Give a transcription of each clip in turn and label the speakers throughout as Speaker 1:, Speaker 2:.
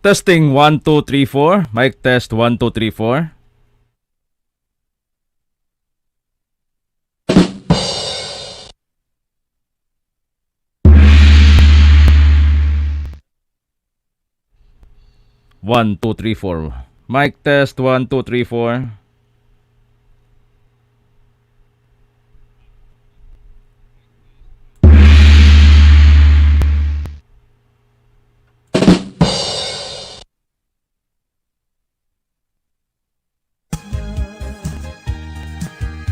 Speaker 1: Testing 1, 2, 3, 4. Mic test 1, 2, 3, 4. 1, 2, 3, 4. Mic test 1, 2, 3, 4.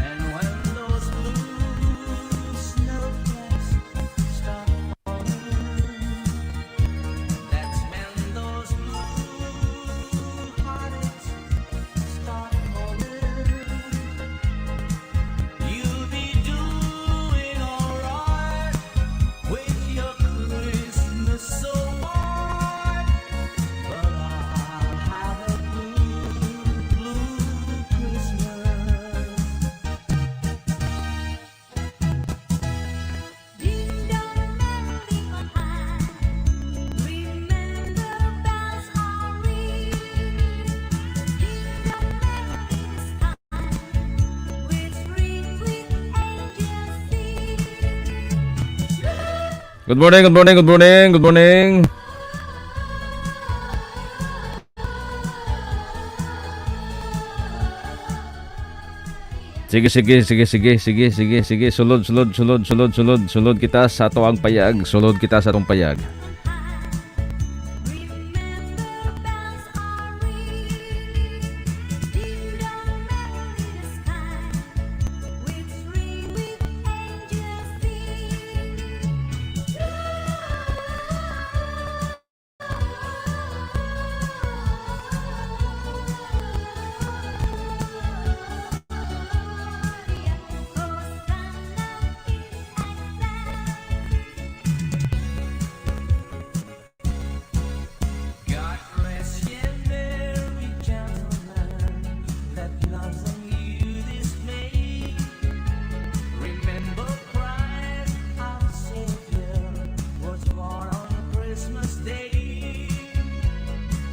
Speaker 2: And when those blue snowflakes start falling, that's when those blue heartaches start calling. You'll be doing alright with your Christmas so white, but I'll have a blue, blue Christmas.
Speaker 3: Ding dong merrily on high. Remember bells are ringing. Ding dong merrily the sky, which rings with angels singing.
Speaker 1: Good morning, good morning, good morning, good morning. Sige, sige, sige, sige, sige, sige, sige. Sulod, sulod, sulod, sulod, sulod, sulod kita sa ato ang payag. Sulod kita sa atong payag.
Speaker 3: Remember bells are ringing. Ding dong merrily the sky, which ring with angels singing. Hosanna in excess.
Speaker 2: God bless ye, merry gentlemen, that loves on you this May. Remember Christ our Savior was born on Christmas Day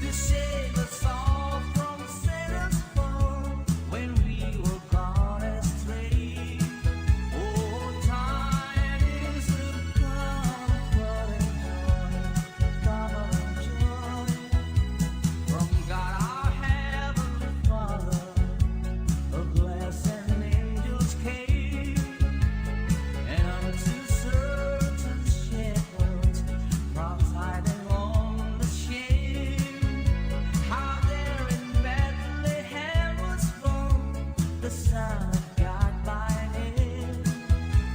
Speaker 2: to save us all from Satan's fall when we were gone astray. Oh, tidings of comfort and joy, comfort and joy. From God our heavenly Father, a blessing angels came, and unto certain shepherds prophesied on the shame, how there in Bethlehem was born the Son of God by name.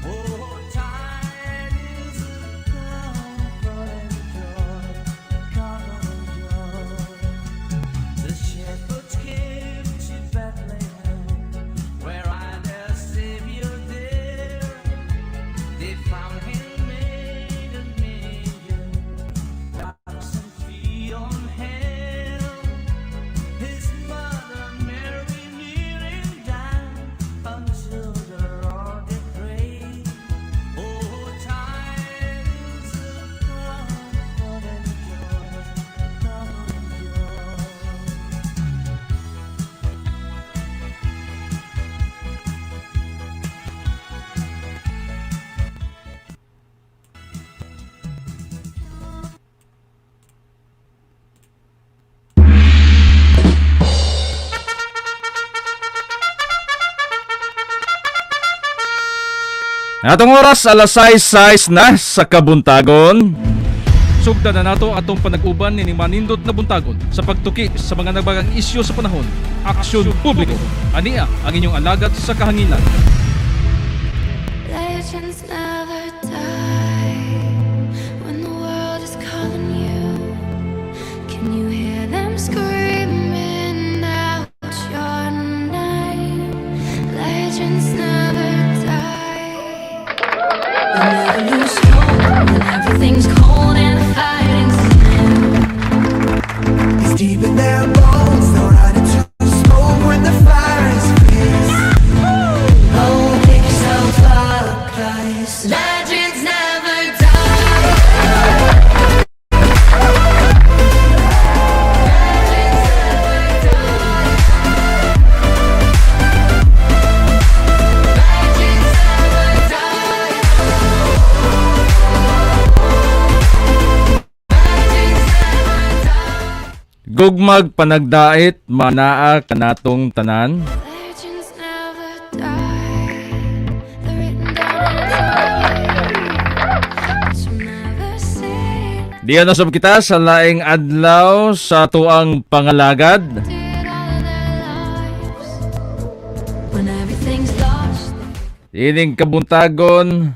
Speaker 2: Oh, tidings of comfort and joy, comfort and joy. The shepherds came to Bethlehem, where I their Savior there. They found him made a manger, oxen feed on hay. His mother Mary kneeling down unto the Lord did pray. Oh, tidings of comfort and joy, comfort and joy.
Speaker 1: Atong oras, alas 6:06 na sa kabuntagon. Sugdan na nato atong panag-uban nining manindot na buntagon sa pagtuki sa mga nagbagang isyu sa panahon. Aksyon Publiko. Ania ang inyong alagad sa kahanginan.
Speaker 3: Legends never die when the world is calling you. Can you hear them screaming out your name? Legends never die.
Speaker 4: We never lose hope when everything's cold and the fighting's near.
Speaker 5: It's deep in their bones. They'll run into smoke when the fire is fierce.
Speaker 4: Oh, pick yourself up, 'cause legends never die.
Speaker 1: Gugmag panagdait manaa kanatong tanan.
Speaker 3: Legends never die. They're written down in time. But you'll never see
Speaker 1: Diyan na sab kita sa laing adlaw sa tuang pangalagad.
Speaker 3: did all of their lives.
Speaker 4: When everything's lost,
Speaker 1: Ining kabuntagon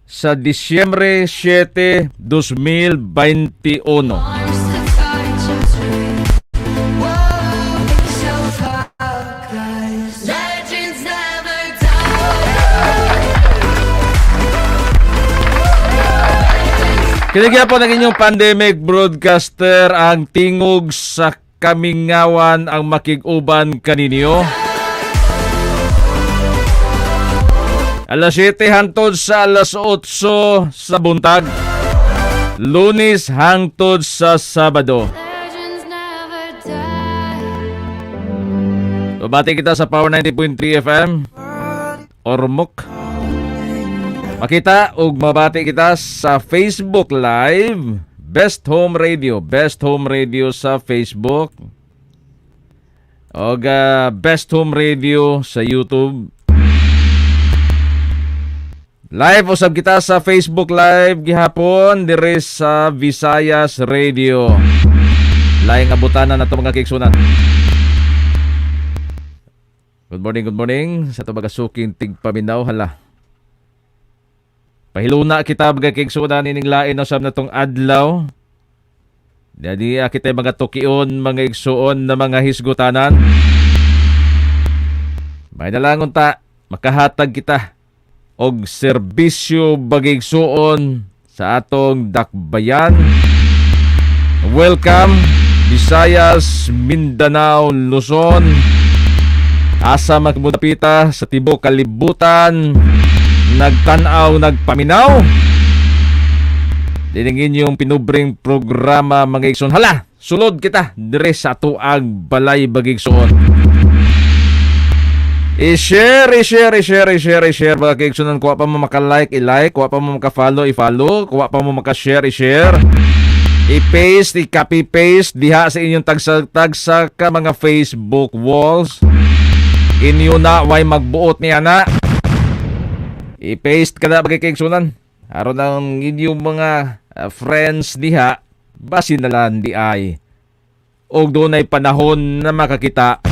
Speaker 1: sa Disyembre 7, 2021.
Speaker 4: arms to touch a tree.
Speaker 5: Whoa, pick yourself up, 'cause
Speaker 4: Legends never die.
Speaker 1: Kini gyapon ang inyong pandemic broadcaster, ang tingog sa kamingawan, ang makig-uban kaninyo. Alas 7 hangtod sa alas 8 sa buntag. Lunes hangtod sa Sabado.
Speaker 3: Legends never die.
Speaker 1: Babati kita sa Power 90.3 FM. Ormoc. Makita ug mabati kita sa Facebook Live. Best Home Radio. Best Home Radio sa Facebook. Og Best Home Radio sa YouTube. Live usab kita sa Facebook Live gihapon diri sa Visayas Radio. Laing abutanan nato, mga kaigsuonan. Good morning, good morning sa ato mga suking tigpaminaw, hala. Pahiluna kita, mga kaigsuonan, ining lain usab natong adlaw. Dadi kita mga tukion, mga igsuon na mga hisgutanan. May nalang unta makahatag kita og serbisyo, bagigsuon, sa atong dakbayan. Welcome, Visayas, Mindanao, Luzon. Asa magmudapita sa tibuok kalibutan nagtan-aw, nagpaminaw. Diningin yung pinubring programa, mga igsoon. Hala, sulod kita dire sa atuang balay, bagigsoon. I-share, i-share, i-share, i-share, i-share, mga kaigsuonan. Kuha pa mo maka-like, i-like. Kuha pa mo maka-follow, i-follow. Kuha pa mo maka-share, i-share. I-paste, i-copy-paste diha sa inyong tagsa-tagsa ka mga Facebook walls. Inyo na, way magbuot niya na. I-paste ka na, mga kaigsuonan. Aron ang inyong mga friends diha, basin na lang di ay. Og dunay panahon na makakita,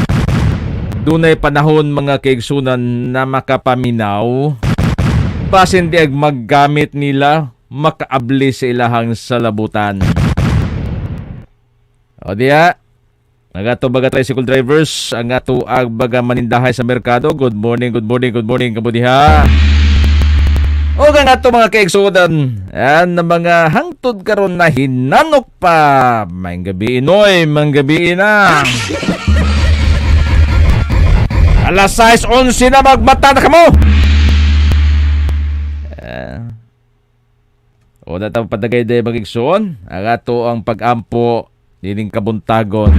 Speaker 1: dunay panahon, mga kaigsuonan, na makapaminaw. Basin di ag maggamit nila, makaabli sa ilahang salabutan. O diya, ang ato baga tricycle drivers, ang ato ag baga manindahay sa merkado. Good morning, good morning, good morning, kabudiha. O ang ato mga kaigsuonan, yan na mga hangtod karon na hinanok pa. Maayong gabii, noy, maayong gabii na. Alas 6:11 na, magmata na kamo. O na tang padagay day, magigsuon, ang ato ang pag-ampo nining kabuntagon.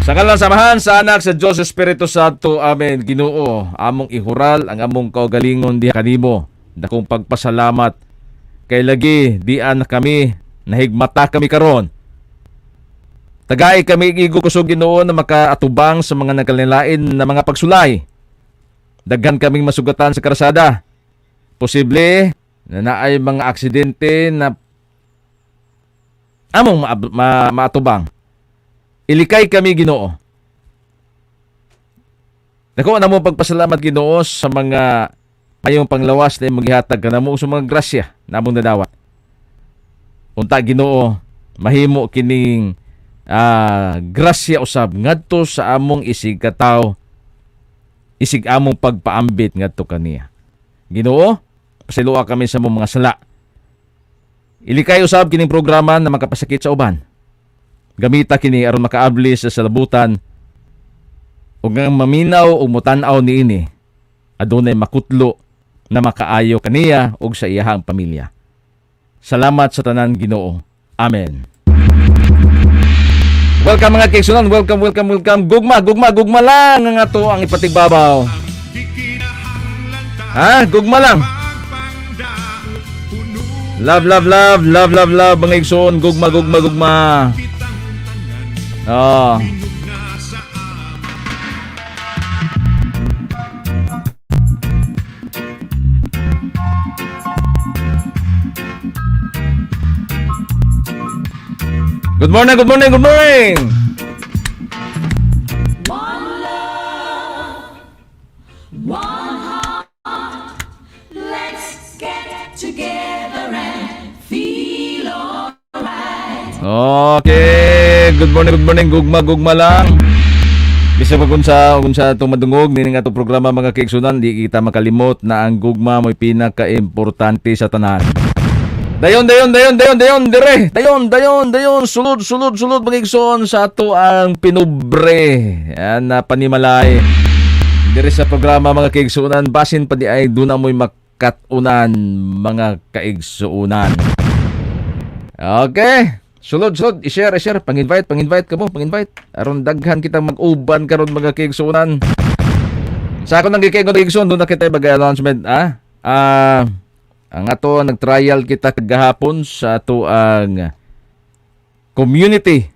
Speaker 1: Sa ngalan sa Amahan, sa Anak, sa Diyos Espiritu Santo. Amen. Ginoo, among ihural ang among kaugalingon diha kanimo. Dakong pagpasalamat kay lagi dian kami nahigmata kami karon. Tagay kami igo kusog, Ginoo, na makaatubang sa mga nagkalain na mga pagsulay. Daghan kaming masugatan sa karasada. Posible na naay mga aksidente na among maatubang. Ilikay kami, Ginoo. Dako na mo pagpasalamat, Ginoo, sa mga mayong panglawas na imong gihatag kanamo, sa mga grasya na among nadawat. Unta, Ginoo, mahimo kining grasya usab ngadto sa among isig kataw, isig among pagpaambit ngadto kaniya. Ginoo, pasayloa kami sa among mga sala. Ilikay usab kining programa na makapasakit sa uban. Gamita kini aron makaabli sa salabutan ug ang maminaw ug mutan-aw niini adunay makutlo na makaayo kaniya ug sa iyahang pamilya. Salamat sa tanan, Ginoo. Amen. Welcome, mga kaigsuonan, welcome, welcome, welcome. Gugma, gugma, gugma lang ang ato ang ipatigbabaw. Ha? Gugma lang. Love, love, love, love, love, love, mga igsoon. Gugma, gugma, gugma. Oh. Good morning, good morning, good morning.
Speaker 4: Let's get together and feel alright.
Speaker 1: Okay, good morning, good morning. Gugma, gugma lang. Bisa pa kung sa itong madungog nini nga itong programa, mga kaigsunan, di kita makalimot na ang gugma mo'y pinaka-importante sa tanan. Dayon, dayon, dayon, dayon, dayon, dire. Dayon, dayon, dayon, sulod, sulod, sulod, mga igsoon, sa ato ang pinubre. Yan na panimalay. Dire sa programa, mga kaigsuonan, basin pa di ay doon na mo'y makatunan, mga kaigsuonan. Okay. Sulod, sulod, i-share, i-share, pang-invite, pang-invite ka mo, pang-invite. Aron daghan kita mag-uban karon, mga kaigsuonan. Sa ako nang gikay igsoon, doon na kita mag-announcement, ah. Ah, ang ato nag-trial kita kagahapon sa ato ang community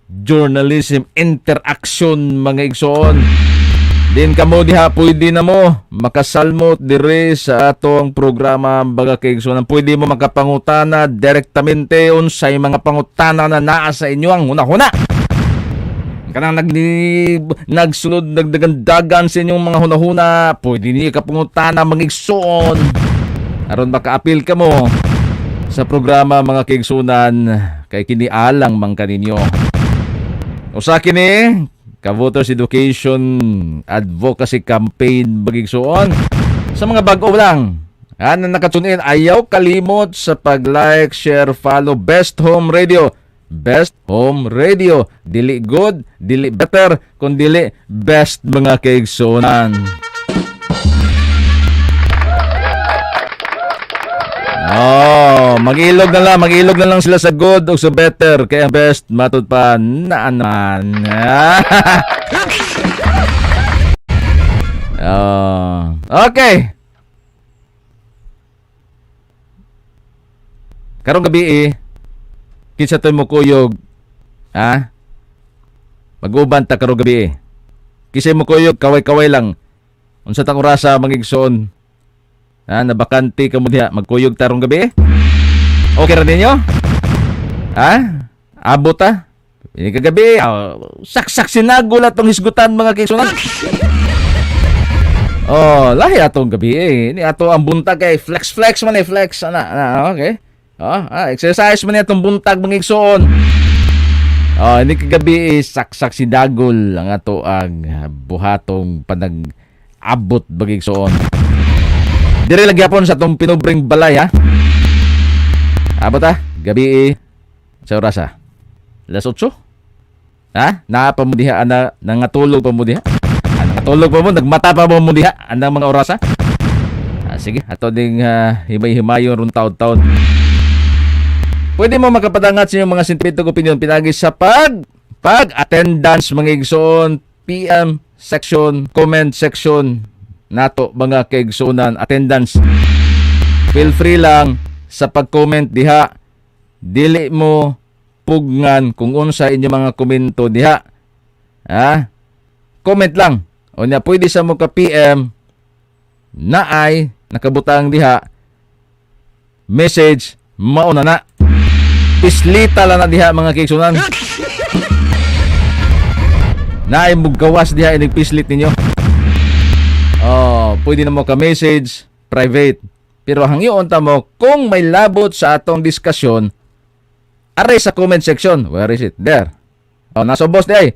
Speaker 1: journalism interaction, mga igsoon. Din kamo diha, pwede na mo makasalmot dire sa atong programa, mga kaigsoon. Pwede mo makapangutana direktamente unsay mga pangutana na naa sa inyo ang huna-huna. Kanang nagsulod nagdagandagan sa inyong mga huna-huna, pwede niyo kapangutana, mga igsoon. Aron makaapil ka mo sa programa, mga kaigsunan, kay kini alang man kaninyo. Usa kini ka Voters Education Advocacy Campaign, mga igsoon. Sa mga bag-o lang na naka-tune in, ayaw kalimot sa pag-like, share, follow Best Home Radio. Best Home Radio. Dili good, dili better, kun dili best, mga kaigsunan. Oh, mag-ilog na lang sila sa good o sa better. Kaya ang best matud pa naan naman. Oh, okay. Karong gabi eh, kinsa to'y mukuyog, ha? Mag-uban ta karong gabi eh. Kinsa mo kuyog, kaway-kaway lang. Unsa tang orasa, mga igsoon? Ha, nabakante ka mo diha, magkuyog tarong gabi eh? Okay ra ninyo? Ha? Abot ta? Ini kagabi, saksak sinagol atong hisgutan, mga kaigsunan. Oh, lahi atong gabi eh. Ini ato ang buntag kay flex flex man eh, flex ana, ana, okay. Oh, exercise man atong buntag, mga igsoon. Oh, ini kagabi eh, saksak si dagol ang ato ang buhatong panag-abot, mga igsoon. Dire lang gyapon sa atong pinubreng balay, ha. Abot ah, gabi eh. Sa oras ah. Alas 8? Ha? Naa pa mo diha ana, nangatulog pa mo diha? Ah, nangatulog pa mo, nagmata pa mo mo diha anang mga orasa? Ah, sige, ato ding himay-himayon ron taon-taon. Pwede mo makapadangat sa inyong mga sentimiento ug opinion pinagi sa pag attendance, mga igsoon, PM section, comment section nato, mga kaigsuonan, attendance. Feel free lang sa pag-comment diha. Dili mo pugnan kung unsa inyong mga komento diha. Ha? Comment lang. O nya pwede sa mo ka PM na ay nakabutang diha message, mauna na. Islita lang na diha, mga kaigsunan. Naay gawas diha inig pislit ninyo. Oh, pwede na mo ka message private. Pero hangyoon ta mo kung may labot sa atong diskusyon aray sa comment section. Where is it? There. Oh, nasa boss di ay.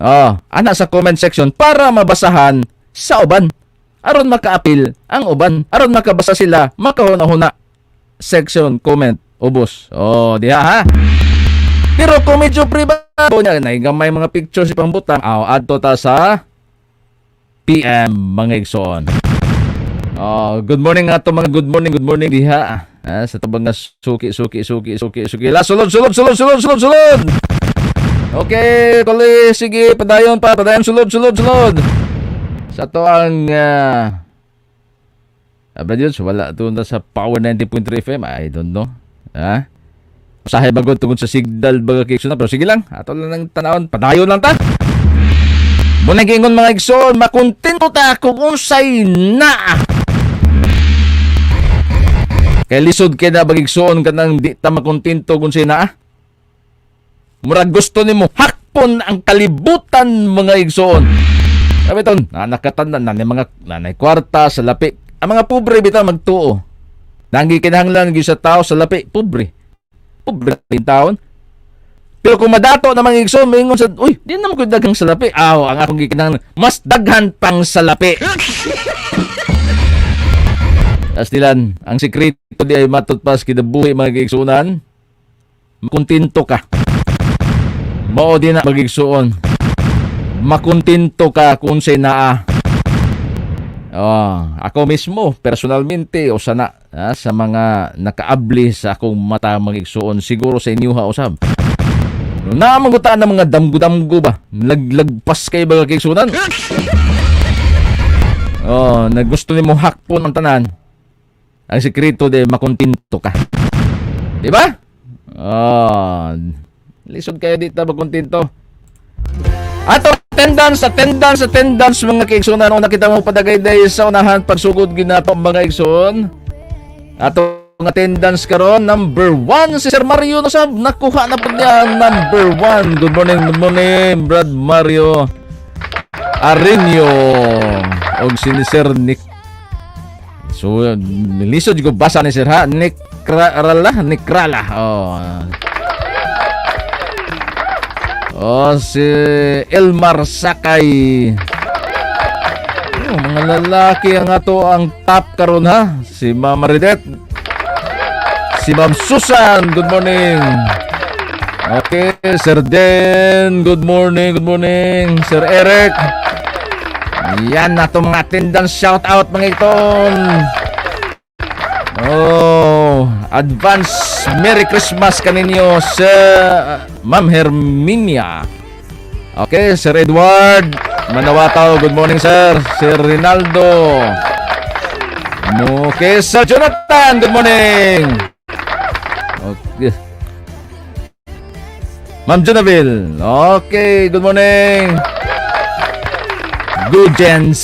Speaker 1: Oh, ana sa comment section para mabasahan sa uban. Aron makaapil ang uban, aron makabasa sila, makahuna-huna. Section comment ubos. Oh, diha ha. Pero kung medyo privado niya, may mga pictures ipang butang, aw, adto ta sa PM, mga igsoon. Oh, good morning nga to mga good morning, good morning diha. Ah, sa tabang nga suki, suki, suki, suki, suki. La, sulod, sulod, sulod, sulod, sulod, sulod. Okay, kuli, sige, padayon pa, padayon, sulod, sulod, sulod. Sa to ang Abra Diyos, wala to na sa Power 90.3 FM. I don't know. Ha? Usahay bagod tungod sa signal baga kay, pero sige lang, ato lang ng tanawon, padayon lang ta. Muna giingon, mga igsoon, makontento ta kung unsay naa. Kay lisod kay na, mga igsoon, kanang di ta makontento kung unsay naa. Murag gusto nimo hakpon ang kalibutan, mga igsoon. Sabi ton, na nakatanan na mga nanay kwarta sa lapi. Ang mga pobre bitaw magtuo. Nanggi kinahanglan gyud sa tao sa lapi, pobre. Pobre rin taon. Pero kung madato na, mga igsoon, maingon sa, "Uy, di naman ko daghang salapi. Aw, ang akong gikinahanglan, mas daghan pang salapi." Astilan, ang sekreto di ay matud pa sa kinabuhi, mga igsunan, makontento ka. Mao din na, mga igsuon. Makontento ka kung unsay naa. Oh, ako mismo, personalmente, usa na sa mga nakaabli sa akong mata, mga igsuon, siguro sa inyo ha usab. Namangutaan ng mga damgo-damgo ba? Laglagpas kay ba kaigsunan? Oh, nagusto nimo hakpon ang tanan. Ang sekreto de, makontento ka. Di ba? Oh, lisod kayo dito makontento. Ato attendance, attendance, attendance, mga kaigsunan. Una kita mo padagay sa unahan pagsugod ginato, mga igsoon. Ato ang attendance karon, number 1 si Sir Mario Nosab. Nakuha na po niya ang number 1. Good morning, good morning, Brad Mario Arenio. Og si ni Sir Nick. So, lisod ko basa ni Sir ha. Nick Rala, Nick Rala. Oh. Oh, si Elmar Sakay. Oh, mga lalaki ang ato ang top karon ha. Si Ma'am Maridet. Si Ma'am Susan, good morning. Okay, Sir Den, good morning, good morning. Sir Eric. Yan na to mga attendance shout out, mga iton. Oh, advance Merry Christmas kaninyo sa Ma'am Herminia. Okay, Sir Edward Manawataw, good morning, sir. Sir Rinaldo. Okay, Sir Jonathan, good morning. Okay. Ma'am Jonaville. Okay, good morning. Good gents.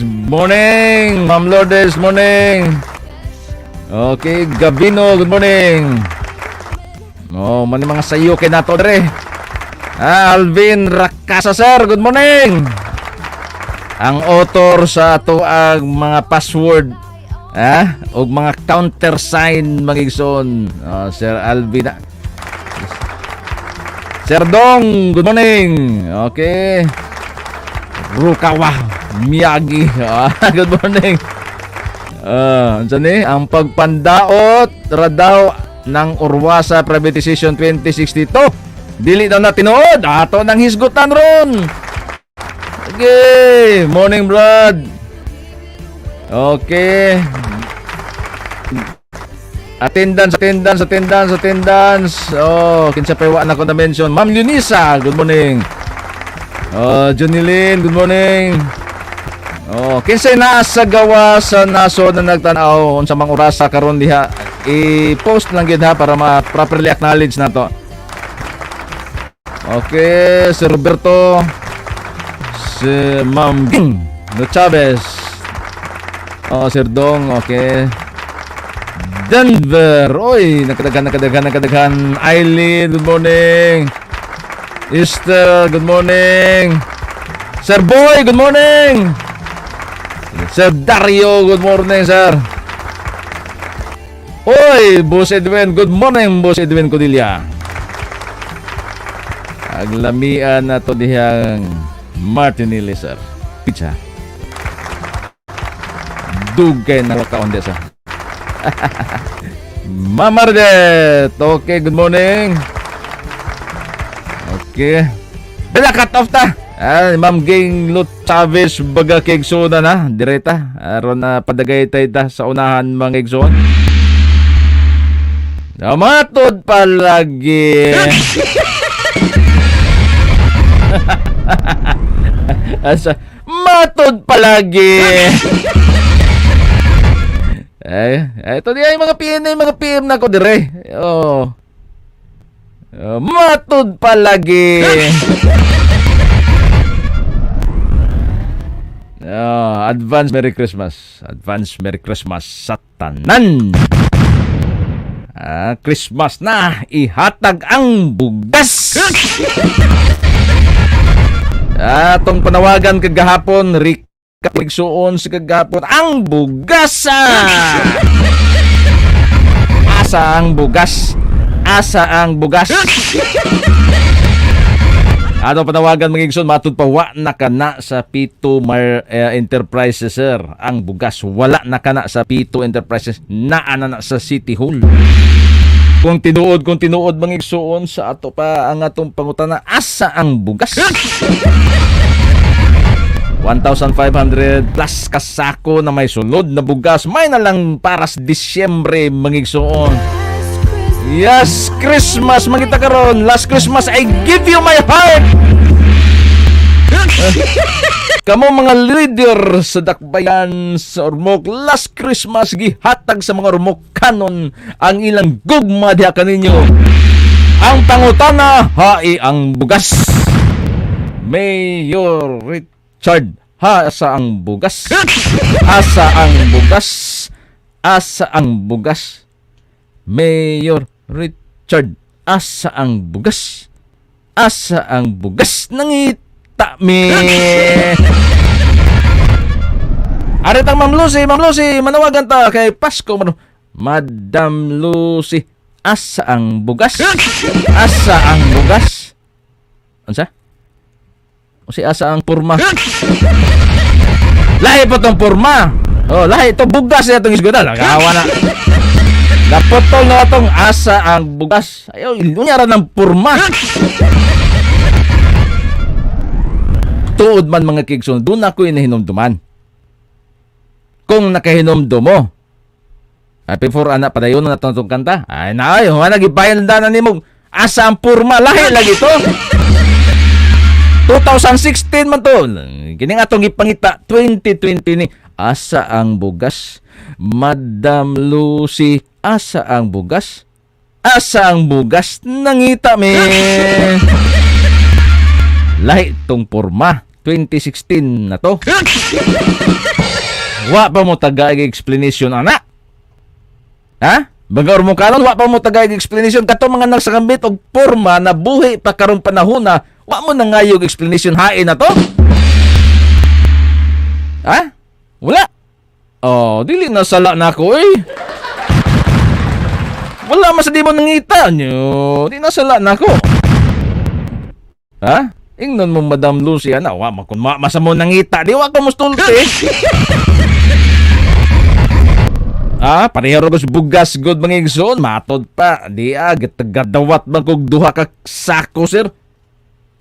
Speaker 1: Morning. Ma'am Lourdes, morning. Okay, Gabino, good morning. Oh, man mga sayo kay nato dre. Ah, Alvin Rakasa, sir, good morning. Ang author sa ato ang mga password ug mga countersign, mga igsoon. Oh, Sir Alvin. Sir Dong, good morning. Okay. Rukawa Miyagi. Ah, good morning. Ah, uh, ni ang pagpandaot radaw ng Urwasa privatization 2062. Dili daw na tinuod. Ato nang hisgutan ron. Okay, morning, Brad. Okay. Attendance, attendance, attendance, attendance. Oh, kinsa pa wa na ko na mention. Ma'am Lunisa, good morning. Oh, Junilyn, good morning. Oh, kinsay naa sa gawa sa nasod na nagtan-aw unsa mang orasa karon diha, i-post lang gyud ha para ma-properly acknowledge nato. Okay, si Roberto, si Ma'am Ging No Chavez. Oh, Sir Dong, okay. Denver. Oy, nakadaghan, nakadaghan, nakadaghan. Eileen, good morning. Esther, good morning. Sir Boy, good morning. Sir Dario, good morning, sir. Oy, Boss Edwin, good morning, Boss Edwin Codilla. Aglamian na to dihang Martinelli, sir. Pizza. Dugay na kaon sir. Mama Mardet, okay, good morning. Okay. Bela, cut off ta. Ah, Ma'am Ging Lut Chavez baga kay na na direta aron na padagay tay ta sa unahan, mga igsoon. Matod palagi. Asa matod palagi. Ay, ito di ay mga PM na, mga PM na ko dire. Oh.
Speaker 6: Matud palagi. Advance Merry Christmas. Advance Merry Christmas sa tanan. Christmas na, ihatag ang bugas. Atong panawagan kagahapon, Rika Igsuon sa kagahapon, ang bugas. Asa ang bugas? Asa ang bugas? Ato panawagan, mga igsoon, matud pa wa na kana sa P2 Mar Enterprises, sir. Ang bugas wala na kana sa P2 Enterprises, naa na na sa City Hall. Kung tinuod, mga igsoon, sa ato pa ang atong pangutana, asa ang bugas? 1,500 plus kasako na may sulod na bugas. May na lang para sa Disyembre, mga igsoon. Yes, Christmas mangita karon. Last Christmas I give you my heart. Kamo mga leader sa dakbayan sa Ormoc, last Christmas gihatag sa mga Ormocanon ang ilang gugma diha kaninyo. Ang pangutana, hai ang bugas. Mayor Richard, ha, asa ang bugas? Asa ang bugas? Asa ang bugas? Mayor Richard, asa ang bugas? Asa ang bugas? Nangita mi. Aritang Ma'am Lucy, Ma'am Lucy, manawagan ta kay Pasko. Madam Lucy, asa ang bugas? Asa ang bugas? Unsa? O si asa ang purma? Lahi pa tong purma. Oh, lahi to bugas ya tong isgudan. Nakawa na. Naputol na atong asa ang bugas. Ayaw, unya ra ng purma. Tuod man, mga kigsoon, doon ako inahinumduman. Kung nakahinumdum mo, ay, before ana padayon na itong kanta. Ay na ay, wala gibayan na nimo. Asa ang purma, lahi lagi to. 2016 man to. Kini nga atong gipangita 2020 ni, asa ang bugas? Madam Lucy, asa ang bugas? Asa ang bugas? Nangita mi. Lahi tong porma. 2016 na to. Wa pa mo tagay explanation ana. Ha? Baga mo karon wa pa mo tagay explanation kato mga nagsakambit og porma na buhi pa karong panahon na wa mo nangayog explanation hain na to. Ha? Wala. Oh, dili na sala na ako eh. Wala mas di mo nangita nyo. Di na sala na ako. Ha? Ingnon mo, Madam Lucy, ana, wa makun ma masa mo nangita, di wa ko mustulti. Pareho ra bugas good, mga igsoon, matod pa. Di gatagadawat man kog duha ka sako, sir.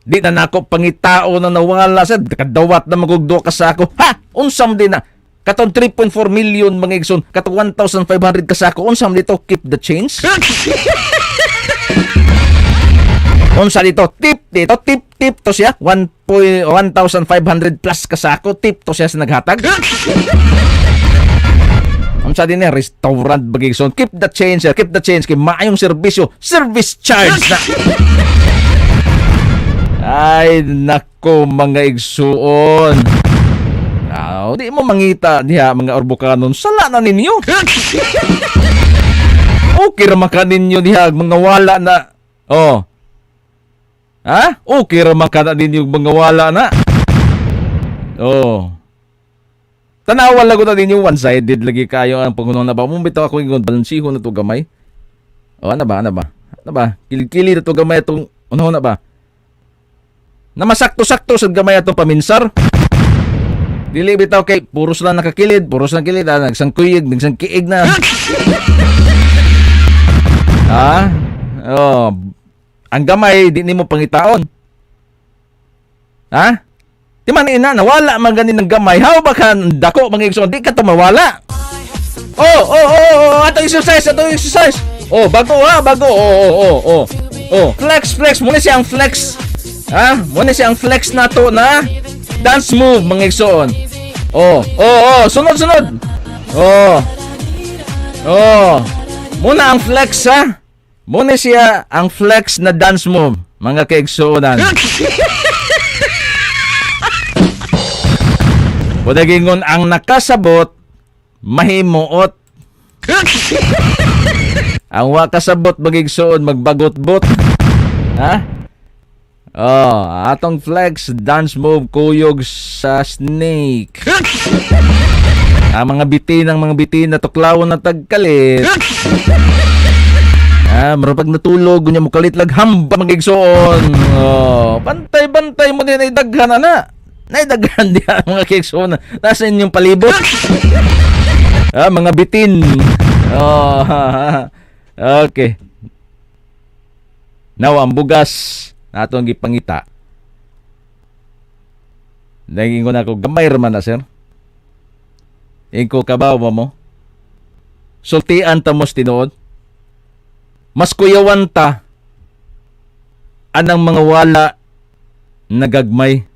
Speaker 6: Di na nako pangitao na nawala, sir. Kadawat na man kog duha ka sako. Ha, unsam din na. Katong 3.4 million, mga igsoon, katong 1,500 ka sako, unsam dito, keep the change? Unsa dito? Tip dito, tip tip to siya. 1.1,500 plus kasako, tip to siya sa naghatag. Unsa din eh, restaurant bagigson. Keep the change, sir. Keep the change kay maayong serbisyo, service charge na. Ay, nako, mga igsuon. Ah, di mo mangita diha, mga Ormocanon. Sala na ninyo. Okay ra man ka ninyo diha mga wala na. Oh. Ha? Okay ra man ka na ninyo mga wala na. Oh. Tanawa lang ko na ninyo, one-sided lagi kayo ang pangunong na ba. Mo bitaw ako ingon balansihon na to gamay. Oh, ano ba? Ano ba? Ano ba? Kili-kili na to gamay itong ano na ba? Na masakto-sakto sa gamay atong paminsar. Dili bitaw kay puros lang nakakilid, puros lang kilid, nagsangkuyig, nagsangkiig na. Oh, ang gamay di nimo pangitaon. Ha? Di man ina nawala man gani ng gamay. How ba ka dako, mga igsoon? Di ka to mawala. Oh, ato exercise, ato exercise. Oh, bago ha, bago. Oh. Oh, flex, flex. Muna siya ang flex. Ha? Muna siya ang flex na to na dance move, mga igsoon. Oh, sunod, sunod. Oh. Oh. Muna ang flex ha. Muna siya ang flex na dance move, mga kaigsuonan. Pudagingon ang nakasabot, mahimuot. Ang wa kasabot magigsuon magbagot-bot. Ha? Oh, atong flex dance move kuyog sa snake. Ang mga bitin, ang mga bitin na tuklawon na tagkalit. Ah, marapag natulog, gunya mo kalit laghamba magigsuon. Oh, bantay-bantay mo din ay daghan ana. Naidaghan diha mga kaigsuon. Nasa inyong palibot. Ah, mga bitin. Oh, okay. Now, ang bugas na atong gipangita. Nagingon ako, gamay raman na, sir. Ingko kabaw ba mo? Sultian ta mos tinuod. Mas kuyawan ta anang mga wala nagagmay.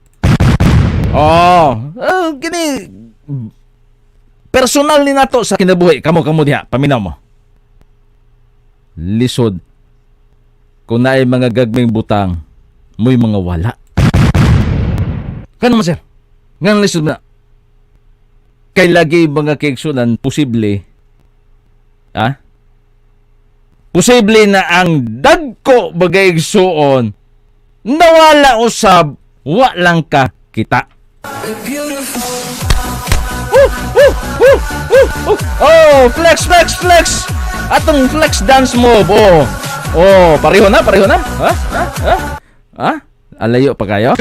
Speaker 6: Oh, ah, gini personal ni nato sa kinabuhi. Kamo kamo diha, paminaw mo. Lisod kung naay mga gagmayng butang, mo'y mga wala. Kano man, sir? Ngan lisod na. Kay lagi mga kaigsunan, posible, ah? Posible na ang dagko bagay igsuon, nawala usab, wa lang ka kita. Woo, woo, woo, woo, woo. Oh, flex, flex, flex. Atong flex dance move. Oh. Oh, pareho na, pareho na. Ha? Ha? Ha? Ha? Alayo pa kayo?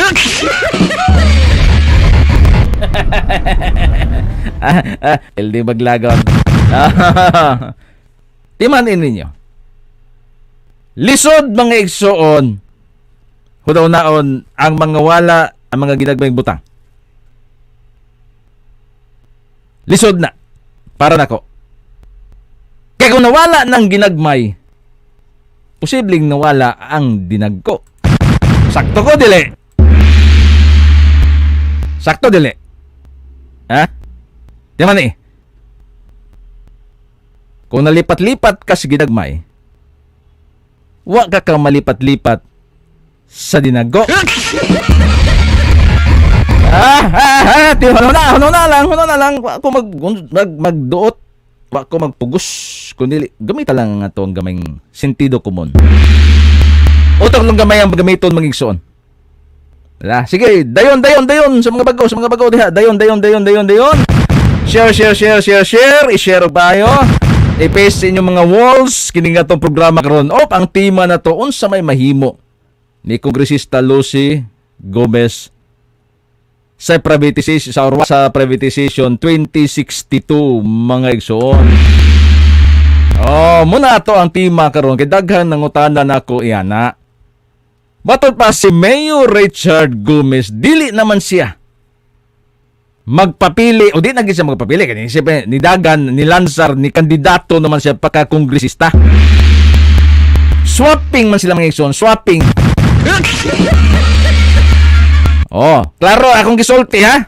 Speaker 6: Ah, ah, LD maglagon. Ah, timanin ninyo. Lisod mga igsuon. Hudaw naon ang mga wala ang mga ginagmayng butang. Lisod na. Para nako. Kaya kung nawala ng ginagmay, posibleng nawala ang dinagko. Sakto ko, dili. Sakto, dili. Ha? Di man eh. Kung nalipat-lipat ka sa ginagmay, wa ka ka malipat-lipat sa dinago. Ah, ah, ah, ti huno na lang, huno na lang. Wa ko mag, mag magduot, wa ko magpugos kundi gamita lang ato ang gamayng sentido komon. Utok lang gamay ang gamiton magigsuon. Wala. Sige, dayon, dayon, dayon sa mga bago diha. Dayon, dayon, dayon, dayon, dayon. Share, share, share, share, share. I-share ba ayo? I-paste sa inyong mga walls kini nga tong programa karon. Op, ang tema na to unsa may mahimo ni Kongresista Lucy Gomez sa privatization sa orwa sa privatization 2062 mga igsoon. Oh, muna ato ang tema karon kay daghan nangutana nako iyana. Matod pa si Mayor Richard Gomez, dili naman siya magpapili o di na gid siya magpapili kani siyempre ni dagan ni lansar ni kandidato naman siya pagka kongresista. Swapping man sila mga igsoon, swapping. Oh, klaro akong gisulti ha.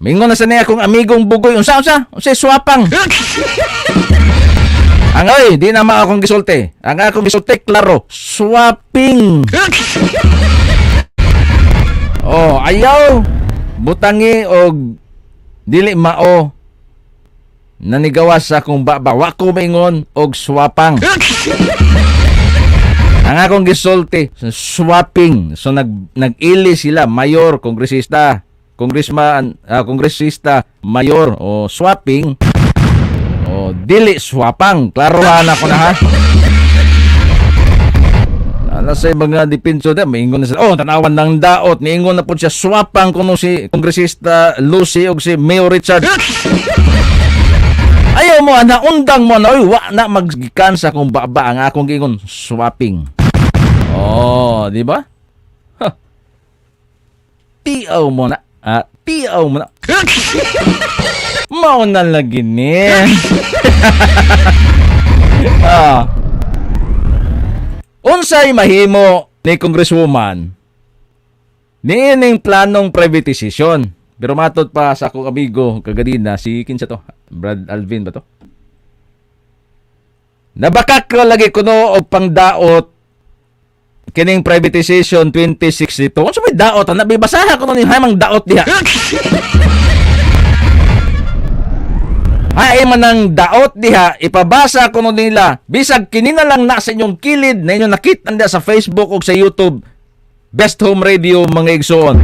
Speaker 6: Mingon na sa niya akong amigong bugoy unsa unsa? Unsa swapang? Ang oy, di na ma akong gisulti. Ang akong gisulti klaro, swapping. Oh, ayaw butangi og dili mao nanigawas sa akong baba. Wa ko maingon og swapang. Ang akong gisulti, swapping. So nag-ili sila mayor, kongresista, congressman, ah, kongresista, mayor o swapping. O dili swapang. Klarohan ako na ha. Ala sa mga dipinso da, maingon na sila. Oh, tanawan ng daot. Niingon na po siya swapang kuno si kongresista Lucy og si Mayor Richard. Ayaw mo ana, undang mo na, oy, wa na maggikan sa akong baba ang akong giingon, swapping. Oh, di ba? Huh. Tiaw mo na. Ah, tiaw mo na. Mao na lagi ni. Ah. Unsay mahimo ni Congresswoman niining planong privatization? Pero matod pa sa akong amigo kaganina si kinsa to? Brad Alvin ba to? Nabakak ra lagi kuno og pangdaot kining privatization 2062. Unsa may daot? Ana basaha kuno ni hamang daot diha. Ay man ang daot diha, ipabasa kuno nila bisag kini na lang na sa inyong kilid na inyong nakita diha sa Facebook ug sa YouTube. Best Home Radio, mga igsoon.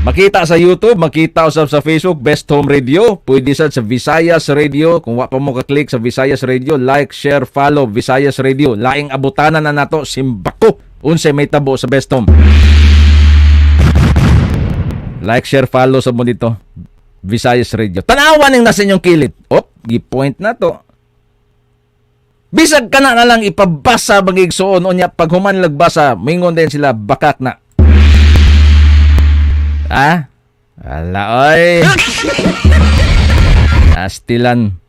Speaker 6: Makita sa YouTube, makita usab sa Facebook, Best Home Radio. Pwede sad sa Visayas Radio. Kung wa pa mo ka-click sa Visayas Radio, like, share, follow Visayas Radio. Laing abutanan na nato simbako unsay may tabo sa Best Home. Like, share, follow sa mo dito. Visayas Radio. Tanawan ning nasa inyong kilid. Op, gi-point na to. Bisag kana na lang ipabasa, mga igsoon, unya pag human lagbasa, mingon din sila bakak na. Ah? Ala oy. Astilan.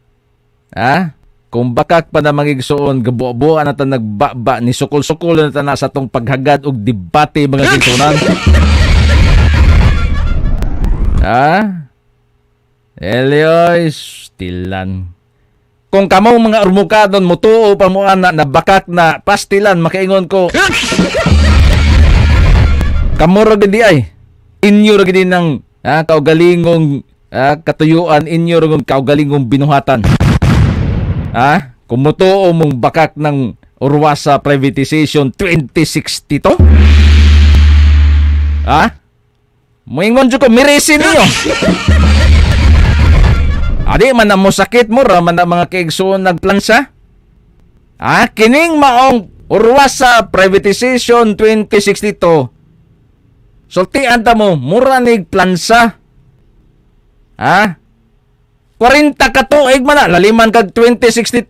Speaker 6: Ah? Kung bakak pa na, mga igsoon, gabuo-buo na ta nagbaba ni sukol-sukol na ta na sa tong paghagad og debate, mga igsuonan. Ah? Elioy, stilan. Kung kamong mga ormukadon mutuo pa mo ana na bakak na, pastilan, makaingon ko. Kamo ra gid ay. Inyo ra gid ng kaugalingong katuyuan, inyo ra gid kaugalingong binuhatan. Ah, kung mutuo mong bakak ng Orwasa privatization 2062? Ah? Moingon jud ko, mirisi ninyo. Adi man na mo sakit mo ra man na, mga kaigsoon, nagplansa. Ah, kining maong Orwasa privatization 2062. Sultian ta mo, mura nig plansa. Ah? 40 ka tuig man na, laliman kag 2062.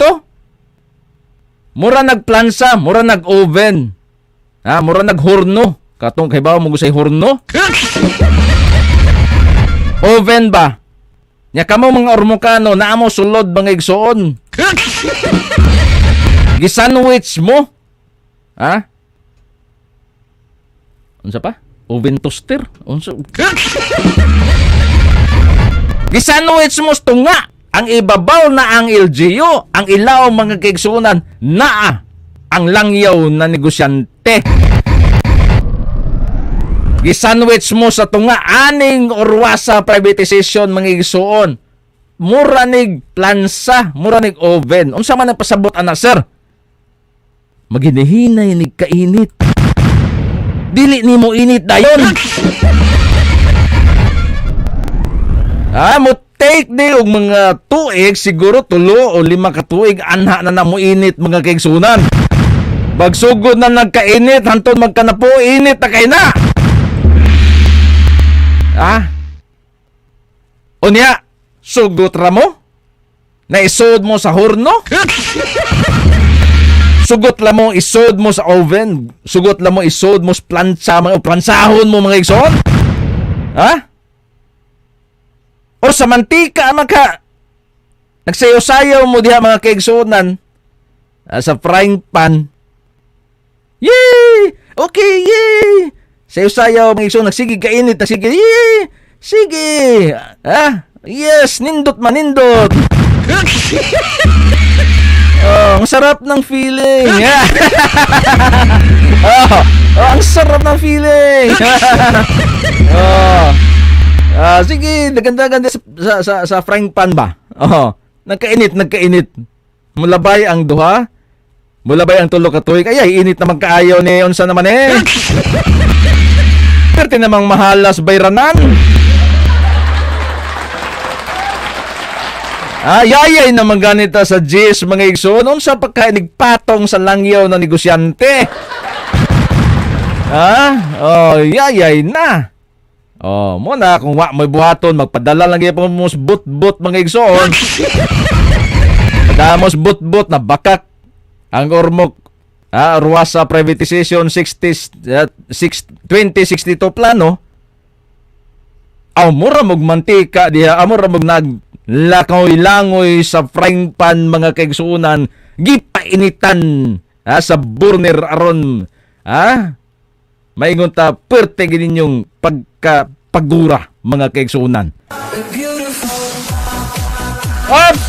Speaker 6: Mura nagplansa, mura nag-oven. Ah, mura naghorno. Katong kay mo say horno? Oven ba? Nya kamo mga Ormukano, naa mo sulod, mga igsoon. Gisandwich mo. Ha? Unsa pa? Oven toaster? Unsa? Gisandwich mo sa tunga. Ang ibabaw na ang LGU, ang ilaw, mga kaigsuonan, naa ang langyaw na negosyante. Gisandwich mo sa tunga aning Orwasa privatization, mga igsuon. Mura nig plansa, mura nig oven. Unsa man ang pasabot ana, sir? Maginihinay nig kainit. Dili nimo init dayon. Ah, mo take di og mga tuig siguro, 3 o 5 ka tuig, anha na na mo init, mga kaigsunan. Bagsugod na nagkainit hantod magkanapo, init na kay na. Ah? Unya, sugot ra mo? Naisod mo sa horno? Sugot la mo, isod mo sa oven. Sugot la mo, isod mo sa plancha, mga plansahon mo, mga igsoon. Ha? O sa mantika man ka. Nagsayaw-sayaw mo diha, mga kaigsuonan. Ah, sa frying pan. Yay! Okay, yay! Sayaw-sayaw, mga igsoon, nagsige kainit, nagsige, yay! Sige! Ah, yes, nindot man, nindot. Oh, ang sarap ng feeling. Oh, ang sarap ng feeling. Oh. Ah, sige, ganda-ganda sa frying pan ba? Oh, nagkainit, nagkainit. Mulabay ang duha. Mulabay ang 3 ka tuig. Ay, ay, init naman kaayo ni unsa naman eh. Perte namang mahalas bayranan. Ah, yayay naman ganita sa GIS, mga igsoon. Unsa pagkainig patong sa langyaw na negosyante. Ah, oh, yayay na. Oh, mo na kung wa mo'y buhaton, magpadala lang gyapon mo sa but-but, mga igsoon. Padamos but-but na bakak ang Ormoc Ruasa privatization 60 6 2062 plano. Aw, mura mog mantika diha, mura mog nag langoy-langoy sa frying pan, mga kaigsuonan, gipainitan sa burner aron maingon ta perte gid ninyong pagka pagura, mga kaigsuonan. Ops!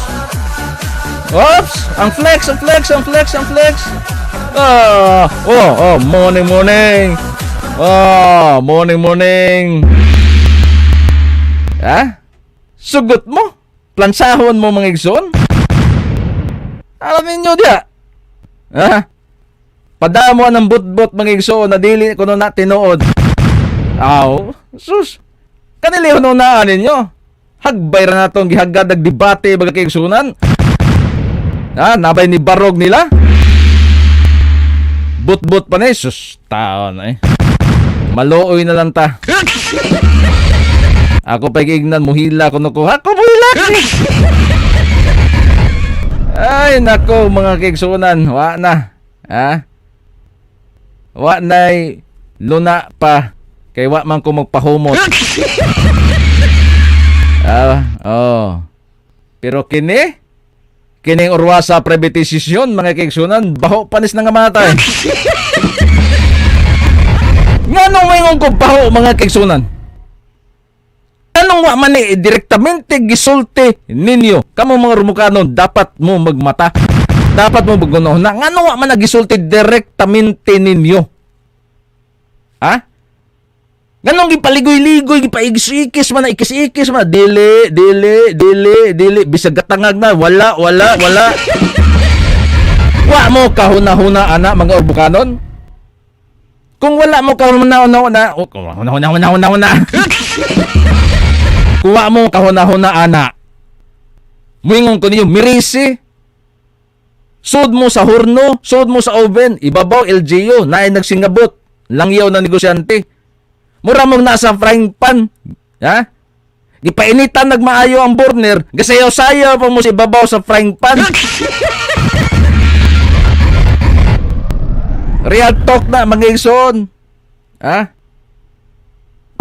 Speaker 6: Oops! Ang flex, ang flex, ang flex, ang flex. Ah, oh, morning, morning. Oh, morning, morning. Ha? Sugot mo? Plansahon mo, mga igsoon? Alam ninyo diya. Ha? Padamo ng butbot, mga igsoon, na dili kuno na tinuod. Aw, sus. Kanili hununaan ninyo. Hagbay ra natong gihagad debate baga kaigsunan. Ha, nabay ni barog nila. Butbut pa na eh. Sus, taon eh. Maluoy na lang ta. Ako pa ignan, muhila ko ko. Ako muhila! Ay, nako, mga kaigsunan. Wa na. Ha? Wa na'y luna pa. Kay wa man ko magpahumot. Ah, oh. Pero kini, kining orwasa privatization, mga kaigsunan, baho panis na nga matay. Nganong maingon ko baho, mga kaigsunan? Anong wa man ni direktamente gisulti ninyo? Kamo mga Ormocanon, dapat mo magmata. Dapat mo magunahuna. Nganong wa man nagisulti direktamente ninyo? Ha? Nganong gipaligoy-ligoy, gipaigis-ikis man, ikis-ikis man, dili, dili, dili, dili, bisag gatangag na, wala, wala, wala. Wa mo kahuna-huna ana, mga Ormocanon? Kung wala mo kahuna-huna, oh, huna-huna-huna-huna. Kung wa mo kahuna-huna ana, muingon ko ninyo, mirisi. Sud mo sa hurno, sud mo sa oven, ibabaw LGU, naay nagsingabot, langyaw na negosyante. Mura mong nasa frying pan. Ha? Gipainitan nagmaayo ang burner, gasayaw-sayaw pa mo sa ibabaw sa frying pan. Real talk na, mga igsoon. Ha?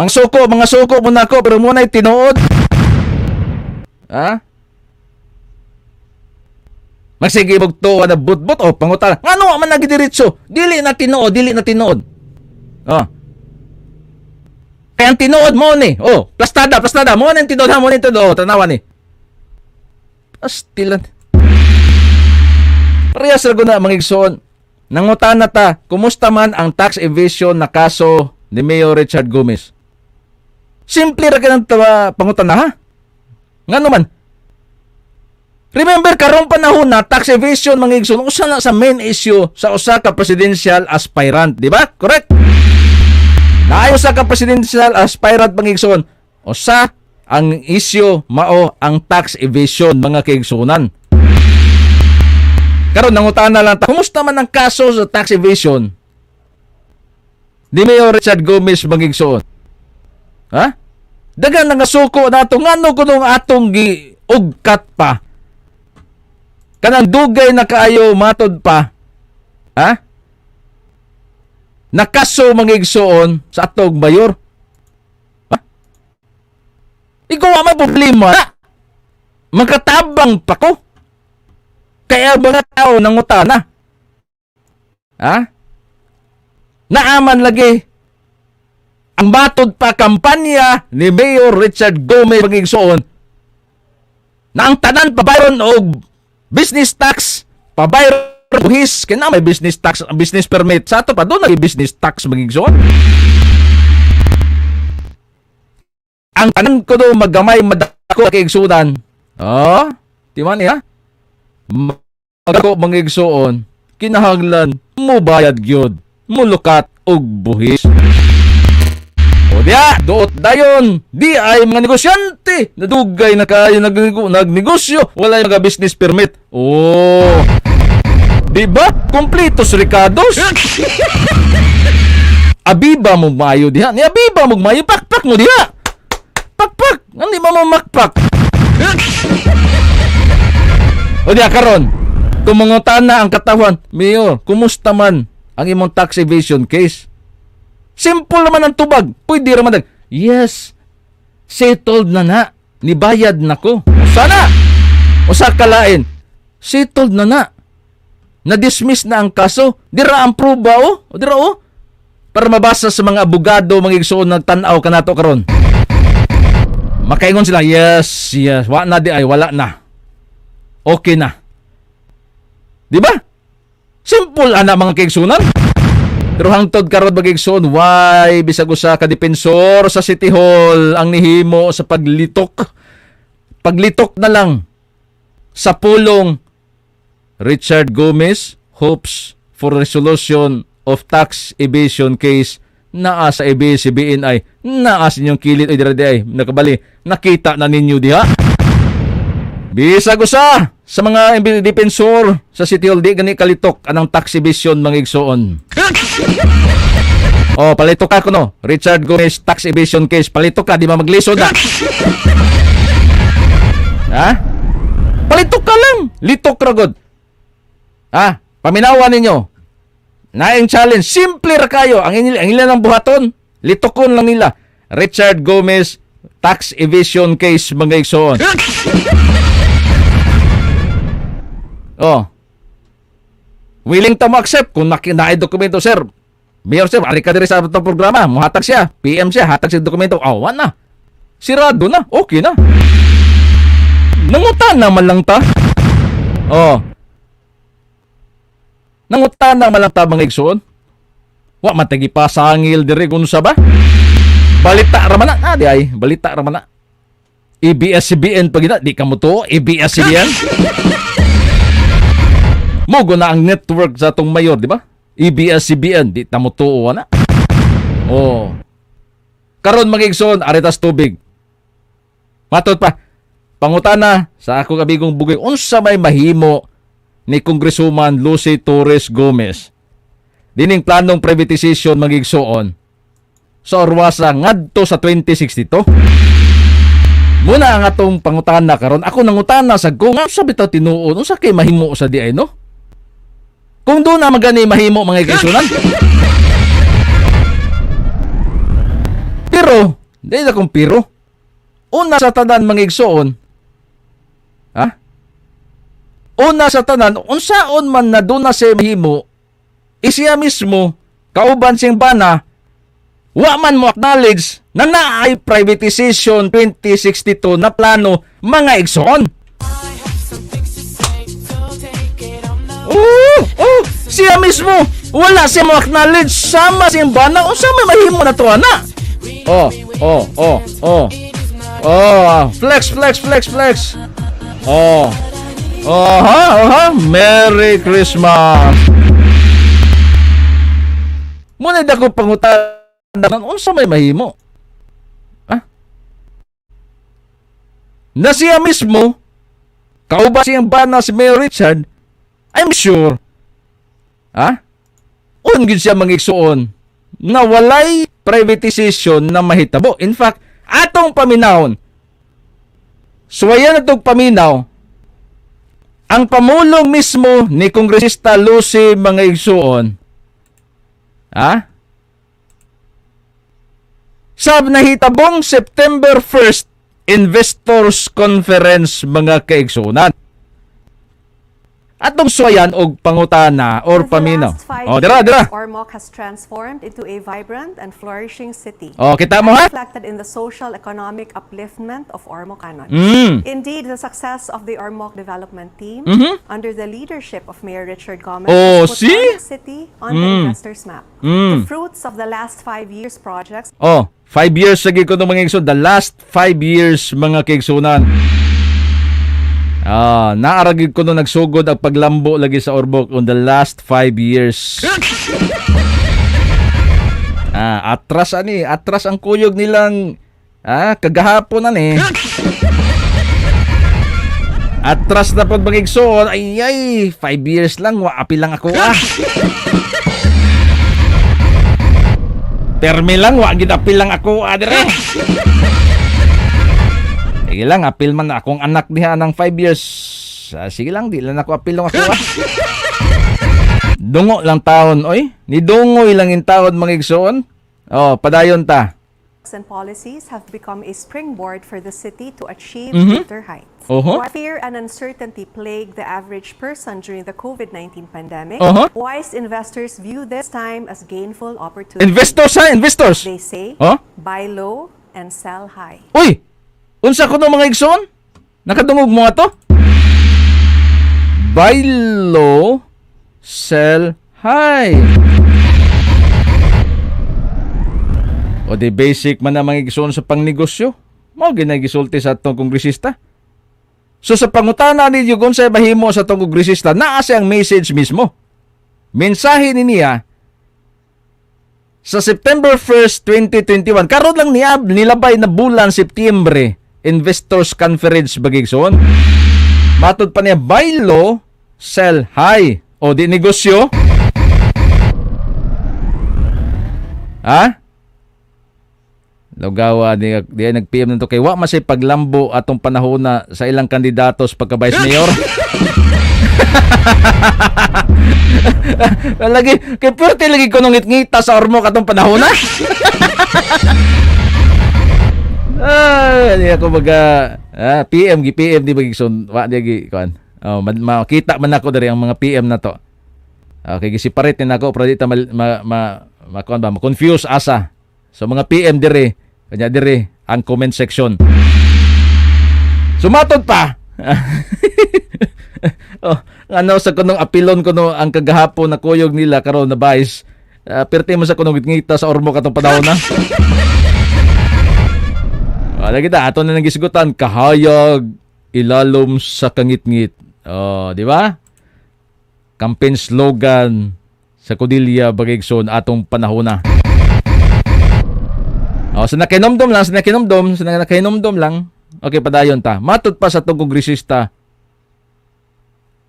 Speaker 6: Ang suko, mga suko mo na ako, pero muna'y tinuod. Ha? Magsige tuwa na butbut o pangutan. Ngano man nagidiretso? Dili na tinuod, dili na tinuod. Oh. Kaya ang tinuod mo ni. Oh, plastada, plastada. Mo ni ang tinuod ha, mo ni tinuod. Oh, tanawa ni. Pastilan. Parehas ra na, mga igsoon. Nangutana ta, kumusta man ang tax evasion na kaso ni Mayor Richard Gomez? Simple ra kanang tawa pangutana ha. Ngano man? Remember, karong panahon na tax evasion, mga igsoon, usa na sa main issue sa usa ka presidential aspirant, di ba? Correct? Naay usa ka presidential aspirant, mga igsoon, usa ang issue mao ang tax evasion, mga kaigsunan. Karon nangutana lang ta, kumusta man ang kaso sa tax evasion ni Mayor Richard Gomez, mga igsoon? Ha? Dagan na nga suko nato, ngano kunong atong giugkat pa? Kanang dugay na kaayo matod pa. Ha? Nakaso, mga igsoon, sa atong mayor. Ha? Ikaw may problema. Ha? Makatabang pa ko. Kaya mga tao nangutana. Ha? Naaman lagi. Ang matod pa kampanya ni Mayor Richard Gomez, mga igsoon, na ang tanan pabayron og business tax, pabayron buhis, kaya na may business tax, business permit. Sa ato pa doon nag business tax, mga igsoon. Ang tanan ko do maggamay madako kay igsunan. Oh, di man niya? Magako, mga igsoon, kinahanglan mo bayad gyud, mulukat og buhis. O diya, duot dayon, di ay mga negosyante, nadugay na kayo nagnegosyo, wala mga business permit. Oh, di ba? Kompletos rekados. Abiba mo mayo diha. Ni abiba mo mayo, pakpak mo diha. Pakpak, hindi mo makpak. O diya karon, kung mangutana ang katawan, "Mayor, kumusta man ang imong tax evasion case?" Simple naman ang tubag. Pwede raman nag, "Yes, settled na na. Nibayad na ko." Sana! Usa kalain, settled na na. Na-dismiss na ang kaso. Dira ang pruba oh. O, dira oh. Para mabasa sa mga abogado, mga igsoon nagtan-aw kanato karon. Makaingon sila, Yes, wa na di ay, wala na. Okay na." Di ba? Simple ana, mga kaigsunan. Pero hangtod karon, mga igsoon, why bisag usa ka depensor sa City Hall ang nihimo sa paglitok? Paglitok na lang sa pulong "Richard Gomez hopes for resolution of tax evasion case" naa sa ABS-CBN ay naa sa inyong kilid ay dira di ay nakabali, nakita na ninyo diha. Bisag usa sa mga depensor sa City Hall di gani kalitok anang tax evasion, mga igsoon. Oh, palitok ka kuno. Richard Gomez tax evasion case. Palitok ka, di ba maglisod na? Ha? Palitok ka lang. Litok ra gud. Ha? Paminawan ninyo. Naing challenge. Simple ra kayo. Ang ila ng buhaton, litokon lang nila. Richard Gomez tax evasion case, mga igsoon. Oh. Willing ta mo accept kung naay dokumento, sir. Mayor sir, ari ka diri sa atong programa, muhatag siya, PM siya, hatag siya dokumento. Oh, na. Sirado na, okay na. Nangutan na man lang ta. Oh. Nangutan na man lang ta, mga igsoon. Wa man tagi pasangil diri kung sa ba. Balita ra man na, ah, di ay, balita ra man na. ABS-CBN pag ina, di ka mo to, ABS-CBN. Mogo na ang network sa atong mayor, di ba? ABS-CBN, di ta mo tuo na. Oh. Karon, mga igsoon, ari tas tubig. Matod pa, pangutana sa akong amigong Bugoy, unsa may mahimo ni Congresswoman Lucy Torres Gomez dining planong privatization, mga igsoon, sa Orwasa ngadto sa 2062? Muna ang atong pangutana karon. Ako nangutana sa ko nga sa bitaw tinuod, unsa kay mahimo sa di ay, no? Kung doon na magani mahimo, mga igsunan. Pero, di na kung pero. Una sa tanan, mga igsoon, ha? Una sa tanan, unsaon man na doon na siya mahimo, isiya mismo, kauban siyang bana, wa man mo acknowledge na naay privatization 2062 na plano, mga igsoon. Oh, siya mismo, wala siya mo acknowledge sama siyang bana, unsa may mahimo na to ana? Oh. Oh, flex, flex, flex, flex. Oh. Oh, ha, oh, ha. Merry Christmas. Muna da ko pangutana, unsa may mahimo? Ha? Na siya mismo, kauban siyang bana si Mayor Richard, I'm sure, ha? Un gid siya, mga igsuon, na walay privatization na mahitabo. In fact, atong paminawon, suwayan na itong paminaw, ang pamulong mismo ni Kongresista Lucy, mga igsuon, ha? Sa nahitabong September 1st Investors Conference, mga kaigsunan. Atong suwayan og pangutana or
Speaker 7: In the
Speaker 6: paminaw.
Speaker 7: last 5
Speaker 6: Oh, dira, dira.
Speaker 7: years, Ormoc has transformed into a vibrant and flourishing city.
Speaker 6: Oh, kita mo ha?
Speaker 7: Reflected in the social economic upliftment of Ormocanon. Indeed, the success of the Ormoc development team under the leadership of Mayor Richard Gomez
Speaker 6: Oh,
Speaker 7: has put
Speaker 6: see?
Speaker 7: Ormoc City on the investors map. The fruits of the last 5 years projects
Speaker 6: Oh, 5 years lagi ko mga igsoon. The last 5 years, mga kaigsunan. Ah, naaragid ko nung nagsugod ang paglambo lagi sa Ormoc on the last 5 years. Ah, atras ani, atras ang kuyog nilang kagahapon ani. Atras na pag mga igsoon, ay ay, 5 years lang, wa apil lang ako ah. Permi lang, wa gid apil lang ako ah dire. Sige lang, apil man akong anak diha ng 5 years. Ah, sige lang, di lang ako apil lang ako ah. Dungo lang taon, oy. Ni dungoy lang in taon, mga igsoon. Oh, padayon ta.
Speaker 7: And policies have become a springboard for the city to achieve greater heights. While fear and uncertainty plague the average person during the COVID-19 pandemic, wise investors view this time as gainful opportunity.
Speaker 6: Investors ha, investors.
Speaker 7: They say,
Speaker 6: Huh?
Speaker 7: "Buy low and sell high."
Speaker 6: Uy! Unsa kuno, mga igsoon? Nakadungog mo ato? Buy low, sell high. O di basic man na mga igsoon sa pangnegosyo. Mao gyud gisulti sa atong kongresista. So sa pangutana ninyo kung sa mahimo sa atong kongresista, naa siyang message mismo. Mensahe ni niya sa September 1st, 2021. Karon lang niya nilabay na bulan Setyembre, Investors Conference bagigsoon. Matod pa niya, buy low, sell high. O di negosyo? Ha? Lugawa di di nag-PM nito kay wa man say paglambo atong panahon na sa ilang kandidato sa pagka-vice mayor. Lagi kay pwerte lagi ko nung ngita sa Ormoc atong panahon na. Ay, di ako baga PM gi PM di bagigson wa di gi kuan. Oh, makita man ako diri ang mga PM na to. Okay, gi-separate ni nako pero di ta ma, ma, ma, ma, kuan ba, ma-confuse asa. So mga PM diri, kanya diri ang comment section. Sumatod pa. Oh, ano sa kunong apilon kuno ang kagahapon na kuyog nila karon na vice. Pirti mo sa kunong ngita sa Ormoc atong panahon na. Wala kita ato na nang gisgutan kahayag ilalom sa kangitngit. Oh, di ba? Campaign slogan sa Codilla Bagigson atong panahon na. Oh, sa nakinomdom lang, sa nakinomdom, sa nakinomdom lang. Okay, padayon ta. Matod pa sa atong kongresista.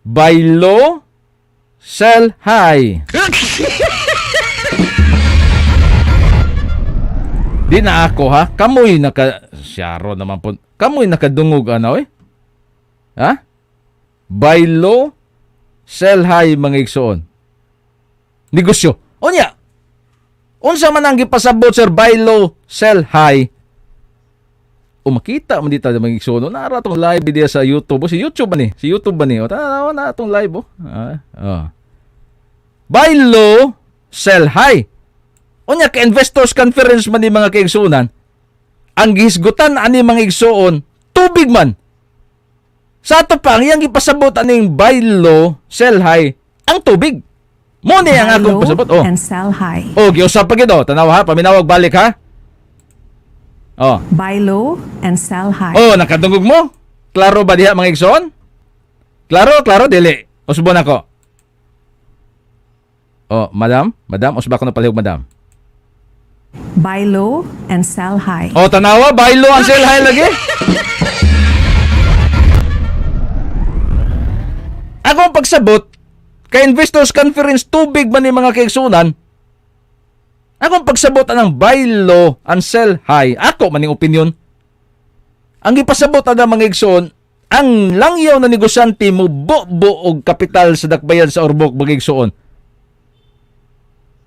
Speaker 6: Buy low, sell high. Di na ako ha. Kamoy naka siyaro naman po. Kamoy nakadungog ano eh. Ha? Buy low, sell high mga igsoon. Negosyo. Unya. Unsa man ang gipasabot sir, buy low, sell high. O makita man dito mga igsoon. O, naara tong live video sa YouTube. O, si YouTube ba ni? Si YouTube ba ni? O, tanawa na atong live oh. Oh. Buy low, sell high. Unya ka investors conference man ni mga kaigsuonan, ang gihisgutan ani mga igsuon, tubig man. Sa ato pa, ang iyang gipasabot aning buy low, sell high, ang tubig. Mo ni ang akong pasabot. Oh.
Speaker 7: and sell high.
Speaker 6: Oh, giusap pa gid oh. Tanawa ha, paminawag balik ha. Oh.
Speaker 7: Buy low and sell high.
Speaker 6: Oh, nakadungog mo? Klaro ba diha mga igsoon? Klaro, klaro dili. Usbon ako. Oh, madam, madam, usba ko na palihog, madam.
Speaker 7: Buy low and sell high.
Speaker 6: Oh, tanawa, buy low and sell high lagi. Akong pagsabot, kay Investors Conference tubig man ni mga kaigsunan, akong pagsabot anang buy low and sell high, ako man ning opinion. Ang gipasabot ana mga igsoon, ang langyaw na negosyante mo bo og kapital sa dakbayan sa Ormoc mga igsoon.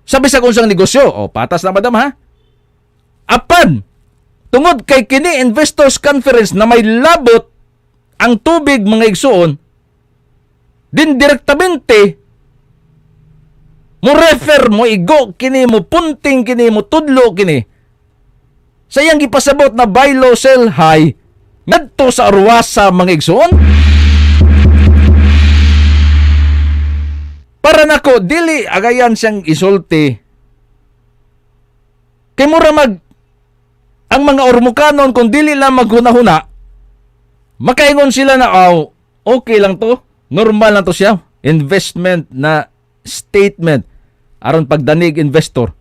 Speaker 6: Sabi sa kung negosyo, oh, patas na madam ha. Apan, tungod kay kini Investors Conference na may labot ang tubig mga igsoon, din direktamente mo refer mo igo kini mo punting kini mo tudlo kini sa iyang gipasabot na buy low sell high ngadto sa Arwasa mga igsoon. Para nako dili agayan siyang isulti kay mura mag ang mga Ormocanon kung dili lang maghuna-huna, makaingon sila na aw okay lang to, normal lang to siya, investment na statement aron pagdanig investor.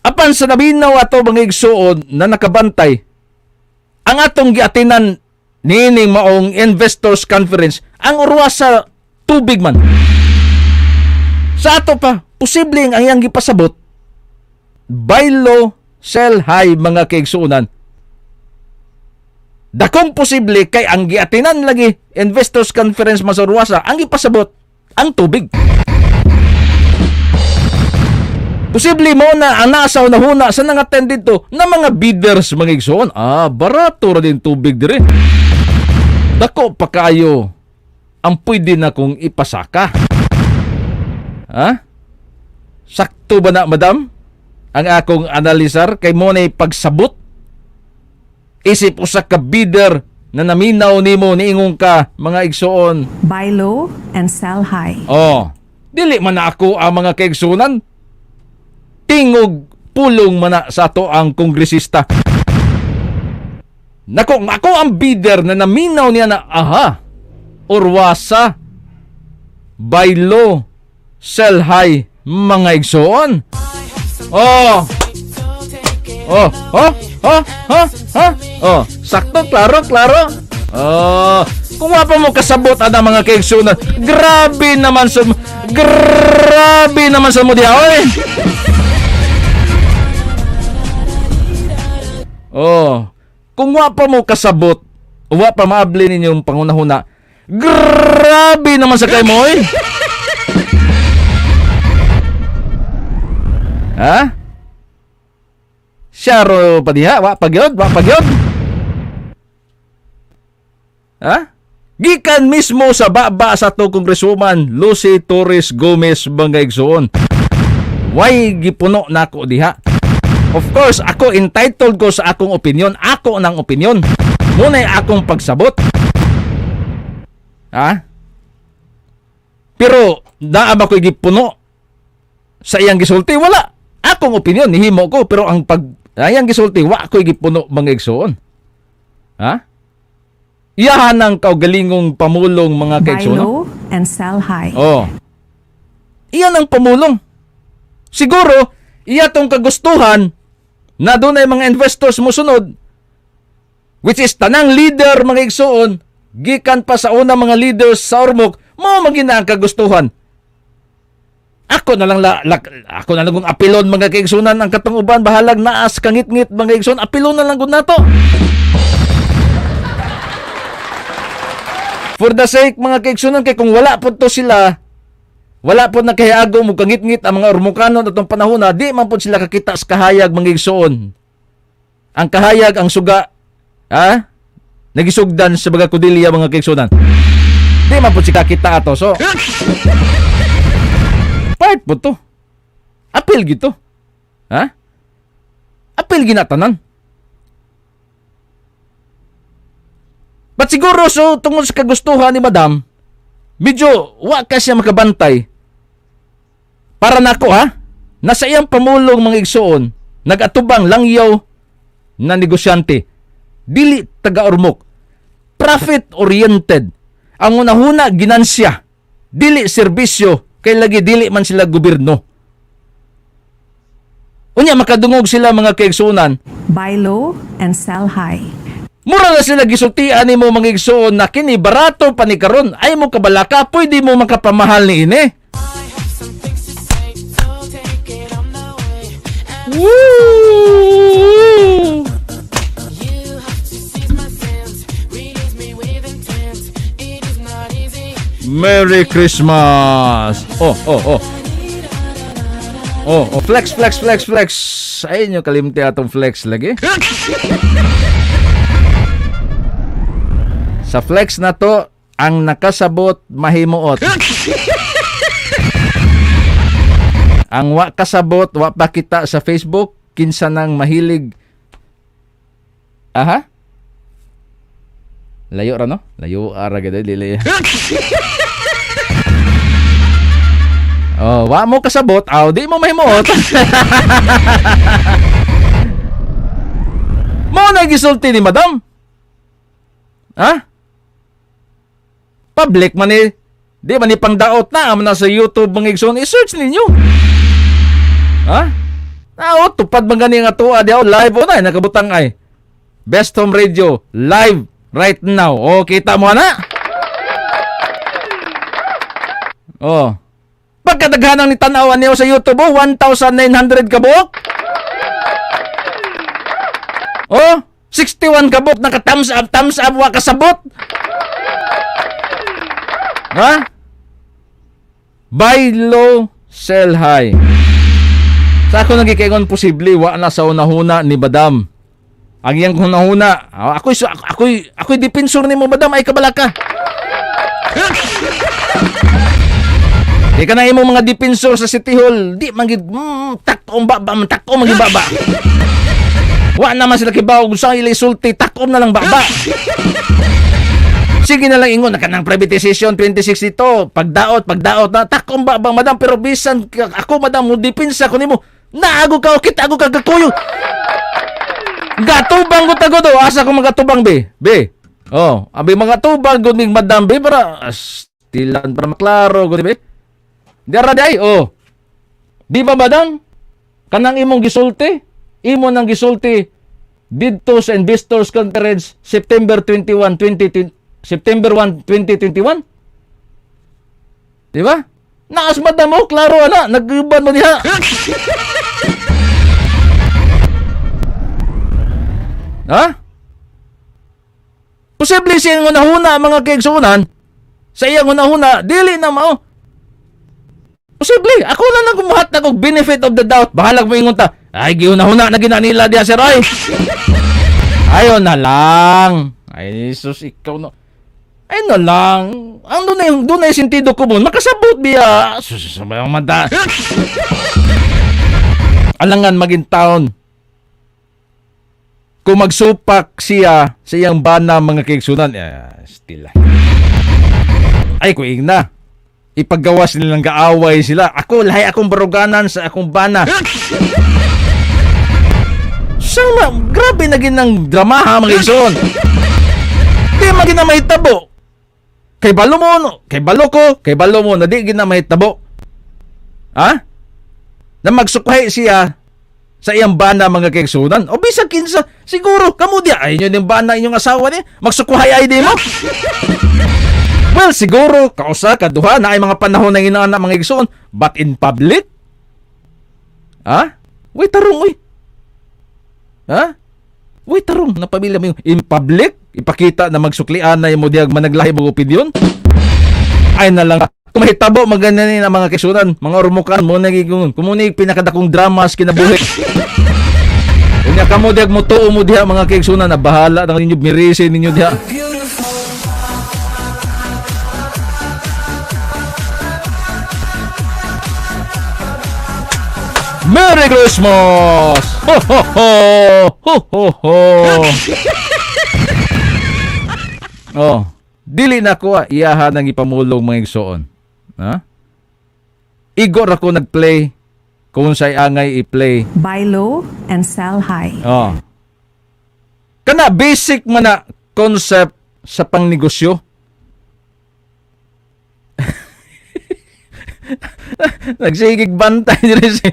Speaker 6: Apan sa nabinaw ato mga igsuon na nakabantay, ang atong giatinan niining maong Investors Conference, ang Urwasa tubig man. Sa ato pa, posibleng ang iyang gipasabot, buy low, sell high mga kaigsuonan. Dakong posible kay ang giatinan lagi Investors Conference Masurwasa, ang gipasabot ang tubig. Posible mo na ang nasa unahuna sa nang-attend dito na mga bidders mga igsoon. Ah, barato ra din tubig dire. Dako pa kayo ang pwede na kong ipasaka. Ha? Sakto ba na, madam? Ang akong analisar kay mo na pagsabot? Isip usa ka bidder na naminaw nimo niingon ka mga igsuon.
Speaker 7: Buy low and sell high.
Speaker 6: Oh, dili man na ako ang mga kaigsunan. Tingog pulong man na sa ato ang kongresista. Nako, ako ang bidder na naminaw niya na aha, orwasa, buy low, sell high, mga igsuon. Oh. Oh, oh, oh, oh, oh, oh, sakto, klaro, klaro. Oh, kung wa pa mo kasabot ana mga kaigsunan, grabe naman sa mo diha, oy. Oh, kung wa pa mo kasabot, wa pa maabli ninyong pangunahuna, grabe naman sa kay mo, oy. Ha? Siya ro pa diha, wa pa gyud, wa pa gyud. Ha? Gikan mismo sa baba sa to Congresswoman Lucy Torres Gomez, mga igsoon. Why gipuno nako diha? Of course, ako entitled ko sa akong opinion. Ako nang opinion. Muna'y akong pagsabot. Ha? Pero naa ba ko'y gipuno sa iyang gisulti? Wala. Akong opinion, nihimo ko. Pero ang pag iyang gisulti, wa ko'y gipuno, mga igsoon. Ha? Iyahan ang kaugalingong pamulong, mga
Speaker 7: Buy
Speaker 6: kaigsoon.
Speaker 7: low and sell high.
Speaker 6: Oh. Iyan ang pamulong. Siguro, iya tong kagustuhan na doon ay mga investors musunod, which is tanang leader, mga igsoon, gikan pa sa una mga leaders sa Ormoc, mao magina ang kagustuhan. Ako na lang ako na lang kung apilon, mga kaigsunan, ang katong uban bahalag naas kangit-ngit, mga igsoon, apilon na lang gud nato. For the sake, mga kaigsunan, kay kung wala po to sila, wala po na kahiago mo kangit-ngit ang mga Ormocano atong panahon na di man po sila kakita sa kahayag, mga igsoon. Ang kahayag, ang suga, ha? Nagisugdan sa mga kudilya, mga kaigsunan. Di man po sila kakita ato. So, part po to. Apil gito. Ha? Apil ginatanan. But siguro so tungod sa kagustuhan ni Madam, medyo wa ka siya makabantay. Para nako ha, nasa iyang pamulong, mga igsoon, nagatubang langyaw na negosyante, dili taga-Ormoc, profit-oriented. Ang unahuna ginansya, dili serbisyo, kay lagi dili man sila gobyerno. Unya makadungog sila, mga kaigsunan,
Speaker 7: Buy low and sell high.
Speaker 6: mura na sila gisultian nimo, mga igsoon, na kini barato pa ni karon, ay mo kabalaka pwede mo makapamahal ni ini. Woo! Merry Christmas! Oh. Oh, flex, flex, flex, flex. Ay inyo kalimti atong flex lagi. Sa flex na to, ang nakasabot mahimuot. Ang wa kasabot, wa pa kita sa Facebook, kinsa nang mahilig. Aha? Layo ra no? Layo ara gid dili. Oh, wa mo kasabot, aw di mo mahimuot. Mo na gisulti ni Madam. Ha? Public man ni. Di man ni pangdaot na man na sa YouTube, mga igsoon, i-search ninyo. Ha? Ah, oh, tupad man gani nga tuwa di live o na nakabutang ay. Best Home Radio live right now. Oh, kita mo na. Oh. Pagkadaghanang ni tanawan niyo sa YouTube, oh, 1,900 kabuok. Oh, 61 kabuok naka thumbs up, wa kasabot. Ha? Buy low, sell high. Sa ako nagikaingon, posible wa na sa unahuna ni Madam. Ang iyang hunahuna, ah, ako'y defensor nimo, Madam, ay kabalaka. Di ka na imong mga defensor sa City Hall, di man gid takong baba, takong man gid baba. Wa naman sila kibaw kung saan ila isulti, takom na lang baba. Sige na lang ingon na kanang privatization 2062, pagdaot, pagdaot na takom ba bang madam, pero bisan ako madam mo depensa ko nimo. Naago ka kita ako kagakuyo. Gatubang ko tago do, asa ko magatubang be? Be. Oh, abi mga tubang gud mig madam be para stilan para maklaro gud be. Dara day oh. Di ba madam? Kanang imong gisulti, imo nang gisulti didto sa Investors Conference September 21, 2020, September 1, 2021. Di ba? Naas madam oh, klaro ana, nag-uban mo diha. Ha? Posible siya ang hunahuna mga kaigsunan. Sa iyang hunahuna, dili na mao. Posible. Ako na lang kumuhat og benefit of the doubt. Bahalag mo ingon ta. Ay, gihunahuna na gina nila diha sir ay. Ayon na lang. Ay, Jesus, ikaw no. Ay na lang. Ang doon na yung, doon na yung sentido ko mo. Makasabot biya. Sus, mata. Alangan maging taon. Kung magsupak siya sa iyang bana mga kaigsunan, eh, still. Ay, kuing na. Ipaggawas nilang gaaway sila. Ako, lahi akong baruganan sa akong bana. Sama, grabe na ginang dramaha mga igsoon. Di man gina mahitabo. Kay balo mo, no? Kay balo ko, kay balo mo, na di gina mahitabo. Ha? Na magsukhay siya sa iyang bana mga kaigsunan. O bisag kinsa, siguro, kamo diya, ay inyo yung bana inyong asawa niya, magsukhay ay di mo. Well, siguro, kausa, kaduha, na ay mga panahon na inaana mga igsoon, but in public? Ha? Uy, tarong, uy. Ha? Uy, tarong, na pamilya mo yung in public? Ipakita na magsuklian na mo diyag managlahi mo opinion? Ay na lang. Kung mahitabo, maganda ni na mga kisunan, mga ormukan mo nagiging, kumuni pinakadakong dramas kinabuhi. Unya kamo diag mo tuo mo diha mga kaigsunan na bahala na ninyo mirisi ninyo diha. Merry Christmas! Ho ho ho! Ho ho ho! Oh, dili na ko iyaha nang ipamulong mga igsoon. Ha? Igo ra ko nagplay kung say angay i-play.
Speaker 7: Buy low and sell high.
Speaker 6: Oh. Kana basic man na concept sa pangnegosyo. Nagsigig bantay diri si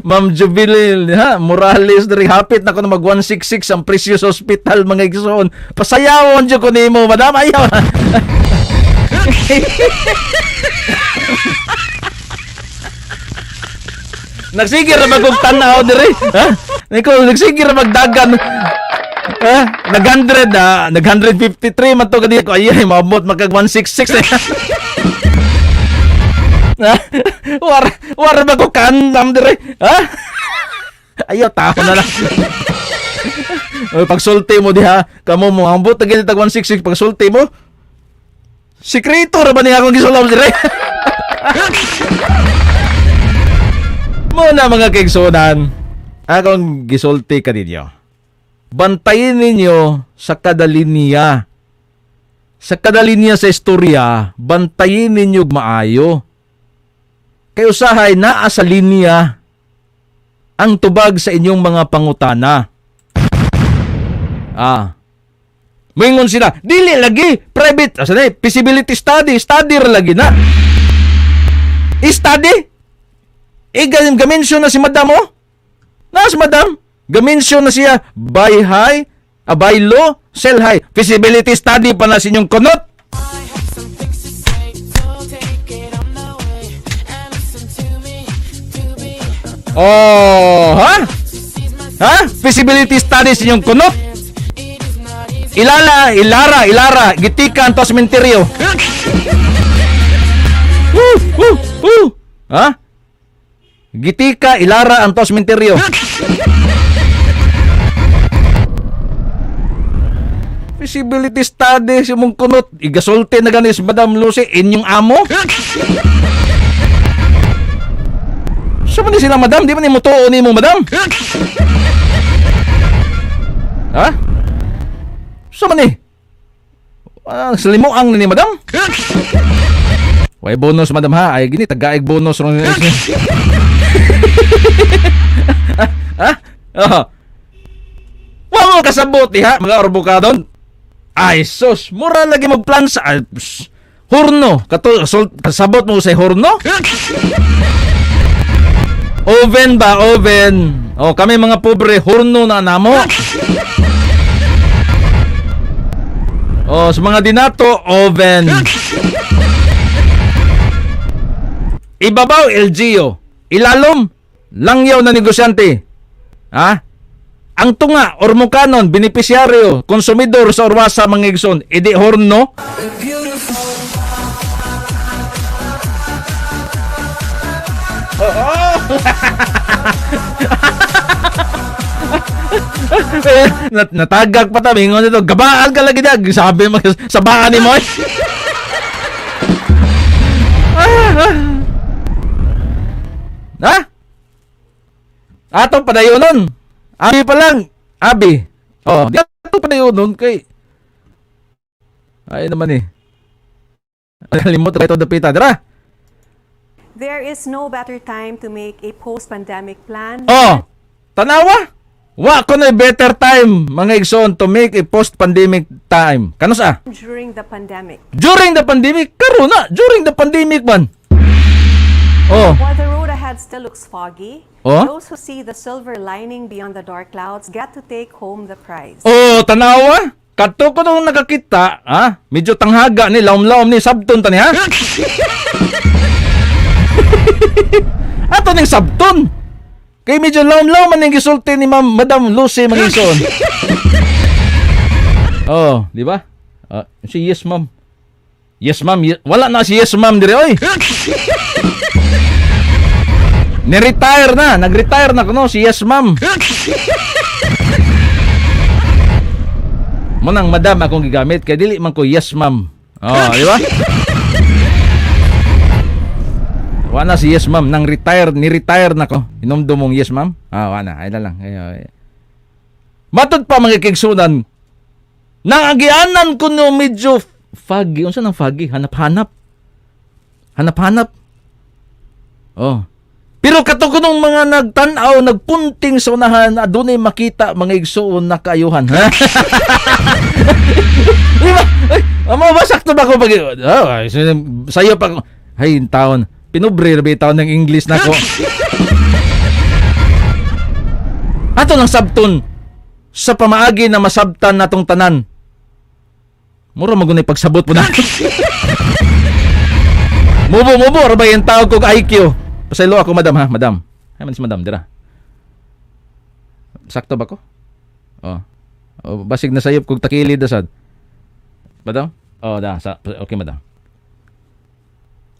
Speaker 6: Ma'am Jubilil, ha? Morales diri hapit na ko na mag 166 ang Precious Hospital mga igsoon. Pasayawon jud ko nimo, madam. Ayaw. Nagsige ra mag tanaw diri, ha? Niko nagsige ra magdagan. Ha? Nag 100 na, nag 153 man to kadi ko. Ay, maabot magkag 166 eh. Ha? War war ba ko kanam dire? Ha? Ayaw tao na lang. Oy, pagsulti mo diha, kamo mo ambot na tag 166 pagsulti mo. Sikreto ra ba niya akong gisulam dire? Mo na mga kaigsunan, akong gisulti kaninyo. Bantayin ninyo sa kada linya. Sa kada linya sa istorya, bantayin ninyo maayo. Kay usahay naa sa linya ang tubag sa inyong mga pangutana. Ah. Moingon sila, dili lagi private, asa na eh, feasibility study, study ra lagi na. I-study? E gaminsyon na si madam oh. Na si madam. Gaminsyon na siya buy high, buy low, sell high. Feasibility study pa na sa inyong kunot. Oh, ha? Ha? Feasibility study sa inyong kunot? Ilala, ilara, ilara, gitikan to sementeryo. Woo, woo, woo. Ha? Gitika, ilara ang to sementeryo. Feasibility study si mong kunot. Igasulti na ganis Madam Lucy, inyong amo? Sa man ni sila, madam? Di man ni mo tuo ni mo, madam? Ha? Sa man eh? Ah, salimuang ni madam? Way bonus madam ha. Ay gini tagaig bonus ron. Ha? Oh. Wa mo kasabot diha mga orbukadon. Ay sus, mura lagi magplansa. Ay, pss. Horno, kato sol, kasabot mo sa horno? Oven ba, oven. Oh, kami mga pobre, horno na namo. Oh, sa mga dinato, oven. Ibabaw, LGU. Ilalom, langyaw na negosyante. Ha? Ang tunga, ormokanon, benepisyaryo, konsumidor sa orwasa mga igsoon, idi horno. Eh, natagag pa ta mingon nito, gabaan ka lagi dag, sabi mag sabaan ni mo. Ha? Atong padayonon. Abi pa lang. Abi. Oh, di atong padayonon kay ay naman eh. Limot ito dapita dira.
Speaker 7: There is no better time to make a post-pandemic plan
Speaker 6: Oh, tanawa. Wa ko na better time mga igsoon to make a post-pandemic time. Kanus ah?
Speaker 7: during the pandemic.
Speaker 6: During the pandemic, karon na, during the pandemic man. Oh,
Speaker 7: While the road ahead still looks foggy,
Speaker 6: Oh?
Speaker 7: those who see the silver lining beyond the dark clouds get to take home the prize.
Speaker 6: Oh, tanawa. Kadto ko nung nakakita, ha? Medyo tanghaga ni, laom-laom ni, sabton ta ni, ha? Ato ning sabton. Kay medyo laom-laom man ning gisulti ni Ma'am Madam Lucy Mangison. Oh, di ba? Ah, si yes ma'am. Yes ma'am, wala na si yes ma'am dire oy. Ni-retire na, nag-retire na kuno si yes ma'am. Mo nang madam akong gigamit kay dili man ko yes ma'am. Oh, di ba? Wala si yes ma'am nang retire, ni-retire na ko. Inomdom mong yes ma'am? Ah, wala na. Ay na lang. Ay, ay. Matod pa mga kigsunan, nang agianan ko no medyo foggy. Unsa nang foggy? Hanap-hanap. Hanap-hanap. Oh. Pero kato ko nung mga nagtan-aw, nagpunting sa unahan, adunay makita mga igsuon na kaayuhan. Ha? Di ba? Ay, amo ba sakto ba ko pag oh, ay, sayo pa ko. Ay, yung taon. Pinubre ra ba yung taon ng English na ko. Ato nang sabton sa pamaagi na masabtan natong tanan. Mura magunay pagsabot po na. Mubo mubo ra ba yung tawag kog IQ? Pasaylo ako madam ha, madam. Ay man si madam dira. Sakto ba ko? Oh. Oh, basig na sayop kog takilid asad. Madam? Oh, da, sa, okay madam.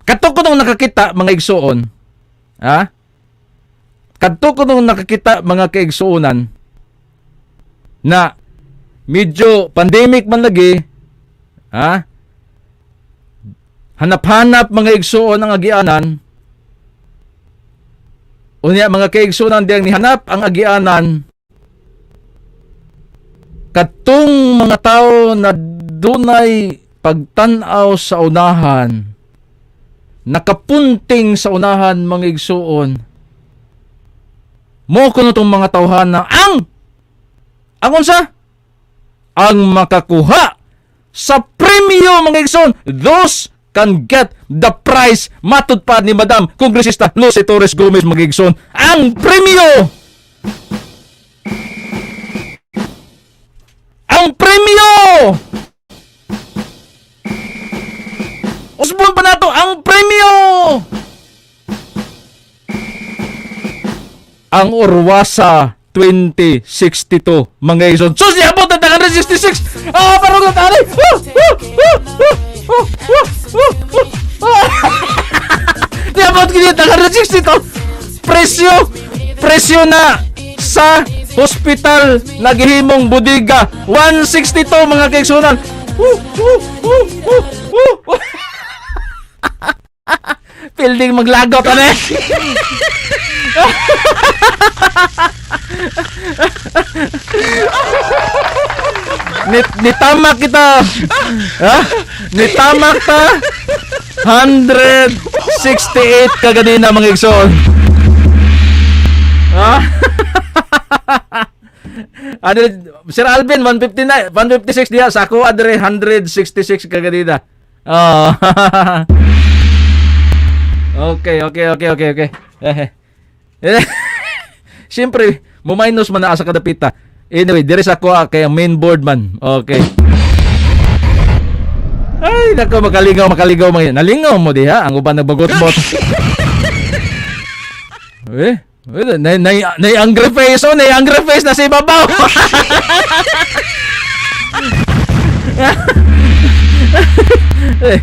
Speaker 6: Kadto ko nung nakakita mga igsuon, ha? Kadto ko nung nakakita mga kaigsuonan na medyo pandemic man lagi, ha? Hanap-hanap mga igsuon ang agianan. Unya mga kaigsuonan diyang nihanap ang agianan katong mga tao na dunay pagtan-aw sa unahan, nakapunting sa unahan mga igsuon, mo kuno tong mga tawhana ang unsa? Ang makakuha sa premyo mga igsuon. Those can get the prize matud pa ni Madam Kongresista Lucy Torres Gomez mga igsuon. Ang premyo! Ang premyo! Usbon pa nato ang premyo! Ang Orwasa 2062 mga ison. Sus, niabot na 166! Ah, parang na tari! Niabot kini 162! Presyo! Presyo na sa hospital na gihimong budiga 162 mga kaigsunan. Pilding maglagot ano eh. Nitamak kita. Ha? Nitamak ta. 168 kaganina, mga igsoon. Ha? Ano, Sir Alvin, 159, 156 diha sa ako adre 166 kaganina. Oh. Okay. Eh. Siyempre, mo-minus man na sa kadapita. Anyway, dire sa ako kay ang main board man. Okay. Ay, nako, makaligaw, makaligaw mga. Nalingaw mo diha ang uban nagbagot-bot. Eh, eh, na na na angry face, oh, na angry face na si ibabaw. Eh,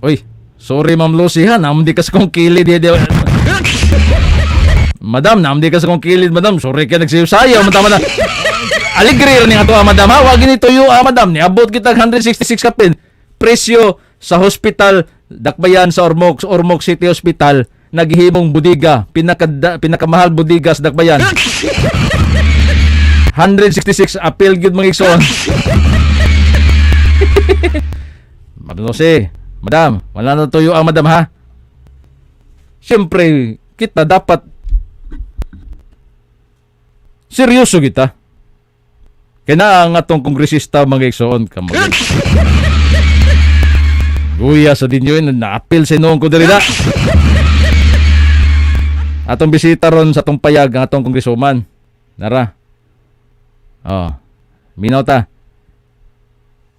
Speaker 6: uy, sorry, Ma'am Lucy, ha, namdi ka sa kong kilid di. Madam, namdi ka sa kong kilid, madam. Sorry ka nagsayo-sayo, madam na. Aligre ni ato, ah, madam, ha. Wag ni tuyo, ah, madam. Niabot kita 166 kapin. Presyo sa hospital Dakbayan sa Ormoc, Ormoc City Hospital, naghihimong budiga, pinaka pinakamahal budiga sa Dakbayan. 166 appeal gyud, mga igsoon. Ma'am Lucy, madam, wala na tuyo ang madam, ha. Siyempre, kita dapat seryoso kita. Kaya na ang atong kongresista, mga igsoon ka mga. Guya sa dinyo yun, naapil sa noong ko diri na. Atong bisita ron sa atong payag ang atong kongresuman. Nara. Oh. Minaw ta.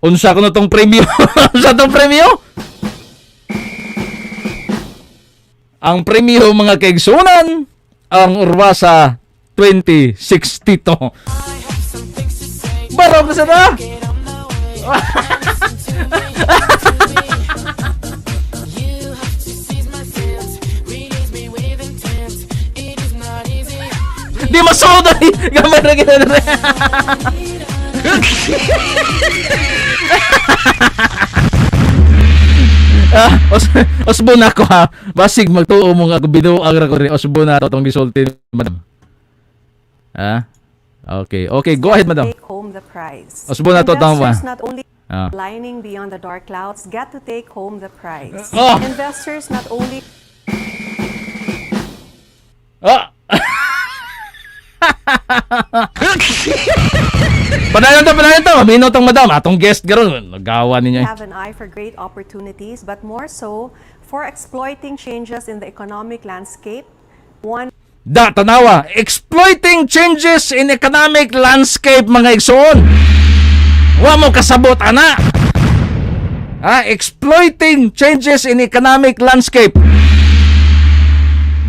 Speaker 6: Unsa kuno tong premyo? Unsa tong premyo? Ang premyo, mga kaigsunan, ang Urwasa 2062. Barog na sa na!
Speaker 2: You have to seize my fears, release me with intent. It is not easy.
Speaker 6: Di masoda ni! Gamay ra gina na. Ah, osbo na ako, ha. Basig magtuo mo nga ako binuang ra ko rin. Osbo na ato tong gisulti, madam. Ah? Okay, go ahead, madam.
Speaker 7: Take home the prize.
Speaker 6: Osbo na to, tama.
Speaker 7: Investors not only lining beyond the dark clouds get to take home the prize.
Speaker 6: Oh.
Speaker 7: Investors not only
Speaker 6: Ah! Padayon to, padayon to. Mamino tong madam. Atong guest garon. Nagawa ninyo eh.
Speaker 7: have an eye for great opportunities, but more so for exploiting changes in the economic landscape. One
Speaker 6: Da, tanawa. Exploiting changes in economic landscape, mga igsoon. Wa mo kasabot, ana. Ah, exploiting changes in economic landscape.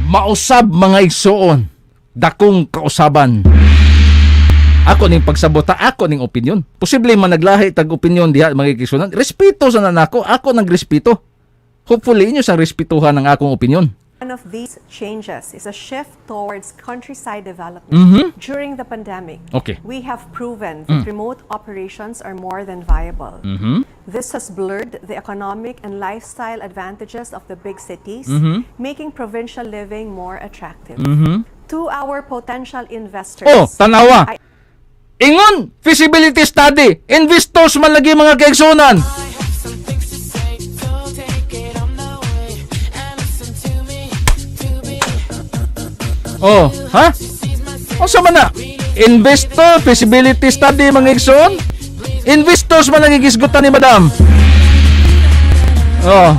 Speaker 6: Mausab, mga igsoon. Dakong kausaban. Ako ning pagsabota, ako ning opinion. Posible man naglahi tag opinion diha, mga igsoon. Respeto sa nanako, ako nagrespeto. Hopefully inyo sa respetuhan ang akong opinion.
Speaker 7: One of these changes is a shift towards countryside development. During the pandemic, we have proven that remote operations are more than viable. This has blurred the economic and lifestyle advantages of the big cities, making provincial living more attractive. To our potential investors,
Speaker 6: Oh, tanawa.
Speaker 7: I
Speaker 6: Ingon, feasibility study. Investors man lagi, mga kaigsunan.
Speaker 2: I have some things to say, so take it on the way and listen to me, to be.
Speaker 6: Oh, ha? Unsa man na? Investor feasibility study, mga igsoon? Investors man ang gigisgutan ni madam. Oh.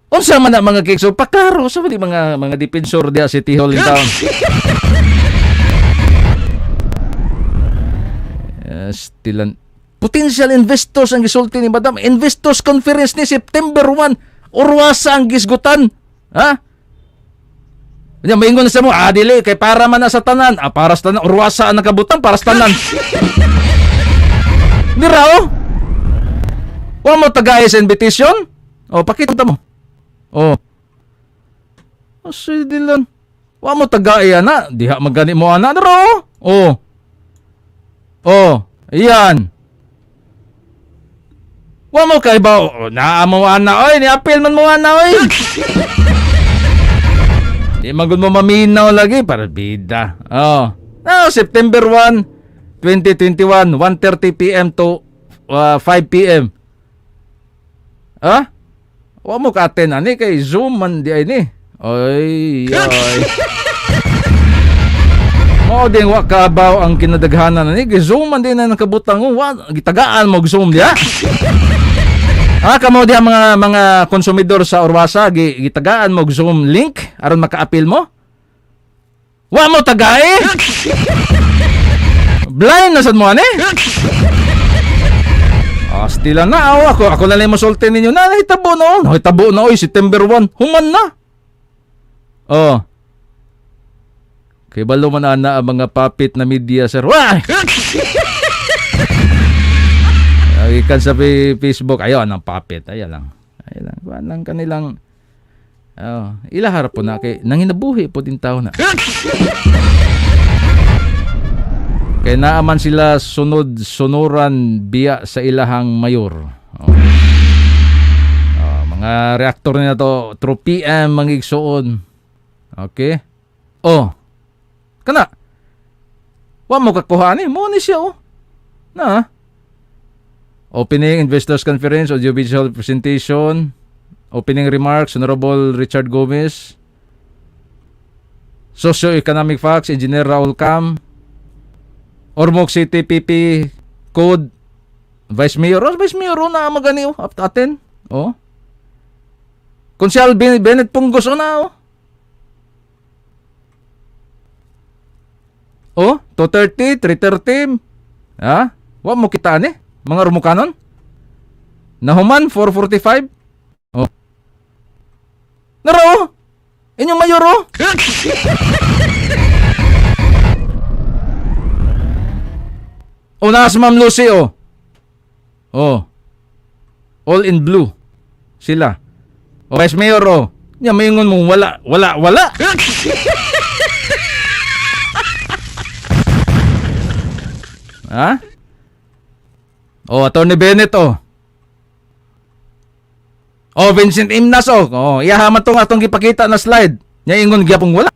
Speaker 6: Unsa man na, mga kaigsoon? Paklaro sa di mga defensor diha City Hall in town. Still potential investors ang gisulti ni madam. Investors conference ni September 1. Urwasa ang gisgutan. Ha? Nya maingon na sa mo, ah, dili kay para man na sa tanan. Ah, para sa tanan, urwasa ang nakabutang para sa tanan. Dira oh. Wa mo tagay sa invitation? Oh, pakita mo. Oh. Asa dilan. Wa mo tagay ana, diha magani mo ana dira oh. Oh. Oh, iyan. Wa mo kay ba oh, naa mo ana oy, ni apil man mo ana oy. Di man gud mo maminaw lagi para bida. Oh. Now, September 1, 2021, 1:30 p.m. to 5 p.m. Ah? Wa mo ka-attend ani kay Zoom man di ay ni. Oy, oy. Mao din wa kaabaw ang kinadaghanan ani kay Zoom man din na nakabutang, oh, wa gitagaan mo og Zoom diha. Ah, kamo diha mga konsumidor sa Orwasa, gitagaan mo og Zoom link aron maka-apil mo. Wa mo tagae? Blind na sad mo ani? Ah, stila na oh. Ako na lang mosulti ninyo na nahitabo na oh. Nahitabo na oy, September 1. Human na. Oh. Kay balo man ana ang mga papit na media, sir. Wah! Ikan sa Facebook, ayon ang papit. Ayan lang. Ayan lang. Kuan lang kanilang, oh, ilahar po na kay nanginabuhi po din tao na. Kay naaman sila sunod-sunuran biya sa ilahang mayor. Oh. Oh, mga reaktor nila to through PM, mga igsuon. Okay? Oh. Kana. Wa mo kakuha ni mo ni siya oh. Na. Opening Investors Conference, audiovisual presentation, opening remarks, Honorable Richard Gomez, Socio-economic facts, Engineer Raul Cam, Ormoc City PP Code, Vice Mayor, oh, Vice Mayor, oh, na magani oh, up to atin. Oh. Konsyal Bennett Punggos, oh, na oh. Oh, 2:30, 3:30. Ha? Wa mo kita ni? Mga Ormocanon? Nahuman 4:45. Oh. Naro oh. Inyong mayor oh. Oh, nasa si Ma'am Lucy oh. Oh. All in blue. Sila. Oh, Vice Mayor oh. Nya maingon mo wala, wala, wala. Ha? Oh, Attorney Bennett oh. Oh, Vincent Imnas oh. Oh, iyaha man tong atong gipakita na slide. Nya ingon gyapon wala.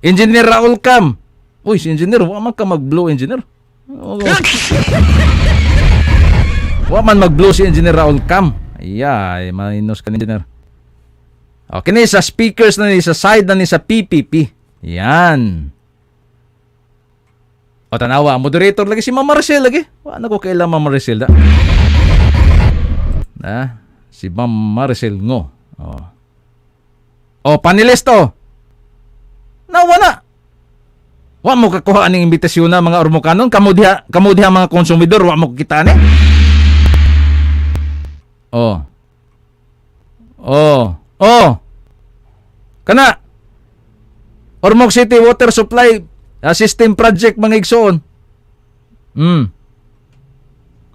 Speaker 6: Engineer Raul Cam. Uy, si engineer, wa man ka mag-blue, engineer. Oh. Wa man mag-blue si Engineer Raul Cam. Ay, minus ka ni engineer. Okay ni sa speakers na ni sa side na ni sa PPP. Yan. O tanawa, moderator lagi si Ma'am Maricel lagi. Wa na ko kailan Ma'am Maricel da. Na, si Ma'am Maricel Ngo. Oh. Oh, panelist oh. Na wala. Wa mo kakuha aning imbitasyon na mga Ormocanon, kamo diha mga konsumidor, wa mo kita ni. Oh. Oh. Oh. Kana. Ormoc City Water Supply System Project, mga igsoon.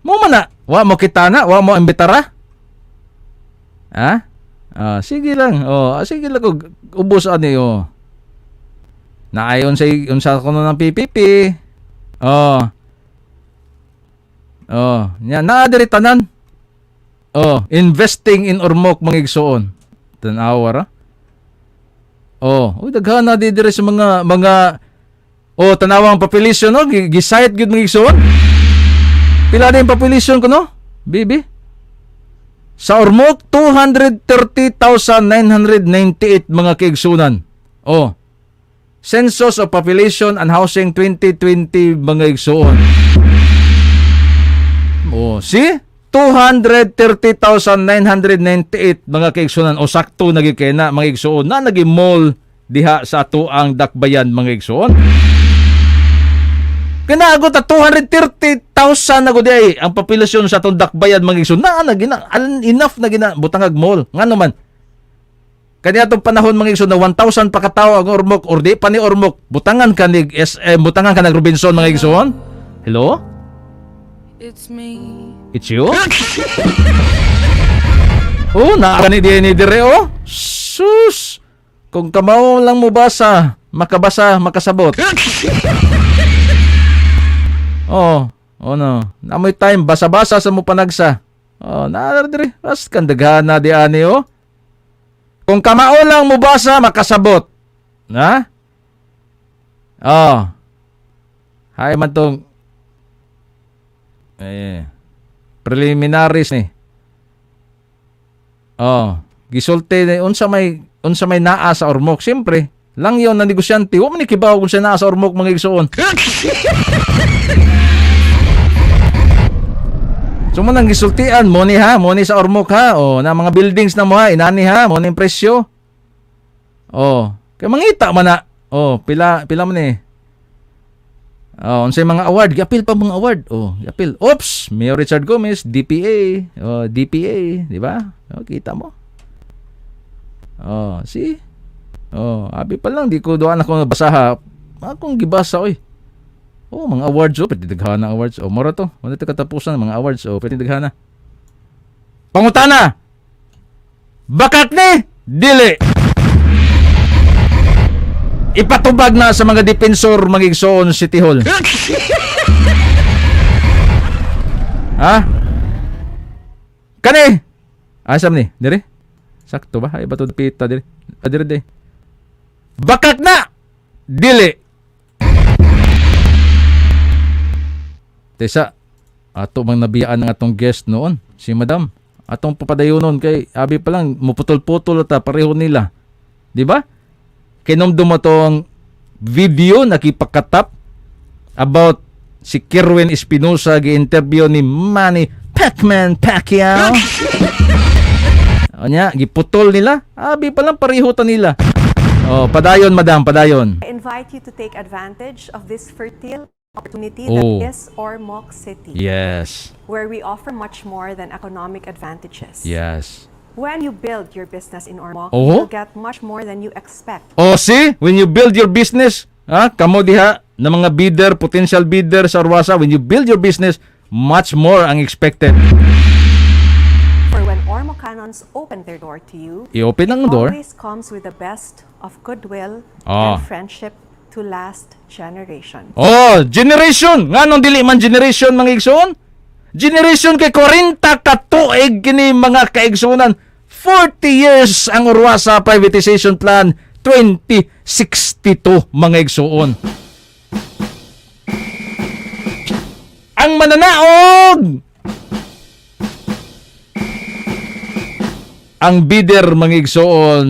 Speaker 6: Mo man na, wa mo kita na, wa mo imbitara. Ha? Ah, sige lang. Oh, sige lang kog ubos ani oh. Naayon sa unsa kuno ng PPP. Oh. Oh, nya naa diri tanan. Oh, investing in Ormoc, mga igsoon. Tan-awa ra. Oh, uy, daghan na di diri sa mga oh, tanawang population no, gi-cite gyud, mga igsoon. Pila din population ko no? Bibi? Sa Ormoc, 230,998 mga kaigsunan. Oh. Census of Population and Housing 2020, mga igsuon. Oh, see? 230,998 mga kaigsunan o sakto na gyud kay na, mga igsuon, na nagi mall diha sa ato ang dakbayan, mga igsuon. Kinagot na 230,000 na gud ay ang populasyon sa atong dakbayan, mga igsuon. Na na gina enough na gina butangag mall. Ngano man? Kaniya atong panahon, mga igsoon, na 1,000 pa katawo ang Ormoc or di pa ni Ormoc, butangan ka ni SM, butangan ka ng Robinson, mga igsoon. Hello?
Speaker 2: It's me.
Speaker 6: It's you? Oh, naa ni di ni dire oh. Sus. Kung kamao lang mo basa, makabasa, makasabot. Oh, oh no. Namoy time basa-basa sa mo panagsa. Oh, naa dire. Ras kan daghana di ani oh. Kung kamao lang mo basa, makasabot. Na? Oh. Hay man tong eh preliminaries ni. Oh, gisulti ni unsa may naa sa Ormoc. Siyempre, lang yon na negosyante, wa man ni kibaw kung sa naa sa Ormoc, mga igsuon. So mo nang gisultian mo ni ha, mo ni sa Ormoc ha. Oh, na mga buildings na mo ha, inani ha, mo ni presyo. Oh, kay mangita man na. Oh, pila pila man ni. Oh, unsay mga award? Giapil pa mga award. Oh, giapil. Oops, Mayor Richard Gomez, DPA. Oh, DPA, di ba? Oh, kita mo. Oh, see? Oh, abi pa lang di ko doon ako nabasa ha. Akong gibasa oy. Oh, mga awards oh, pwede daghana awards. Oh, mora to. Wala to katapusan mga awards oh, pwede daghana. Pangutana. Bakak ni? Dili. Ipatubag na sa mga depensor mga igsoon City Hall. Ha? Kani? Asa man ni? Dire? Sakto ba? Ay ba to pita dire? Ah, dire dire. Bakak na! Dili. Tesa, ato mang nabiyaan ang atong guest noon, si Madam. Atong papadayonon kay abi pa lang muputol-putol ta pareho nila. Di ba? Kinomdum mo tong video nakipakatap about si Kerwin Espinosa gi-interview ni Manny Pacman Pacquiao. Onya, giputol nila. Abi pa lang pareho ta nila. Oh, padayon madam, padayon.
Speaker 7: I invite you to take advantage of this fertile opportunity
Speaker 6: Oh.
Speaker 7: that is Ormoc City, where we offer much more than economic advantages. When you build your business in Ormoc, you'll get much more than you expect.
Speaker 6: Oh, see? When you build your business, ha? Kamo diha na mga bidder, potential bidder sa Orwasa, when you build your business, much more ang expected.
Speaker 7: For when Ormocanons open their door to you,
Speaker 6: I-open ang
Speaker 7: it
Speaker 6: door.
Speaker 7: always comes with the best of goodwill and friendship to last generation.
Speaker 6: Oh, generation! Nganong dili man generation mga igsoon? Generation kay 40 ka tuig kini mga kaigsunan. 40 years ang Orwasa privatization plan 2062 mga igsuon. Ang mananaog! Ang bidder mga igsuon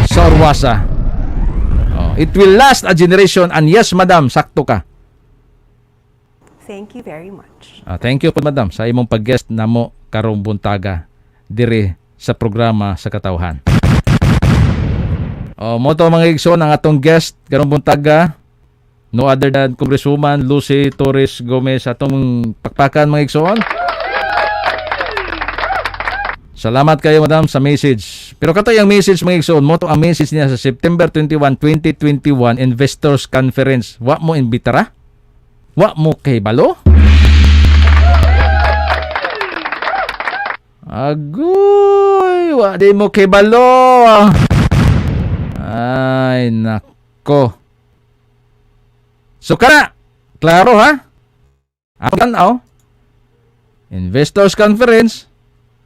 Speaker 6: sa Orwasa. Oh, it will last a generation and yes, madam, sakto ka.
Speaker 7: Thank you very much.
Speaker 6: Ah, thank you po, madam, sa imong pag-guest namo karong buntaga dire sa programa sa katawhan. Oh, mo to mga igsoon ang atong guest karong buntaga, no other than Congresswoman Lucy Torres Gomez. Atong pakpakan mga igsoon. Salamat kayo madam sa message. Pero kato yung message mga igsoon, mo to ang message niya sa September 21, 2021 Investors Conference. Wa mo imbitara? Wa mo kay balo? Agoy, wa di mo kay balo. Ay, nako. So kana, klaro ha? Ako tanaw. Investors Conference.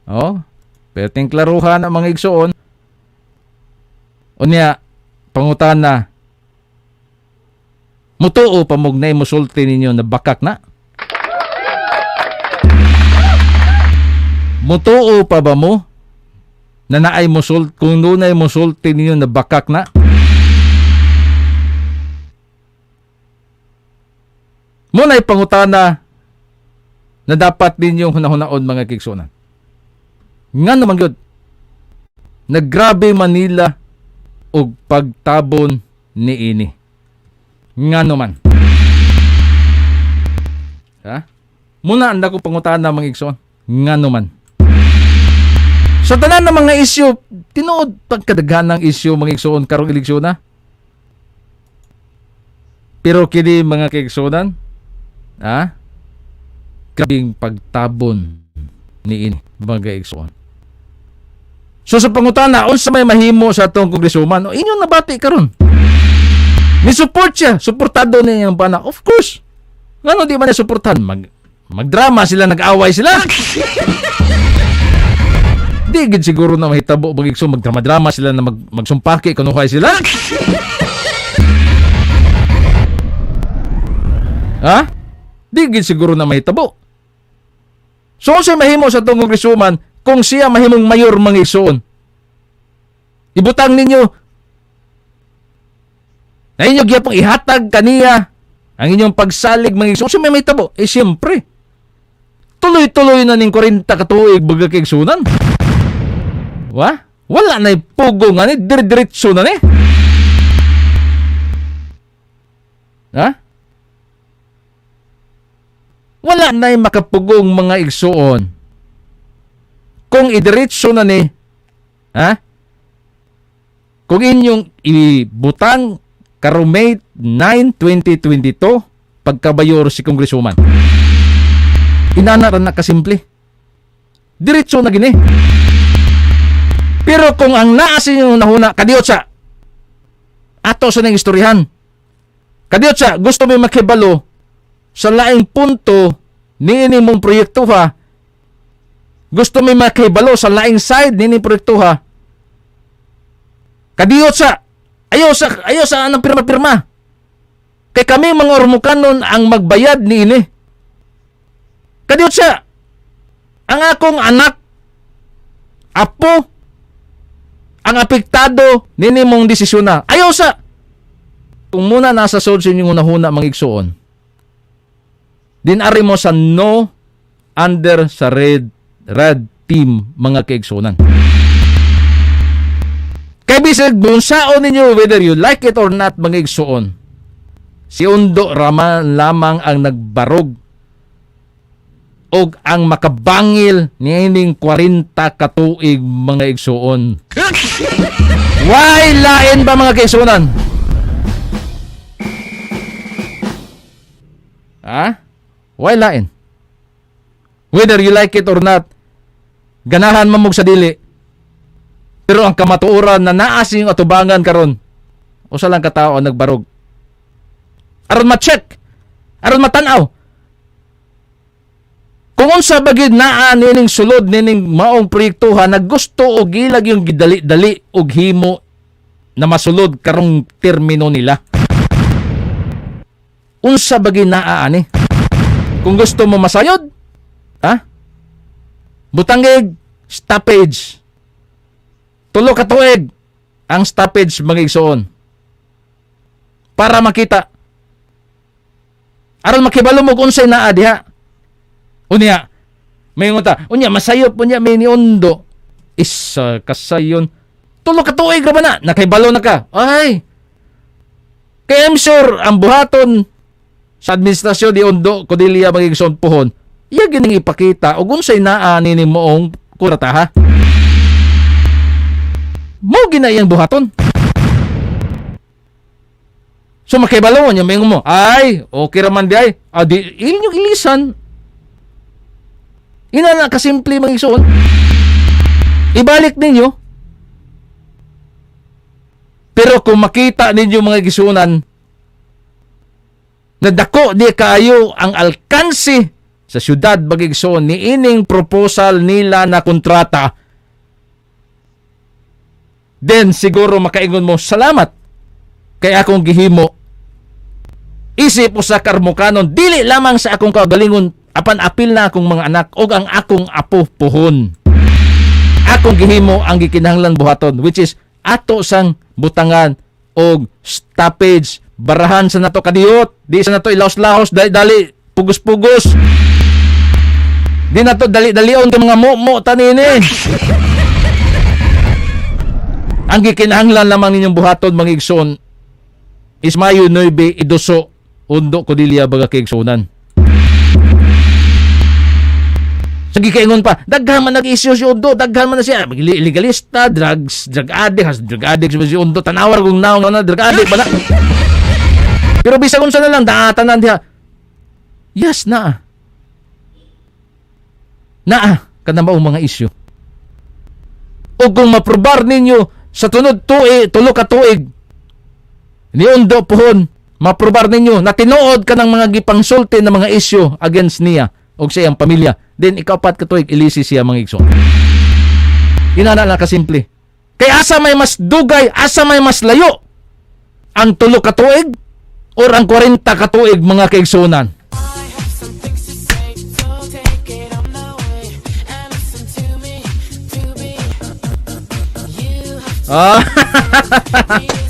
Speaker 6: Oh, perting klaruhan ang mga igsuon. Unya, pangutana. Mutuo pa mo musulti ninyo na bakak na? Mutuo pa ba mo na naay musult kung dunay musulti ninyo na bakak na? Muna'y pangutana na dapat ninyong hunahunaon mga kigsunan. Nga naman gyud, naggrabe Manila og pagtabon niini. Nga naman. Ha? Muna ang dako pangutana mga igsoon. Nga naman. Sa tanan ng mga isyu, tinuod pagkadaghan ng isyu mga igsoon karong eleksyon na. Pero kini mga kaigsunan, ha? Grabing pagtabon niini mga igsoon. So sa pangutana, unsa may mahimo sa atong kongreswoman? O inyong nabati karon. Ni support siya, suportado niya yung bana. Of course. Ngano di man niya suportahan? Magdrama sila, nag-away sila. Di gid siguro na mahitabo mga igsoon, magdrama-drama sila na magsumpaki kunuhay sila. Ha? Di gid siguro na mahitabo. So unsay mahimo sa atong congresswoman kung siya mahimong mayor, mga igsoon? Ibutang ninyo na inyo gyapong ihatag kaniya ang inyong pagsalig, mga igsoon. Unsay may mahitabo? Eh siyempre, tuloy-tuloy na ning 40 ka tuig, mga kaigsunan. Wa? Wala na pugong ani, dire-diretso na ni. Ha? Wala na makapugong, mga igsuon. Kung idiretso na ni, ha? Kung inyong ibutang karong May 9, 2022, pagka-mayor si congresswoman. Inana ra na kasimple. Diretso na gini. Pero kung ang naa sa inyong hunahuna, kadiyot sa ato sa nang istoryahan. Kadiyot sa gusto mo makibalo sa laing punto niini mong proyekto ha. Gusto mo makibalo sa laing side niini proyekto ha. Kadiyot sa ayaw sa anang pirma-pirma. Kay kami mga Ormocanon ang magbayad niini. Kadiyot sa ang akong anak, apo, ang apektado nini mong desisyon na. Ayaw sa kung muna nasa sod sa inyong hunahuna, mga igsuon. Din ari mo sa no under sa red red team, mga kaigsuonan. Kay bisag bunsaon ninyo, whether you like it or not, mga igsuon. Si Undo Raman lamang ang nagbarog og ang makabangil niining 40 katuig, mga igsuon. Why lain ba, mga kaigsuonan? Ha? Why lain? Whether you like it or not, ganahan man mo sa dili. Pero ang kamatuoran na naa sa inyong atubangan karon, usa lang ka tao ang nagbarog. Aron ma-check, aron matanaw kung unsa ba gyud naa nining sulod nining maong proyektuha na gusto og ilag yung gidali-dali og himo na masulod karong termino nila. Unsa ba gyud naa ani? Kung gusto mo masayod, ha? Butangig stoppage. 3 ka tuig ang stoppage, mga igsoon. Para makita. Aron makibalo mo kung unsay naa diha. Unya, may ta, unya masayop unya may ni Undo. Isa kasayon. 3 ka tuig ra ba na? Nakibalo na ka. Ay. Kaya I'm sure ang buhaton sa administrasyon ni Undo Codilla, mga igsoon, puhon, iya gining ipakita og unsay naa nini moong kurata ha. Mo gina iyang buhaton. So makibalo mo niya, may mo, ay, okay raman di ay. Ah, di, inyong ilisan. Ina na kasimple, mga igsoon. Ibalik ninyo. Pero kung makita ninyo, mga igsuonan, na dako di kaayo ang alkansi sa syudad, mga igsoon, ni ining proposal nila na kontrata, then siguro makaingon mo, "Salamat kay akong gihimo isip usa ka Ormocanon, dili lamang sa akong kaugalingon apan apil na akong mga anak og ang akong apo puhon. Akong gihimo ang gikinahanglan buhaton, which is ato sang butangan og stoppage. Barahan sa nato, kadiyot. Di sa nato ilaos-laos, dali, dali pugos-pugos. Di nato dali-dalion kay mga mo tanini. Ang gikinahanglan lamang ninyong buhaton, mga igsoon, is Mayo 9, iduso Undo Codilla, mga kaigsuonan. Sa gikaingon pa, daghan man nag-issue si Undo, daghan man na siya, illegalista, drugs, drug addict, has drug addict si Undo, tanawar kung naong na drug addict ba na. Pero bisag unsa na lang, daatanan diha. Yes, naa. Naa, kana maong mga issue. O kung maprobar ninyo sa tunod tuig, 3 ka tuig, ni Undo puhon, maprobar ninyo na tinuod ka ng mga gipangsulti na mga issue against niya o sa iyang pamilya, then ika-4 ka tuig ilisi siya, mga igsoon. Inana na kasimple. Kay asa may mas dugay, asa may mas layo? Ang 3 ka tuig Or ang 40 ka tuig, mga kaigsunan?
Speaker 2: I have some things to say, so take it on the way and listen to me, to be. You have to please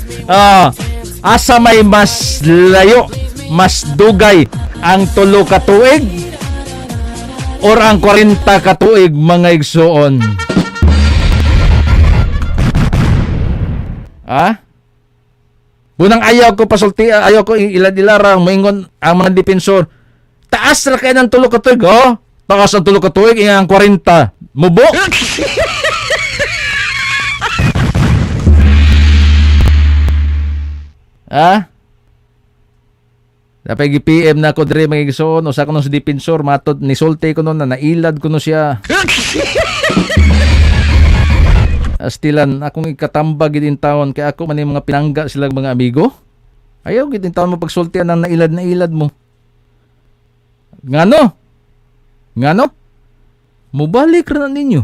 Speaker 2: me.
Speaker 6: Ah, asa may mas layo, mas dugay, ang 3 ka tuig or ang 40 ka tuig, mga igsuon? Ah? Bunang ayaw ko pasulti, ayaw ko ilad-ilara, moingon ang mga depensor. Taas ra kay ng 3 ka tuig, oh. Taas ang 3 ka tuig, ang 40. Mubo. Ah? Dapat gi-PM na ako dre, mga igsoon, usa ko nung sa defensor, matod nisulti ko noon na nailad ko no siya. Astilan akong ikatamba gid in taon kay ako man yung mga pinangga silang mga amigo. Ayaw gid in taon mo pagsultian ang nailad mo. Ngano? Ngano? Mubalik ra na ninyo.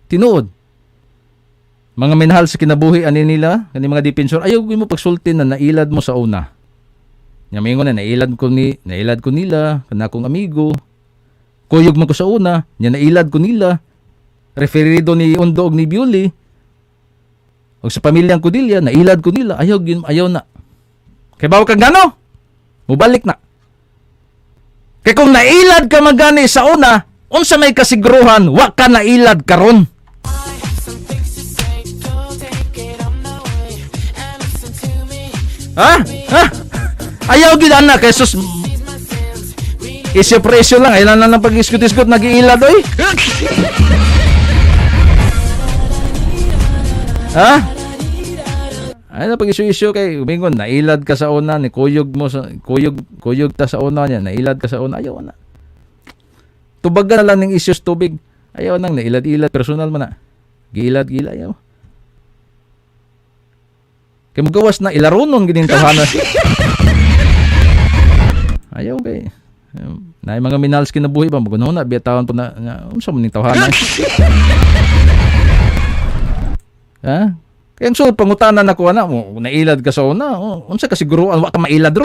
Speaker 6: Tinuod. Mga minahal sa kinabuhi ani nila, kani mga defensor, ayaw gid mo pagsulti na nailad mo sa una. Nya mingon na nailad ko nila, kana akong amigo. Kuyog man ko sa una, nya nailad ko nila. Referido ni Ondo og ni Bewley. Og sa pamilyang Codilla, nailad ko nila, ayaw gyud, ayaw na. Kay bawo kag ngano? Mubalik na. Kay kung nailad ka magani sa una, unsa may kasiguruhan wa ka nailad karon?
Speaker 2: I have some things to say, so take it on the way and listen to me.
Speaker 6: Ha? Ha? Ayaw gid ana kay sus.
Speaker 2: Ease my sins, read
Speaker 6: Isyo presyo lang, ayaw na lang pag-iskut-iskut nagiilad oy. Ha? Ay na pag-isyu-isyu kay umingon nailad ka sa una ni kuyog mo sa kuyog, kuyog ta sa una niya, nailad ka sa una, ayaw na. Tubagan na lang ning isyu sa tubig. Ayaw nang nailad-ilad personal man na. Giilad-gila ayaw. Kay mugawas na ilaronon gid ning tawhana. Ayaw kay na mga minals kinabuhi ba magunahon na biya tawon po na, na unsa man ning tawhana. Ha? Kaya ang sunod pangutana na ko ana mo, nailad ka sa una, oh, unsa ka siguruan wa ka mailad ro?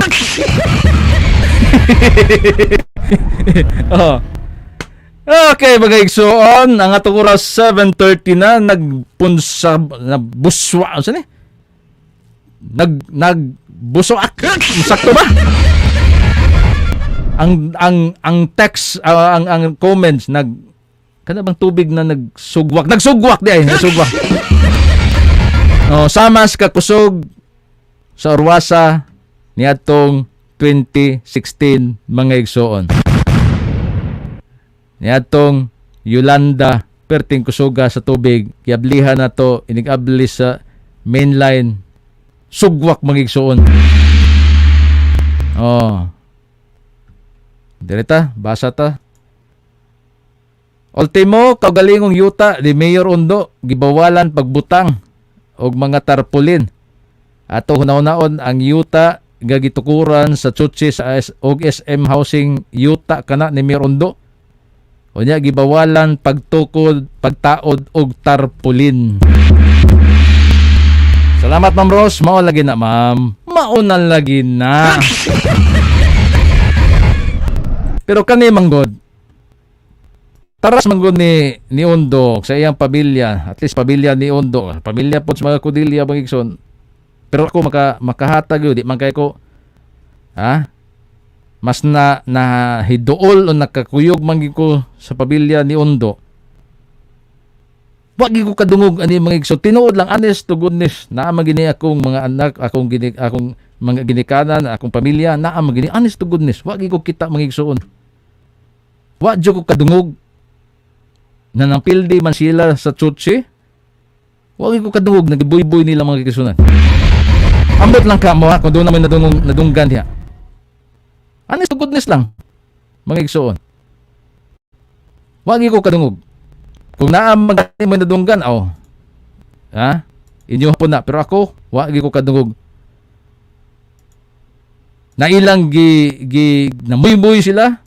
Speaker 6: Oh. Okay, mga igsoon, ang atong oras 7:30 na, nagpunsa nabuswa unsa ni? Nagbusoak. Sakto ba? Ang text, ang comments nag kana bang tubig na nagsugwak, nagsugwak di ay, nagsugwak. Oh, samas ka kusog sa Orwasa niadtong 2016, mga igsoon. Niadtong Yolanda, perting kusuga sa tubig, giablihan na to, inigabli sa mainline, sugwak, mga igsoon. Oh. Direta, basa ta. Ultimo, kaugalingong yuta ni Mayor Ondo, gibawalan pagbutang og mga tarpaulin. Ato hunaw-naon ang yuta nga gitukuran sa Tzu Chi sa og SM Housing, yuta kana ni Mayor Ondo. Unya gibawalan pagtukod, pagtaod og tarpaulin. Salamat, Ma'am Rose, mao lagi na, ma'am. Mao na lagi na. Pero kani manggod, taras manggod ni Ondo sa iyang pamilya, at least pamilya ni Ondo, pamilya po sa mga Codilla, mga igsoon. Pero ako makahatag yun, di man kay ko, ha? Mas na nahiduol o nakakuyog man gyud ko sa pamilya ni Ondo. Wa gyud ko kadungog ani, mga igsoon. Tinuod lang, honest to goodness, naa man gini akong mga anak, akong mga ginikanan, akong pamilya, naa man gini, honest to goodness, wa gyud ko kita, mga igsoon. Wa jud ko kadungog na nangpildi man sila sa Tzu Chi. Wa gyud ko kadungog nagibuyboy nila, mga igsuonan. Ambot lang ka mo ha, kung doon naman nadunggan diha. Honest to goodness lang, mga igsoon. Wa gyud ko kadungog. Kung naa man mo nadunggan, oh. Ha? Inyo po na, pero ako wa gyud ko kadungog. Na ilang gi namuymoy sila,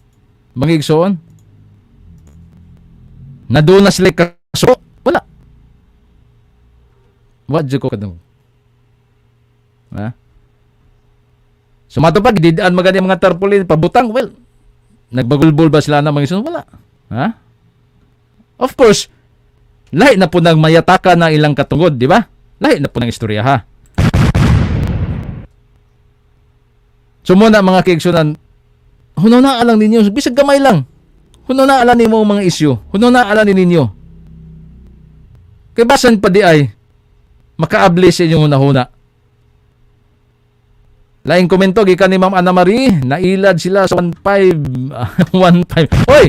Speaker 6: mga igsoon. Na doon na sila kaso, wala. Wa jud ko kadungog. Ha? Sumato pa, gididaan magani mga tarpaulin, pabutang, well, nagbagulbol ba sila na mga isun? Wala. Ha? Of course, lahi na po ng mayataka na ilang katungod, di ba? Lahi na po ng istorya, ha? So muna mga kaigsunan, hunaw na alang ninyo, bisag gamay lang. Hunaw na alang nimo ang mga isyu. Hunaw na alang ninyo. Kay basan pa di ay makaabli sa inyong hunahuna. Laing komento gikan ni Ma'am Ana Marie, nailad sila sa 1.5 1.5. Oy!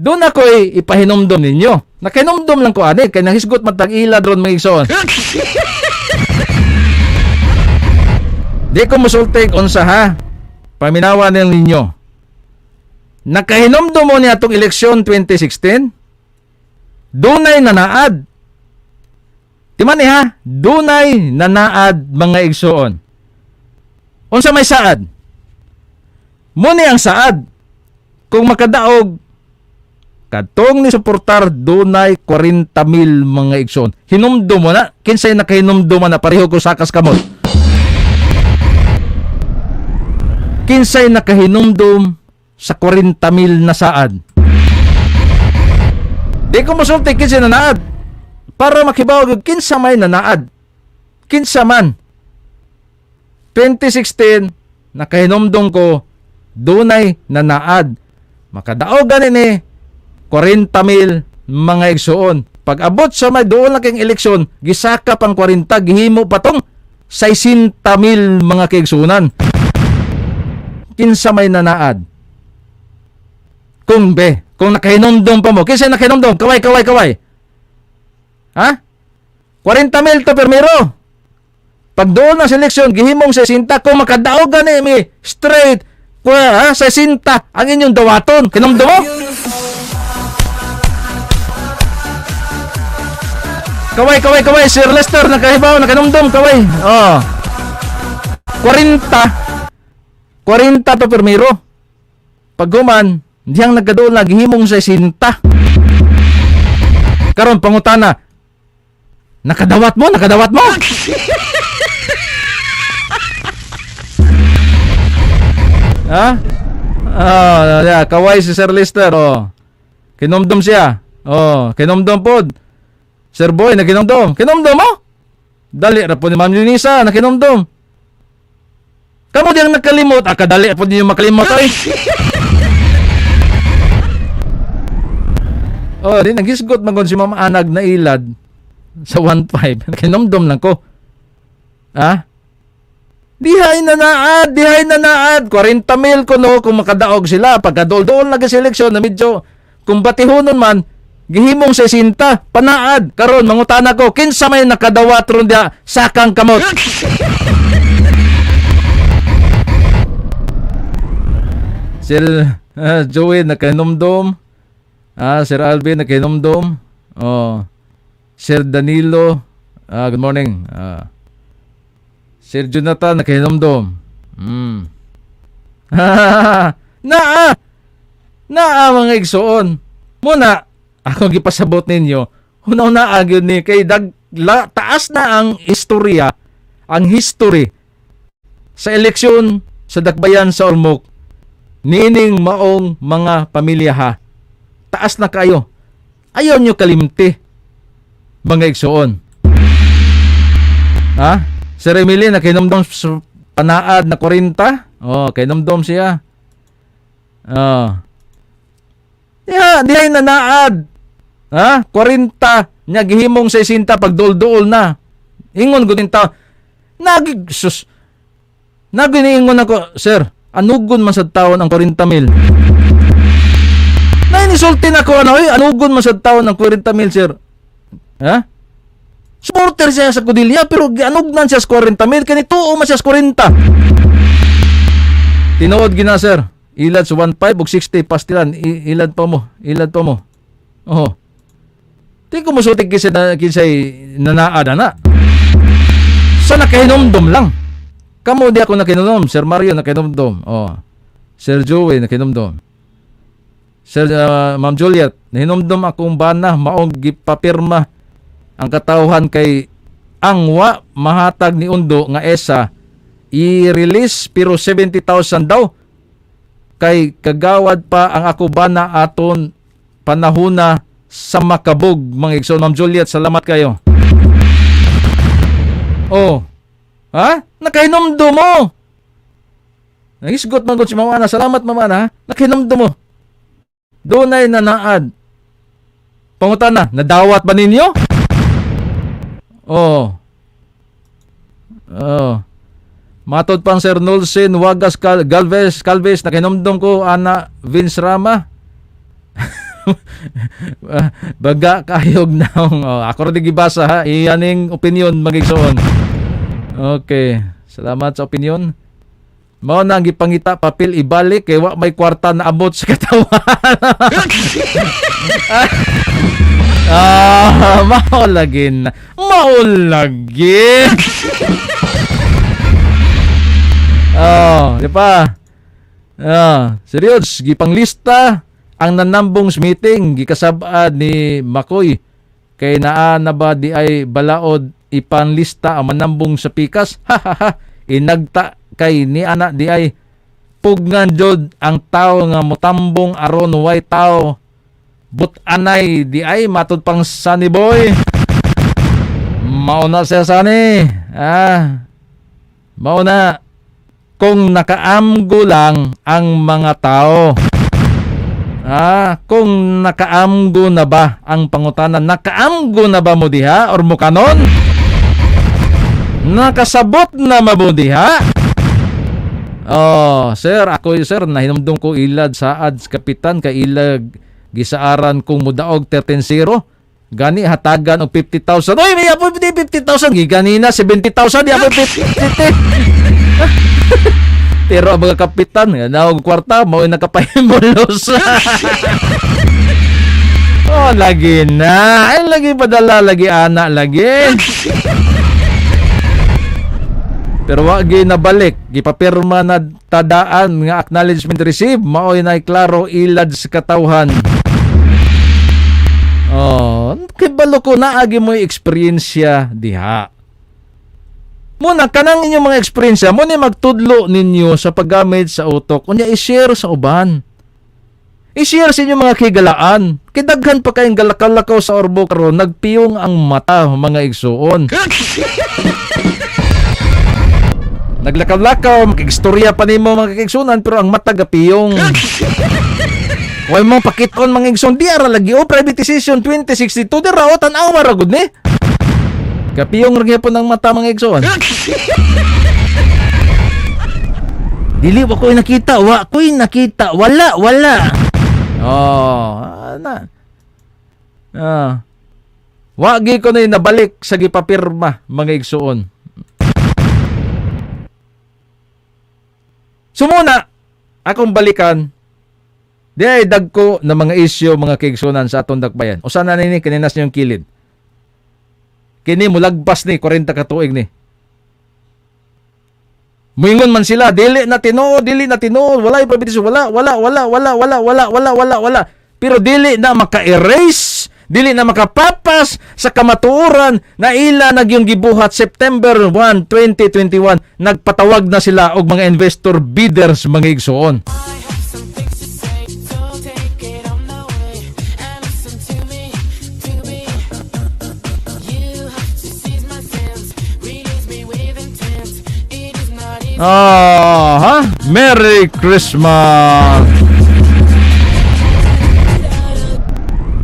Speaker 6: Doon ako ipahinomdom ninyo. Nakahinomdom lang ko ani kay nahisgot man tag ilad ron mga igsoon. Di ko musulti unsa ha. Paminawa ninyo. Nakahinomdom mo niya atong eleksyon 2016? Dunay nanaad. Timan ni ha, dunay nanaad mga igsoon. Unsa may saad? Muni ang saad. Kung makadaog kadtong ni suportar dunay 40 mil mga igsoon. Hinumdum mo na, kinsay nakahinumdum na pareho ko sakas kamot. Kinsay nakahinumdum sa 40 mil na saad. Di ko musulti kinsay nanaad. Para makibaw kinsa may nanaad. Kinsa man. 2016 nakahinumdum ko dunay nanaad. Makadaog gani ni 40 mil mga igsoon. Pag abot sa may doon lang kayong eleksyon, gisaka pang 40, gihimo pa tong 60 mil mga kaigsunan. Kinsa may nanaad? Kung be, kung nakahinumdum pa mo, kinsa nakahinumdum? Kaway, kaway, kaway. Ha? 40 mil to permiro. Pag doon ang seleksyon, gihimong 60, kung makadaog gani mi, straight, kuya, ha, 60, ang inyong dawaton. Kinumdum mo? Kaway, kaway, kaway. Sir Lester, nakahibaw, nakainumdum, kaway. Oh. 40. 40 to permiro. Pag human, diyang nagkadoon na, gihimong 60. Karon pangutana, nakadawat mo? Nakadawat mo? Ha? Oh, yeah, kaway si Sir Lester, oh. Kinumdum siya. Oh, kinumdum pod. Sir Boy, nakinomdom. Kinomdom mo? Dali ra po ni Ma'am Junisa, nakinomdom. Kamu diyang nakalimot, ah, kadali po ninyo makalimot, ay. Oh, di naghisgot man si Ma'am Anag na ilad sa 1.5. Kinomdom lang ko. Ha? Dihay na naad, dihay na naad. 40 mil ko no kung makadaog sila. Pagka dool lagi seleksyon na medyo kung batihonon man, gihimong 60, panaad. Karon mangutana ko, kinsa may nakadawat ron diha sakang kamot? Sir Joey nakahinumdum. Sir Alvin nakahinumdum. Oh. Sir Danilo, good morning. Sir Jonathan nakahinumdum. Naa. Naa mga igsoon. Muna ako gipasabot ninyo, hunaw na gyud ni kay taas na ang istorya, ang history sa eleksyon sa Dakbayan sa Ormoc niining maong mga pamilya ha. Taas na kayo. Ayaw nyo kalimti mga igsoon. Ha? Sir Emily, nakinomdom sa panaad na 40? Oh, kinomdom siya. Oh. Ya, di ay nanaad. Ha? 40 nya gihimong 60 pag duol-duol na. Ingon gud tao. Nag sus. Naginiingon ako, sir, anugon man sa taon ang 40 mil. Nainisulti na ko ano, oy, anugon man sa taon ang 40 mil, sir. Ha? Supporter siya sa Codilla pero gianugnan siya sa 40 mil kani tuo man siya sa 40. Tinuod gina sir. Ilad sa 1.5 ug 60 pastilan. Ilad pa mo. Ilad pa mo. Oh. Di ko musulti kinsa na kinsay nanaad ana. Sa nakahinumdum lang. Kamo di ako nakinomdom. Sir Mario nakinomdom. Oh. Sir Joey nakinomdom. Sir Ma'am Juliet, nahinomdom akong bana maong gipapirma ang katawhan kay ang wa mahatag ni Undo nga esa I-release pero 70,000 daw. Kay kagawad pa ang ako bana aton panahona sa makabog, mga igsoon. Ma'am Juliet, salamat kayo. Oh. Ha? Nakahinumdum mo. Nagisgot man gud si Mama Ana. Salamat, Mama Ana. Ha? Nakahinumdum mo. Dunay na naad. Pangutana, nadawat ba ninyo? Oh. Oh. Matod pang Sir Nolsin Wagas Galvez, Calvez, nakahinumdum ko ana Vince Rama. Baga kayog naong. Oh, ako rin gibasa ha. Iyaning opinion, magigsoon. Okay. Salamat sa opinion. Mao na ang gipangita papel ibalik kay wa may kwarta na abot sa katawan. Ah, mao lagi na. Mao lagi. Oh, di pa? Ah, serious, gipanglista ang nanambong sa meeting gikasab-ad ni Makoy kay naa na ba di ay balaod ipanlista ang manambong sa pikas? Ha ha ha, inagta kay ni ana di ay pugnan jud ang tao nga motambong aron way tao but-anay di ay, matud pang Sunny Boy. Mao na siya, Sunny. Ah, mao na kung nakaamgo lang ang mga tao. Ah, kung nakaamgo na ba ang pangutana, nakaamgo na ba mo diha or mo kanon? Nakasabot na mo diha? Oh, sir, ako sir, nahinumdum ko ilad sa ads kapitan kay ilag gisaaran kong mudaog 13-0. Gani hatagan og 50,000. Oy, may apoy 50,000 giganina 70,000 di apoy 50. Pero ang mga kapitan, nga naog kwarta, mao nakapahimulos. Oh, lagi na. Ay, lagi padala, lagi ana, lagi. Pero wa gi nabalik, gipapirma na tadaan nga acknowledgement receive, maoy na klaro ilad sa katawhan. Oh, kibalo ko naagi mo eksperyensya diha. Muna kanang inyong mga eksperyensya, mo ni magtudlo ninyo sa paggamit sa utok. Unya i-share sa uban. I-share sa inyong mga kigalaan. Kidaghan pa kayong galakaw-lakaw sa orbo karon, nagpiyong ang mata, mga igsuon. Naglakaw-lakaw, makigstorya pa nimo, mga kaigsunan, pero ang mata gapiyong. Way mo pakiton, mga igsoon, di ara lagi oh privatization 2062 di ra oh, tan-awa ra gud ni. Kapiyong ra gyapon ang mata, mga igsoon. Dili wa ko'y nakita, wa ko'y nakita, wala, wala. Oh, ana. Ah. Wa gi ko na nabalik sa gipapirma, mga igsuon. Sumuna, akong balikan, di ay dagko na mga isyo, mga kaigsunan, sa atong dakbayan. Usa na nini kaninas niyong kilid. Kini mulagpas ni 40 ka tuig ni. Muingon man sila, dili na tinuod, dili na tinuod, wala privatization, wala, wala, wala, wala, wala, wala, wala, wala, wala. Pero dili na maka-erase, dili na makapapas sa kamatuoran na ila nagyong gibuhat September 1, 2021, nagpatawag na sila og mga investor bidders, mga igsoon.
Speaker 2: I have some things to say, so take it on the way and listen to me, to me. You have to seize my sense, release me with intent. It is not easy.
Speaker 6: Ah, ha? Merry Christmas!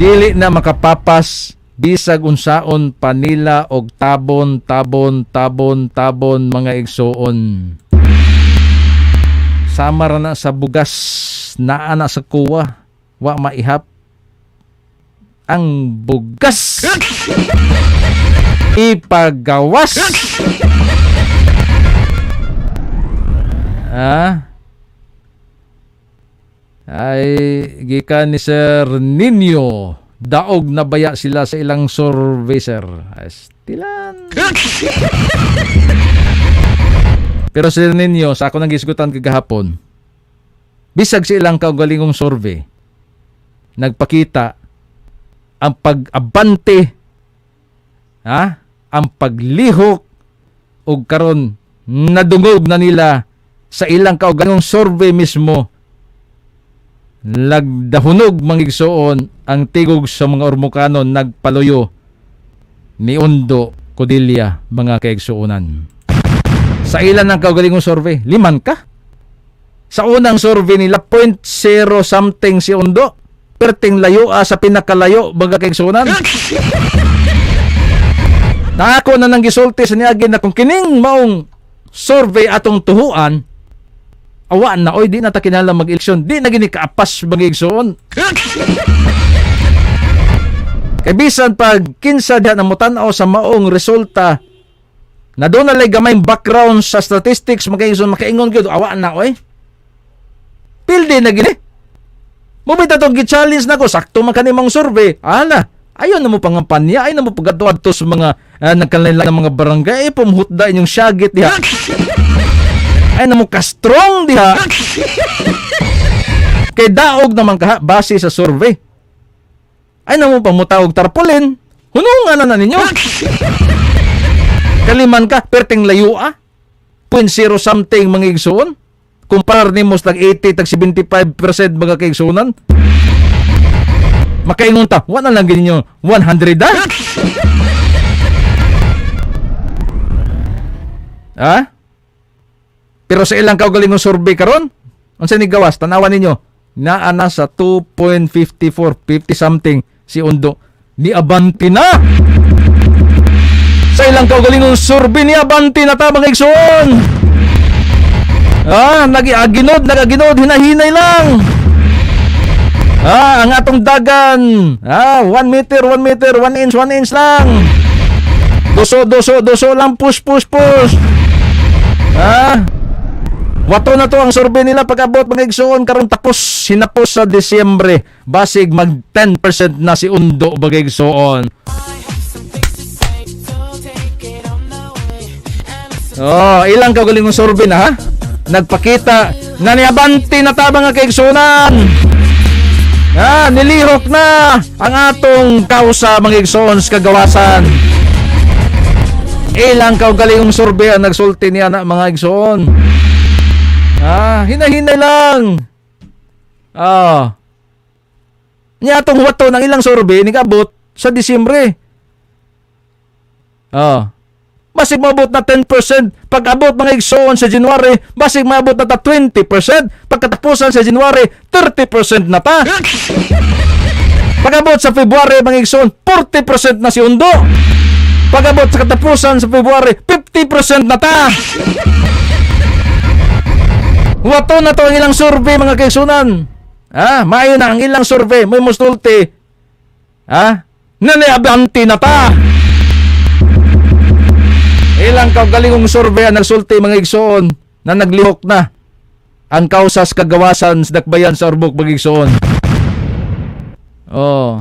Speaker 6: Dili na makapapas bisag unsaon panila og tabon, tabon, tabon, tabon, mga igsuon. Sama ra na sa bugas naa na sa kuwa, wa maihap ang bugas. Ipagawas. Ah? Ay gikan ni Sir Nino, daog na baya sila sa ilang survey, sir? Astilan. Pero Sir Nino, sa ako nang gisgutan kagahapon, bisag sa ilang kaugalingong survey, nagpakita ang pag-abante, ha? Ang paglihok og karon Nadungog na nila sa ilang kaugalingong survey mismo. Lagdahunog, mga igsoon, ang tigog sa mga Ormocanon nagpaluyo ni Ondo Codilla, mga kaigsuonan. Sa ilan ng kaugalingong survey, liman ka. Sa unang survey nila, 0.0 something si Ondo. Perting layo sa pinakalayo, mga kaigsuonan. Na ako na nang gisulti sa niagi na kung kining maong survey atong tuhuan, awaan na oy, di na ta kinahanglan mag-eleksyon, di na gini kaapas, mga igsoon. Kay bisan pag kinsa diha na motan-aw sa maong resulta na doon na gamay background sa statistics, mga igsoon, makaingon gyud, awaan na oy. Pildi na gini. Mubit atong gi-challenge nako, sakto man kani mong survey. Ala, ayon na mo pangampanya, ay na mo pagkadto sa mga nagkalain ng mga barangay, ay pumhutda inyong syagit diha. Ay na mo ka-strong diha. Kay daog naman ka base sa survey. Ay na mo pamutaog tarpaulin. Hunungan na na ninyo. Kaliman ka, perting layo ah. 0.0 something, mga igsoon. Kumpara nimo sa tag 80, tag 75%, mga kaigsuonan. Makaingon ta, wala lang ganyan 100 ah. Ha? Pero sa ilang kaugalingong survey karon, unsa ni gawas, tanawan ninyo, naa na sa 2.54, 50 something si Ondo. Ni abante na. Sa ilang kaugalingong survey, ni abante na ta, mga igsoon. Ah, nagi-aginod, nagaginod, hinahinay lang. Ah, ang atong dagan. Ah, 1 meter, 1 meter, 1 inch, 1 inch lang. Duso, duso, duso lang, push, push, push. Ah, wato na to ang survey nila pag-abot, mga igsoon, karon tapos hinapos sa Disyembre. Basig mag 10% na si Ondo, mga igsoon. Oh, ilang kaugalingong survey na ha? Nagpakita na niabante na ta, mga kaigsuonan. Ah, nilihok na ang atong kausa, mga igsoon, sa kagawasan. Ilang kaugalingong survey ang nagsulti niya na, mga igsoon. Ah, hinahinay lang. Ah. Niya atong wato ng ilang survey ni kabot sa Disyembre. Ah. Basig maabot na 10%. Pag-abot, mga igsoon, sa January, basig maabot na ta 20%. Pagkatapusan sa January, 30% na ta. Pag-abot sa February, mga igsoon, 40% na si Ondo. Pag-abot sa katapusan sa February, 50% na ta. Wato na to ang ilang survey, mga kaigsunan. Ah, maayo na ang ilang survey, may mustulti. Ah, naniabanti na ta. Ilang kaugalingong survey ang nagsulti, mga igsoon, na naglihok na ang kausas kagawasan sa dakbayan sa Ormoc, mga igsoon. Oh.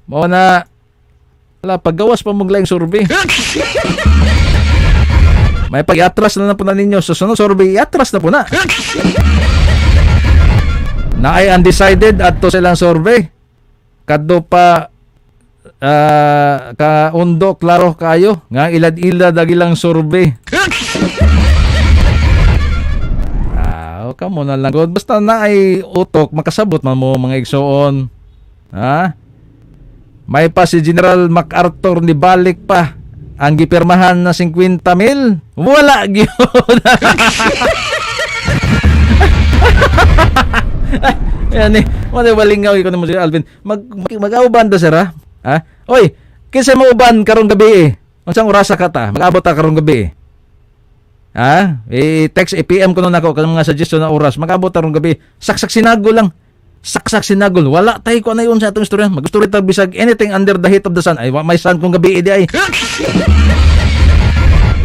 Speaker 6: Mao na wala paggawas pa mong laing survey. May pag-atras na na po na ninyo. Sa sunod survey, i-atras na po na. Na ay undecided adto sa ilang survey. Kadto pa ka Ondo klaro kayo nga ilad-ilad ang ilang survey. Ah, kamo na lang god. Basta na ay utok makasabot man mo, mga igsoon. Ha? May pa si General MacArthur ni balik pa ang gipirmahan na 50 mil. Wala gyud. Yan eh. Wala walingaw ko namo si Alvin. Mag mag-auban ta, sir ha? Ha? Oy, kinsa mo uban karong gabi eh? Unsang orasa ka ta? Mag-abot ta karong gabi eh. Ha? I-text, i-PM ko nun ako kanang mga suggestion na oras. Mag-abot ta karong gabi. Saksak sinagol lang. Saksak sinagol. Wala tayo ko na yun sa atong istorya. Mag-istorya ta bisag anything under the heat of the sun. Ay, wa may sun kung gabi eh, di ay.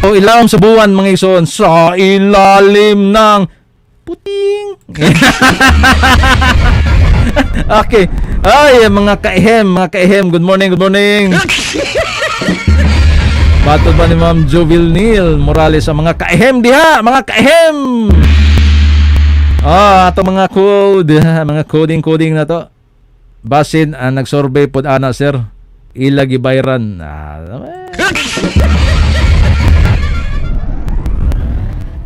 Speaker 6: O ilawom sa buwan, mga igsoon, sa ilalim ng puting. Okay. Ay, mga kaihem, good morning, good morning. Batod ba ni Ma'am Jovil Neil Morales sa mga kaihem diha, mga kaihem. Ah, ato mga code, mga coding-coding na to. Basin ang nagsurvey pod ana, sir. Ila gibayran. Ah, eh.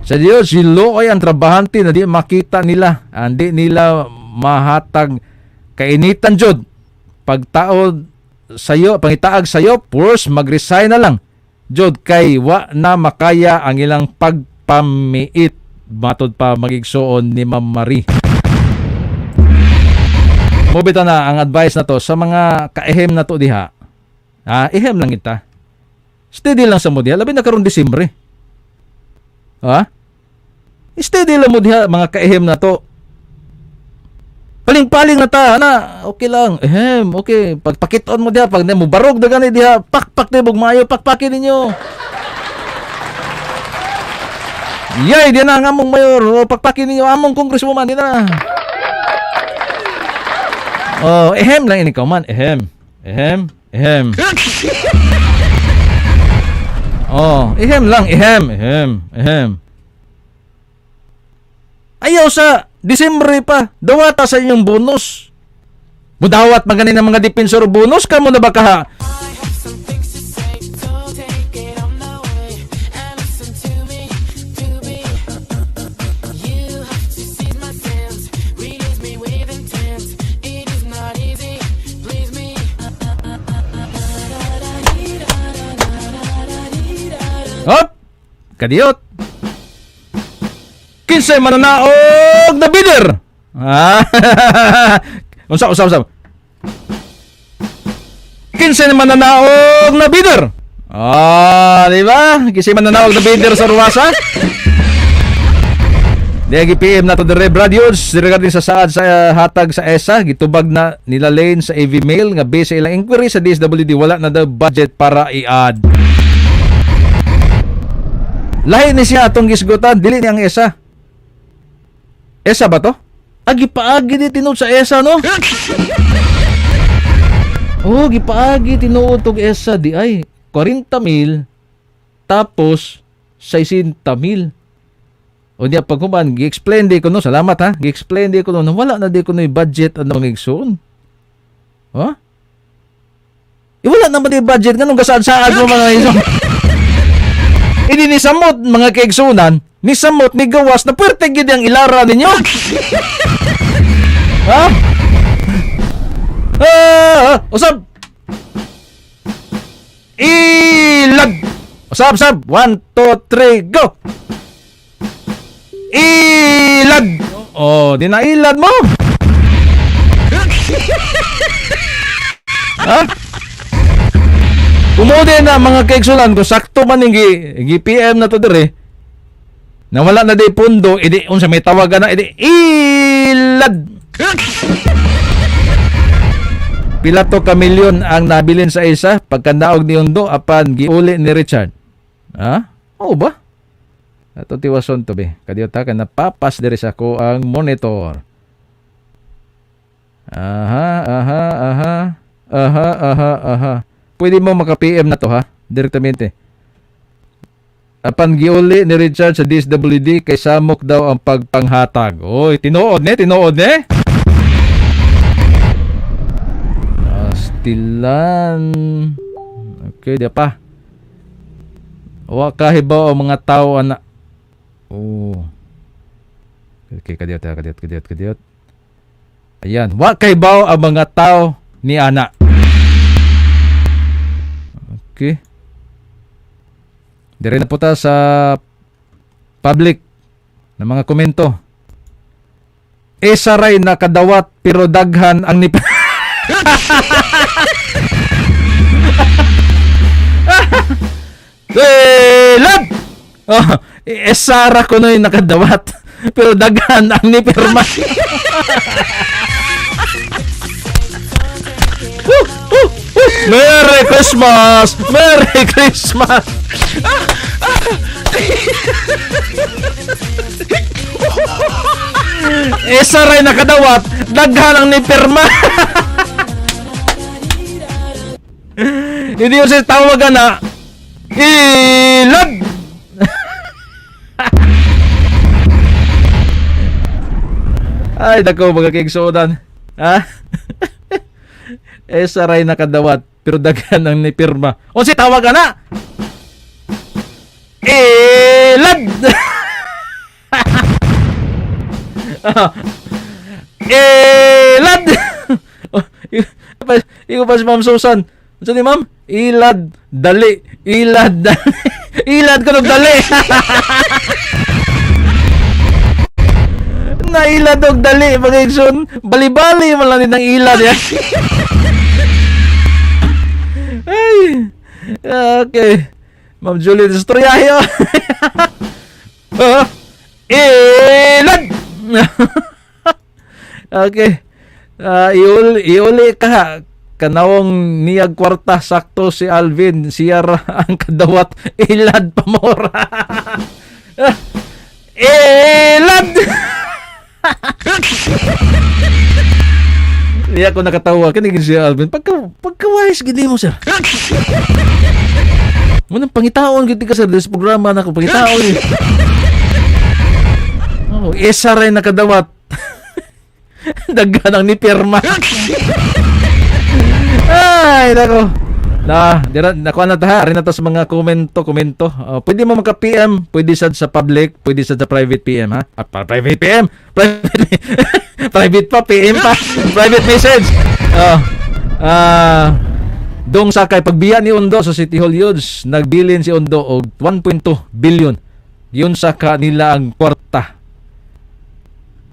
Speaker 6: Sa Dios, ay ang trabahante na di makita nila, hindi nila mahatag kainitan jud. Pagtaod sayo, pangitaag sayo, purs mag-resign na lang. Jud kay wa na makaya ang ilang pagpamiit. Matod pa magigsuon ni Ma'am Marie. Mobita na ang advice na to sa mga kaehem na to diha. Ah, ehem lang kita. Steady lang sa mo diha, labi na karon Disyembre. Ha? Steady lang mo diha mga kaehem na to. Paling-paling na ta, ana, okay lang. Ehem, okay. Pagpakiton mo diha, pag mo barog na gani diha, pakpak na maayo, pakpakin ninyo. Yay, di na ang among mayor. O, pakpakin ninyo among congresswoman, di na. Oh, ehem lang ini man, ehem. Ehem, ehem. Oh, ehem lang, ehem, ehem, ehem. Ayaw sa Disyembre pa, dawata sa inyong bonus. Mudawat magani ng mga defensor bonus kamo na ba kaha? Hop! Kadiyot! Kinsay mananaog na bidder? Ah. Unsa, unsa, unsa? Kinsay mananaog na bidder? Ah, di ba? Kinsay mananaog na bidder sa Ruwasa? Di PM na to dire Brad Hughes regarding sa saad sa hatag sa ESA gitubag na nila Lane sa AV Mail nga base sa ilang inquiry sa DSWD wala na daw budget para i-add. Lahi ni siya atong gisgutan, dili ni ang ESA. ESA ba to? Ah, gipaagi di tinuod sa ESA, no? Oh, gipaagi tinuod tog ESA di ay 40 mil tapos 60 mil. O niya paghuman, gi-explain di ko no, salamat ha. Gi-explain di ko no, wala na di ko no budget ano ang igsoon. Ha? Eh, wala naman di budget nganong gasaad-saad mo mga igsoon. Ini ni samot mga kaigsunan, ni samot ni gawas na puwerte gid ang ilara ninyo. Ha? Ah, usab. Ilag. Usab, usab. 1, 2, 3, go. Ilag. Oh, di na ilad mo. Ha? Kumudi na mga kaigsunan kung sakto man yung gi PM na to dire. Na wala na di pundo, idi unsa may tawagan na idi ilad. Pila to ka milyon ang nabilin sa isa pagkanaog ni Undo apan giuli ni Richard. Ha? Oo ba? Ato tiwason to be. Kadiyot ha, napapas diri sa ko ang monitor. Aha, aha, aha. Aha, aha, aha. Pwede mo maka-PM na to ha, direktamente. Apan giuli ni Richard sa DSWD kay samok daw ang pagpanghatag. Oy, tinuod ne, tinuod ne. Astilan. Okay, di pa. Wa kahibaw ang mga tao ana. Oh. Okay, kadiyot, kadiyot, kadiyot, kadiyot. Ayan, wa kahibaw ang mga tao ni ana. Okay. Dire na po ta sa public na mga komento. Esaray nakadawat pero daghan ang nip. Lab! Oh, esara ko na yung nakadawat pero daghan ang nipirma. Woo! Woo! Woo! Merry Christmas! Merry Christmas! Esaray nakadawat, daghan ang nipirma. Hindi yung siya tawagan na Ilad! Ay, dako mga kigsudan. Ha? Esaray nakadawat pero daghan ang nipirma. O si tawagan na! Ilad! Ilad! Oh, ikaw pa si Ma'am Susan. Ano ni Ma'am? Ilad, dali. Ilad, dali. Ilad ko ng dali. Nailad og dali, mga igsoon. Bali-bali man lang din ang ilad. Ya. Ay. Okay. Ma'am Julie, istoryahe oh. Oh. Ilad! Okay. Ah, iuli ka. Kanawong niyag kwarta sakto si Alvin siya ra ang kadawat ilad pamora. Ilad. Di ako nakatawa kini si Alvin pagka pagka wise gid mo sir. Munang pangitaon gid ka sir sa programa nako pangitaon. Eh. Oh, isa rin nakadawat. Daghan ang ni pirma. Ay, nako. Na, dira nakuha na ta ha. Rin na ta sa mga komento, komento. Pwede mo maka-PM, pwede sad sa public, pwede sad sa private PM ha. Ah, private PM. Private private pa PM pa. Private message. Oh. Ah, dong sakay pagbiya ni Ondo sa City Hall Yuds, nagbilin si Ondo og 1.2 billion. Yun sa kanila ang kwarta.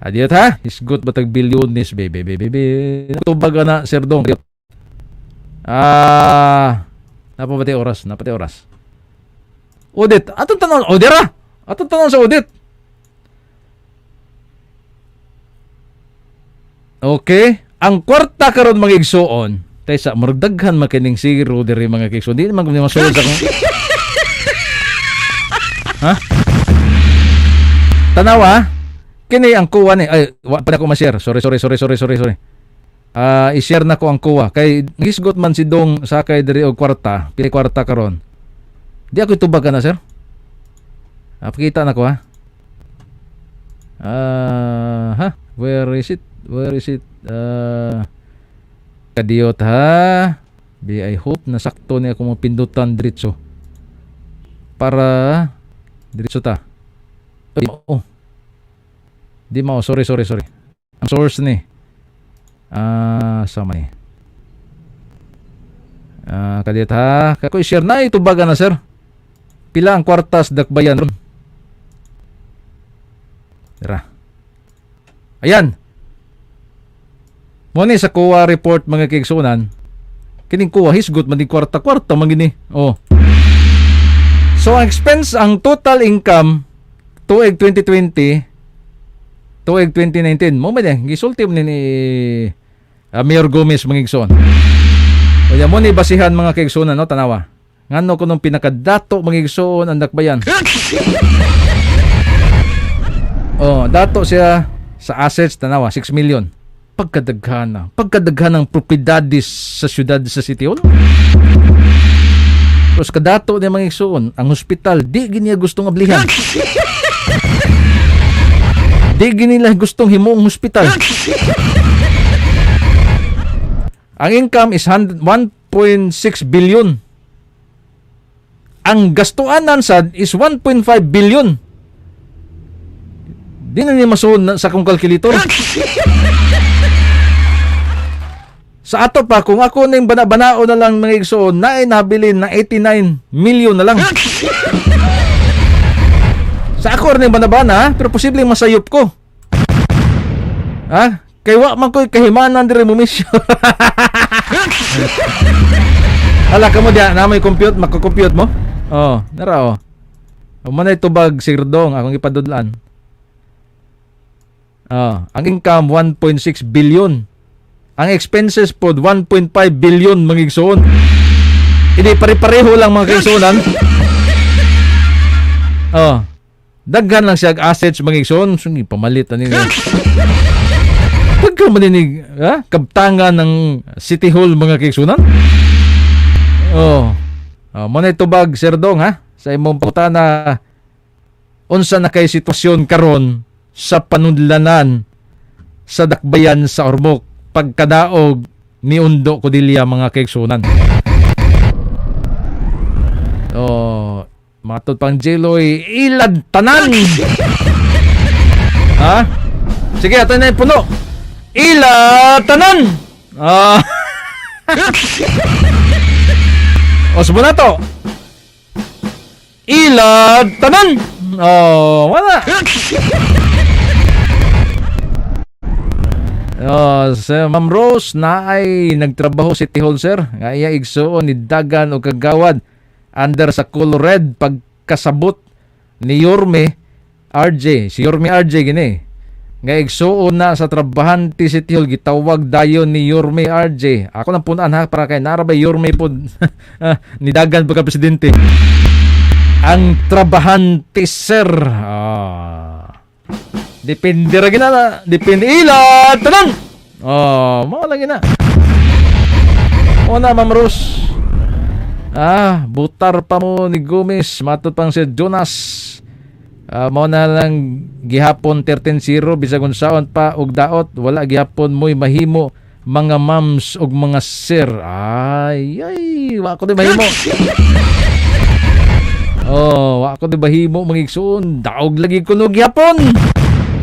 Speaker 6: Adiyot ha? Isgot batag bilyones, baby, baby, baby. Tubag na, Sir Dong. Ah, napa ba oras? Napa oras? Audit. Atong tanon, audit ra. Atong tanon sa audit. Okay. Ang kwarta karon mga igsuon, taysa murag daghan man kining zero diri mga igsuon. Di man ko masulod sa akong. Ha? Tanawa, kini ang kuha ni ay wa pa na ko ma-share. Sorry, sorry, sorry, sorry, sorry, sorry. Ah, i-share na ko ang kuha kay gisgot man si Dong sakay diri og kwarta, pili kwarta karon. Di ako itubag ka na, sir. Ah, pakita na ko ha. Ah, ha? Where is it? Where is it? Ah, kadiyot ha. Bi I hope na sakto ni ako mo pindutan diretso. Para diretso ta. Ay, oh. Di mao, sorry, sorry, sorry. Ang source ni. Ah, sama ni. Ah, kadiyot ha. Kako i-share na itubagan na, sir. Pila ang kwartas dakbayan ron. Dira. Ayan. Mo ni sa COA report mga kaigsuonan. Kining COA hisgot man din kwarta-kwarta man gini. Oh. So ang expense, ang total income tuig 2020 tuig 2019 mo man eh gisulti mo ni Mayor Gomez mga igsoon. Kaya mo ni basihan mga kaigsuonan no tanawa. Ngano kunong pinakadato mga igsoon ang dakbayan. Oh, dato siya sa assets tanawa 6 million. Pagkadaghana, pagkadaghan ng propiedades sa syudad sa City Hall. Terus kadato ni mga igsoon, ang hospital di giniya gustong ablihan. Di ginila gustong himuong hospital. Ang income is 1.6 billion. Ang gastuanan sad is 1.5 billion. Di na niya masuod sa akong kalkulator. Sa ato pa, kung ako ning bana-banao na lang mga igsoon, naay nabilin na 89 million na lang. Sa ako rin bana-bana, pero posibleng masayop ko. Ha? Kay wa man ko'y kahimanan diri mo misyo. Hala ka mo diya, na may compute, mako-compute mo? Oh, nara oh. Mo na tubag sirdong akong ipadudlan. Oh, ang income 1.6 billion. Ang expenses pod 1.5 billion mga igsoon. Hindi pare-pareho lang mga kaigsuonan. Oh. Daghan lang siya assets mga igsoon, so pamalit ani. Pagka maninig, ha? Kabtangan ng City Hall mga kaigsuonan. Oh. Oh, mo na tubag Sir Dong ha sa imong pangutana unsa na kay sitwasyon karon sa panudlanan sa dakbayan sa Ormoc pagkadaog ni Undo Codilla mga kaigsunan. Oh, matod pang Jeloy, ilad tanan. Ha? Sige, ato na yung puno. Ila tanan. Ah. O subo na to. Ila tanan. Oh, wala. Oh, sa Ma'am Rose na ay nagtrabaho City Hall, sir. Nga iya igsuon ni dagan og kagawad under sa color red pagkasabot ni Yorme RJ. Si Yorme RJ gini. Nga igsuon na sa trabahante City Hall, gitawag dayon ni Yorme RJ. Ako nang punan ha, para kay narabay Yorme pod ni dagan pagka presidente. Ang trabahante, sir. Ah. Depende ra gina na. Depende ila tanan. Oh, mao lang gina. Una, Ma'am Rose. Ah, butar pa mo ni Gomez, matod pang si Jonas. Ah, mao na lang gihapon 13-0 bisag unsaon pa og daot, wala gihapon mo'y mahimo mga mams og mga sir. Ay, ay, wa ko di mahimo. Oh, wa ko di mahimo mga igsoon. Daog lagi kuno gihapon.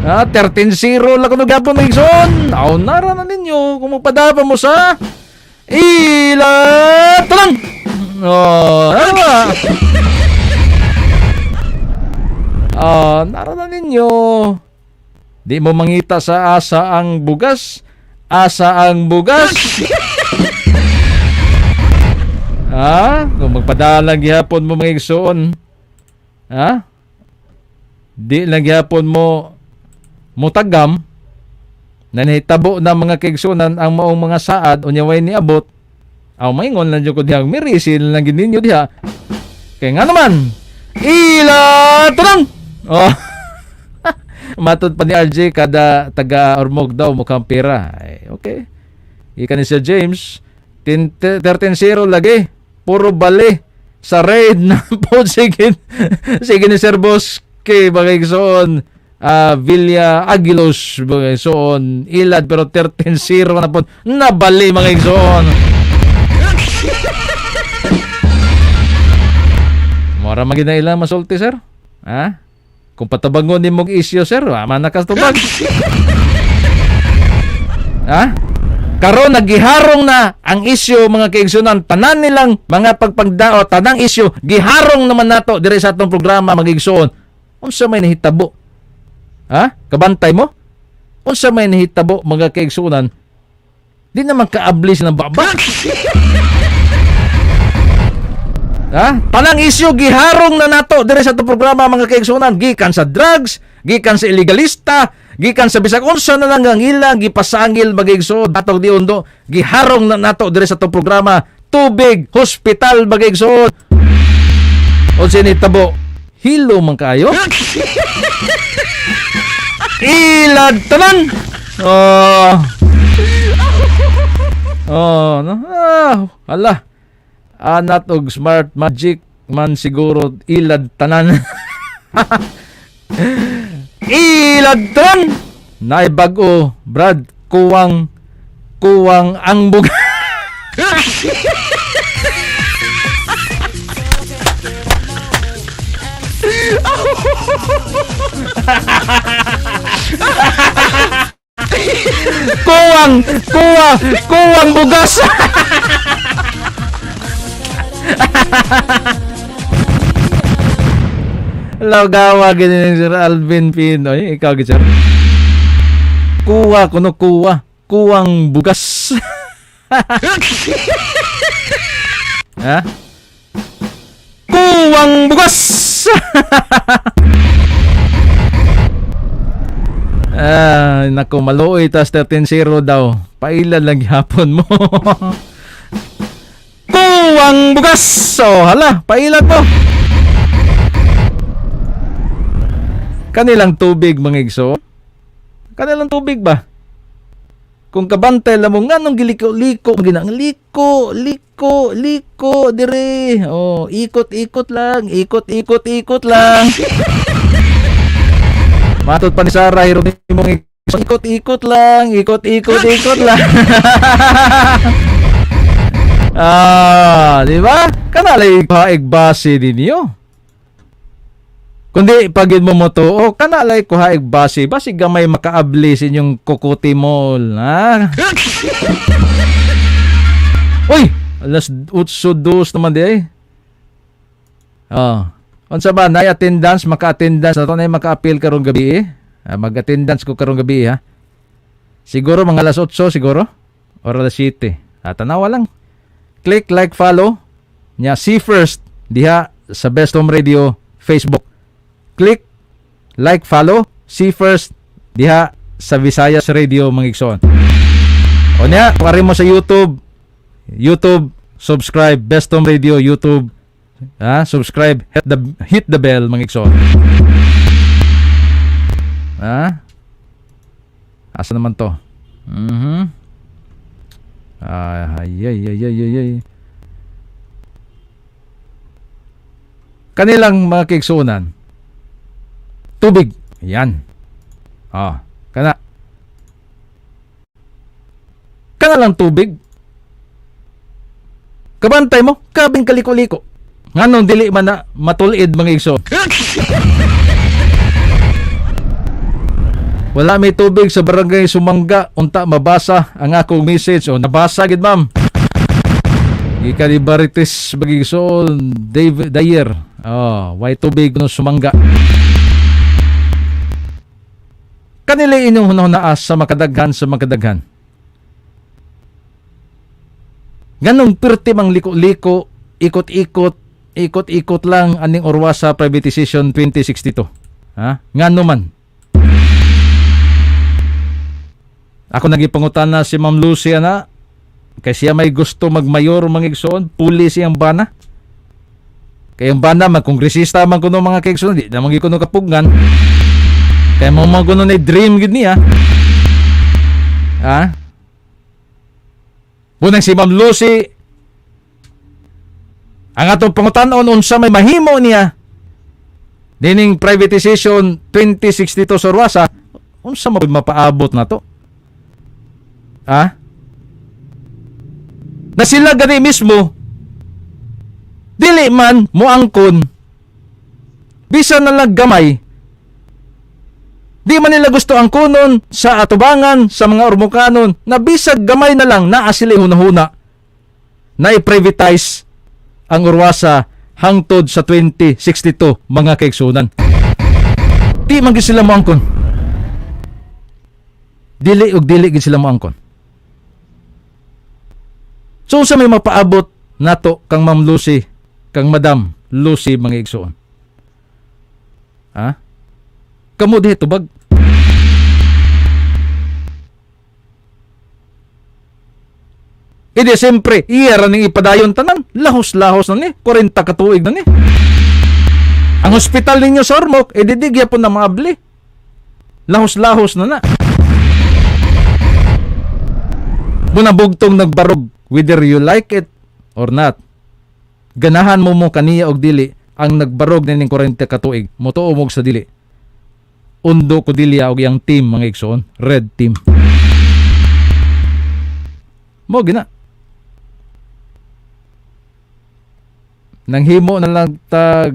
Speaker 6: Ah, 13-0 lang kuno gihapon mga igsoon. Aw, nara na ninyo kung magpadapa mo sa ila tanan. Oh, ano ba? Ah, nara na ninyo. Di mo mangita sa asa ang bugas. Asa ang bugas. Ha? Kung magpadala gihapon mo mga igsoon. Ha? Di lang gihapon mo mutagam na nahitabo na mga kaigsunan ang maong mga saad unya way niabot. Aw, maingon lang jud ko diha, mirisil lang gid ninyo diha. Kay nga naman ila tanang. Oh. Matod pa ni RJ, kada taga Ormoc daw mukhang pera. Ay, okay. Ika ni Sir James, 13-0 lagi. Puro bali sa raid na po. Sige, sige ni Sir Bosque, mga igsoon. Ah, Villa Aguilos, mga igsoon. Ilad pero 13-0 na po. Nabali, mga igsoon. Mora magid na ilang masulti, sir. Ha? Kung patabangon ni mong isyo, sir, wa man nakatubag. Ha? Karon nagiharong na ang isyu, mga kaigsunan, tanan nilang mga pagpagdao, tanang isyu giharong naman nato diri sa atong programa, mga igsoon. Unsa may nahitabo? Ha? Kabantay mo? Unsa may nahitabo, mga kaigsunan? Di naman kaabli silang baba. Ha? Tanang isyu giharong na nato diri sa atong programa, mga kaigsunan, gikan sa drugs, gikan sa illegalista, gikan sa bisag unsa na lang ang ilang gipasangil, mga igsoon, atong diundo, giharong na nato diri sa atong programa, tubig, hospital, mga igsoon. Unsa ni tabo? Hilo man kaayo. Ilad tanan. Oh. Oh, no. Ah, hala. Anat og smart magic man siguro ilad tanan. Ilad tanan. Naay bag-o, Brad, kuwang kuwang ang bug. Kuwang kuwang kuwang bugas. Lagawa ganyan Sir Alvin Pinoy. Ikaw gid, sir. Kuwa kuno kuwa. Kuwang bugas. Ha? Kuwang bugas. Ah, nako, maluoy tas 13-0 daw. Pailan lang gihapon mo. Kuwang bugas. So, hala, pailan mo. Kanilang tubig, mga igso. Kanilang tubig ba? Kung kabantay lang mo nganong giliko-liko ginang liko liko liko dire. Oh, ikot-ikot lang, ikot-ikot ikot lang. Matod pa ni Sarah Hieronimo, ikot-ikot lang, ikot-ikot ikot lang. Ah, di ba? Kanalay paig base ninyo. Kundi pagid mo mo to, oh, kana lay ko haig base, basi gamay makaabli sa inyong kukuti mall, ha? Uy, alas 8:02 naman di ay. Oh. Unsa ba nay attendance, maka-attendance na to, nay maka-appeal karong gabi eh? Ah, mag-attendance ko karong gabi ha. Siguro mga alas 8 siguro or alas 7. Ah, tanawa lang. Click like, follow nya, see first diha sa Best Home Radio Facebook. Click like, follow, see first diha sa Visayas Radio, mga igsoon. O nya, kung mo sa YouTube, YouTube, subscribe Best Home Radio YouTube. Ah, subscribe, hit the bell, mga igsoon. Ah? Asa naman to? Ay, ay, ay, ay, ay, ay. Kanilang mga kaigsuonan, tubig. Yan. Ah, kana. Kana lang tubig. Kabantay mo, kabing kaliko-liko. Nganong dili man na matulid, mga igsoon? Wala may tubig sa barangay Sumangga, unta mabasa ang akong message. O nabasa gid, ma'am. Gikan ni Barites Bagigsoon Dave Dayer. Oh, way tubig no Sumangga. Kanila inyong hunahunaa sa makadaghan sa makadaghan. Ganong pirti mang liko-liko, ikot-ikot, ikot-ikot lang aning Orwasa privatization 2062. Ha? Ngano man? Ako nagipangutana na si Ma'am Lucy ana kay siya may gusto magmayor, mga igsoon, puli siyang bana. Kay ang bana magkongresista man kuno, mga kaigsoon, di naman gyud kuno kapugnan. Kay mo man kuno ni dream gid niya. Ha? Bunang si Ma'am Lucy ang atong pangutanon, unsa may mahimo niya dining privatization 2062 sa Orwasa, unsa may mapaabot na to? Ha? Na sila gani mismo dili man moangkon bisan na lang gamay, di man nila gusto angkonon sa atubangan sa mga Ormocanon na bisag gamay na lang naa sila hunahuna na i-privatize ang Orwasa hangtod sa 2062, mga kaigsunan. Di man gyud sila moangkon. Dili og dili gid sila moangkon. So sa may mapaabot nato kang Ma'am Lucy, kang Madam Lucy, mga igsoon? Ha? Kamo dihi tubag. Idi siyempre, iya ra ning ipadayon tanan. Lahos-lahos na ni, 40 ka tuig na ni. Ang hospital ninyo sa Ormoc, edi di gyapon na maabli. Lahos-lahos na na. Muna bugtong nagbarog, whether you like it or not. Ganahan mo mo kaniya og dili, ang nagbarog nining 40 ka tuig, motuo mo sa dili. Undo Codilla og iyang team, mga igsoon, red team. Mo gina. Nanghimo na lang tag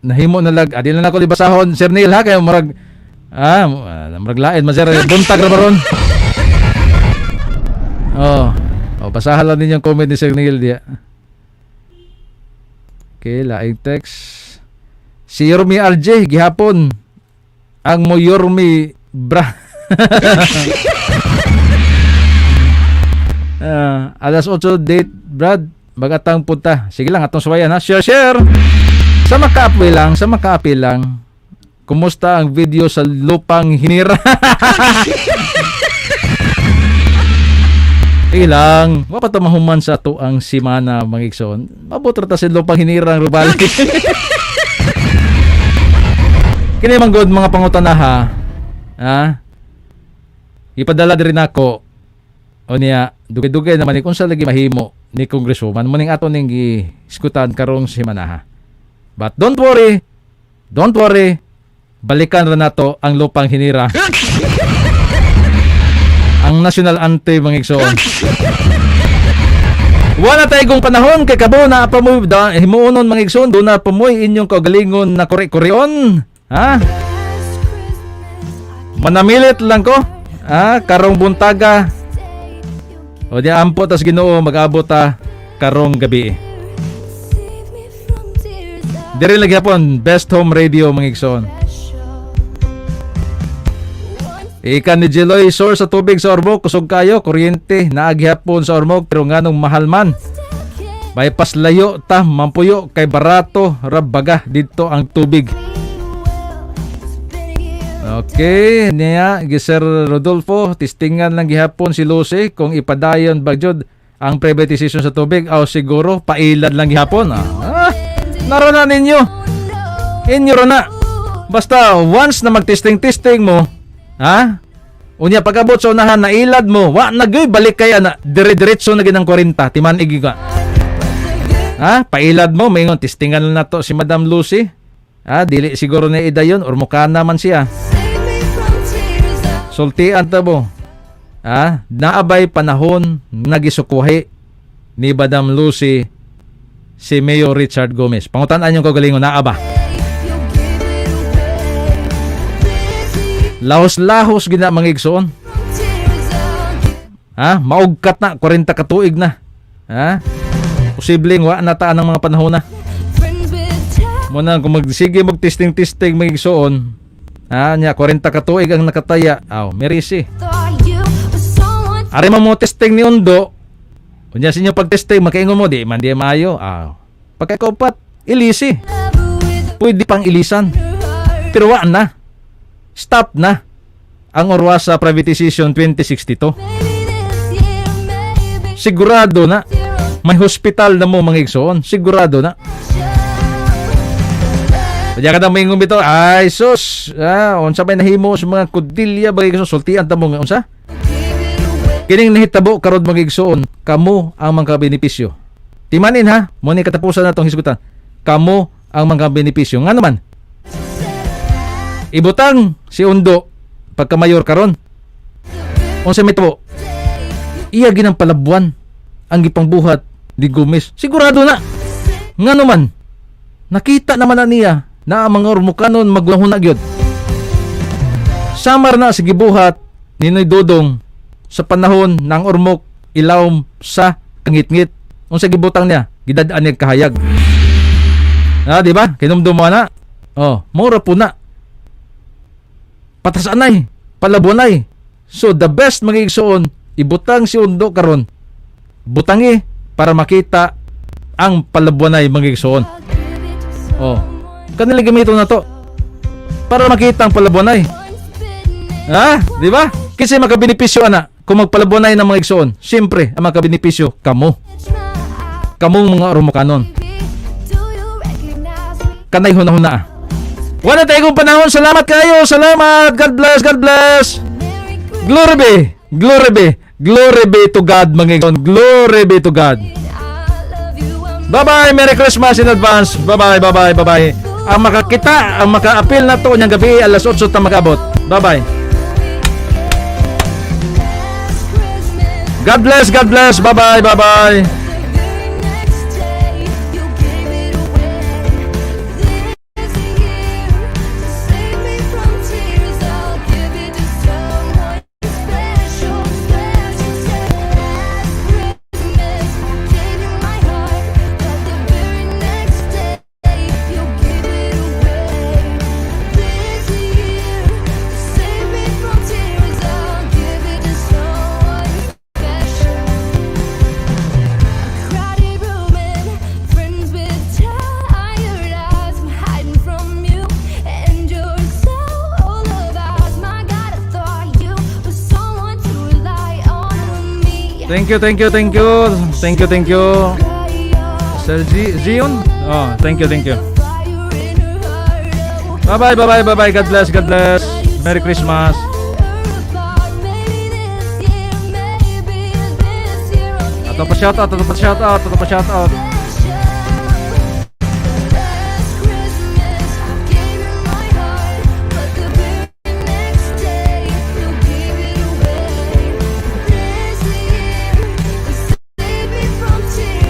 Speaker 6: nahimo na lag adi na nako libasahon, Sir Neil, ha, kay murag murag lain man, sir, buntag ra baron. Oh. Oh, basahan lang ninyo ang comment ni Sir Neil diya. Okay, laing text. Si Yormi RJ gihapon ang mo Yormi bra. Alas 8 date, Brad, magatang punta. Sige lang, atong suwayan ha. Share, share. Sa makaapi lang, sa makaapi lang. Kumusta ang video sa lupang hinira? Sige lang, wa pa ta mahuman sa ato ang simana, mga igsoon. Mabot ra ta sa lupang hinira ang rubali. Kini man gud mga pangutana ha. Ha? Ipadala diri nako. O niya, dugay-dugay naman ni kung sa lagi mahimo ni congresswoman mo ning ato ning giskutan karong simana ha. But don't worry. Don't worry. Balikan ra nato ang lupang hinira. Ang national anthem, mga igsoon. Wala tayo kong panahon kay kabo na pa mo da, himuonon, mga igsoon, duna pa mo'y inyong kaugalingon na kuri-kurion. Ha?
Speaker 3: Last Christmas, I
Speaker 6: Manamilit lang ko. Ha? Karong buntaga.
Speaker 3: stay. You
Speaker 6: O di ampo tas Ginoo, mag-abot ta karong gabi.
Speaker 3: save me from tears of
Speaker 6: Diri lagi hapon, Best Home Radio, mga igsoon.
Speaker 3: special. Once
Speaker 6: Ika ni Jeloy, source sa tubig sa Ormoc, kusog kayo, kuryente, naagihapon sa Ormoc, pero nganong mahal man?
Speaker 3: still can't
Speaker 6: Bypass layo ta, mampuyo, kay barato, rabaga, dito ang tubig.
Speaker 3: be well. It's been a year.
Speaker 6: Okay, niya, Sir Rodolfo, testingan lang gihapon si Lucy kung ipadayon ba jud ang privatization sa tubig o siguro pailad lang gihapon. Ah, naro na ninyo. Inyo ra na. Basta once na magtesting-testing mo, ha? Unya pag-abot sa unahan nailad mo, wa na gyud balik kaya na dire-diretso na gid ang 40, timan igi ka. Ha? Pailad mo, maingon testingan lang nato si Madam Lucy. Ha, dili siguro na idayon or mukha naman siya.
Speaker 3: Save me from tears of
Speaker 6: Sultian ta mo. Ha? Naabay panahon nagisukuhi ni Madam Lucy si Mayor Richard Gomez. Pangutan-an yung kagalingon, naa ba?
Speaker 3: you give it away. This year
Speaker 6: Lahos-lahos gina mga igsoon.
Speaker 3: from tears of
Speaker 6: Ha? Maugkat na, 40 ka tuig na. Ha? Posibleng wa na taan ang mga panahon na.
Speaker 3: friends with time.
Speaker 6: Muna kung magsige mag-testing-testing mga igsoon, ha, nya 40 ka tuig ang nakataya. Aw, merisi.
Speaker 3: Thought you were someone
Speaker 6: Ari mo mo testing ni Undo. Unya sa inyo pag-testing, makaingon mo, di man di maayo. Aw. Pagkakaupat, ilisi.
Speaker 3: lover with
Speaker 6: Pwede pang ilisan.
Speaker 3: her heart.
Speaker 6: Pero wa na. Stop na ang Orwasa privatization 2062.
Speaker 3: Maybe this year, maybe
Speaker 6: Sigurado na.
Speaker 3: zero
Speaker 6: May hospital na mo, mga igsoon. Sigurado na. Kaya ka na maingon bitaw, ay sus, ah, unsa may nahimo sa mga kudilya bagay igsoon, sultian ta mo nga unsa?
Speaker 3: give it away.
Speaker 6: Kining nahitabo karon, mga igsoon, kamo ang mga benepisyo. Timanin ha, mo ni katapusan na tong hisgutan. Kamo ang mga benepisyo. Nga naman, ibutang si Undo pagka mayor karon. Unsa may tubo? Iya ginang Palabuan ang gipangbuhat ni Gomez. Sigurado na. Nga naman, nakita naman na niya na ang mga Ormocanon maglahuna gyud. Samar na sa gibuhat ni Noy Dodong sa panahon ng Ormoc ilawom sa kangitngit. Unsa gibutang niya? Gidad-an niya kahayag. Ah, di ba? Kinumdum mo na. Oh, mura po na. Patasanay, palabonay. So the best, mga igsoon, ibutang si Undo karon. Butangi para makita ang Palabuanay, mga igsoon.
Speaker 3: I'll give it to
Speaker 6: Oh. Kanila gamiton na to para makita ang Palabuanay.
Speaker 3: someone spinning.
Speaker 6: Ha? Di ba? Kasi makabenepisyo ana kung magpalabuanay ng mga igsoon. Siyempre, ang makabenepisyo kamo. Kamong mga Ormocanon.
Speaker 3: Do you recognize me?
Speaker 6: Kanay huna-huna. Wala tayo kong panahon. Salamat kayo. Salamat. God bless. God bless.
Speaker 3: Merry Christmas.
Speaker 6: Glory be. Glory be. Glory be to God, mga igsoon. Glory be to God.
Speaker 3: I love you. I'm
Speaker 6: Bye-bye. Merry Christmas in advance. Bye-bye. Bye-bye. Bye-bye. Ang makakita, ang maka-apil na to niyang gabi, alas 8 ta mag-abot. Bye-bye.
Speaker 3: last Christmas.
Speaker 6: God bless. God bless. Bye-bye. Bye-bye.
Speaker 3: The very next day, you gave it away. This year, to save me from tears, I'll give it to someone special, special. Last Christmas, I gave you my heart, but the very next day, you gave it away. This year, to save me from tears, I'll give it to someone special. A crowded room and friends with tired eyes. I'm hiding from you and your soul of eyes. My God, I thought you were someone to rely on me.
Speaker 6: Thank you, thank you, thank you. Thank you, thank you. Sir G Zion? Oh, thank you, thank you.
Speaker 3: Fire in her heart. Oh,
Speaker 6: Bye-bye, bye-bye, bye-bye. God bless, God bless. Merry Christmas.
Speaker 3: Maybe this year, maybe this year I'll
Speaker 6: Ato pa shout out, ato pa shout out, ato pa shout out.
Speaker 3: Last Christmas, I gave you my heart, but the very next day, you gave it away. This year, to save me from tears.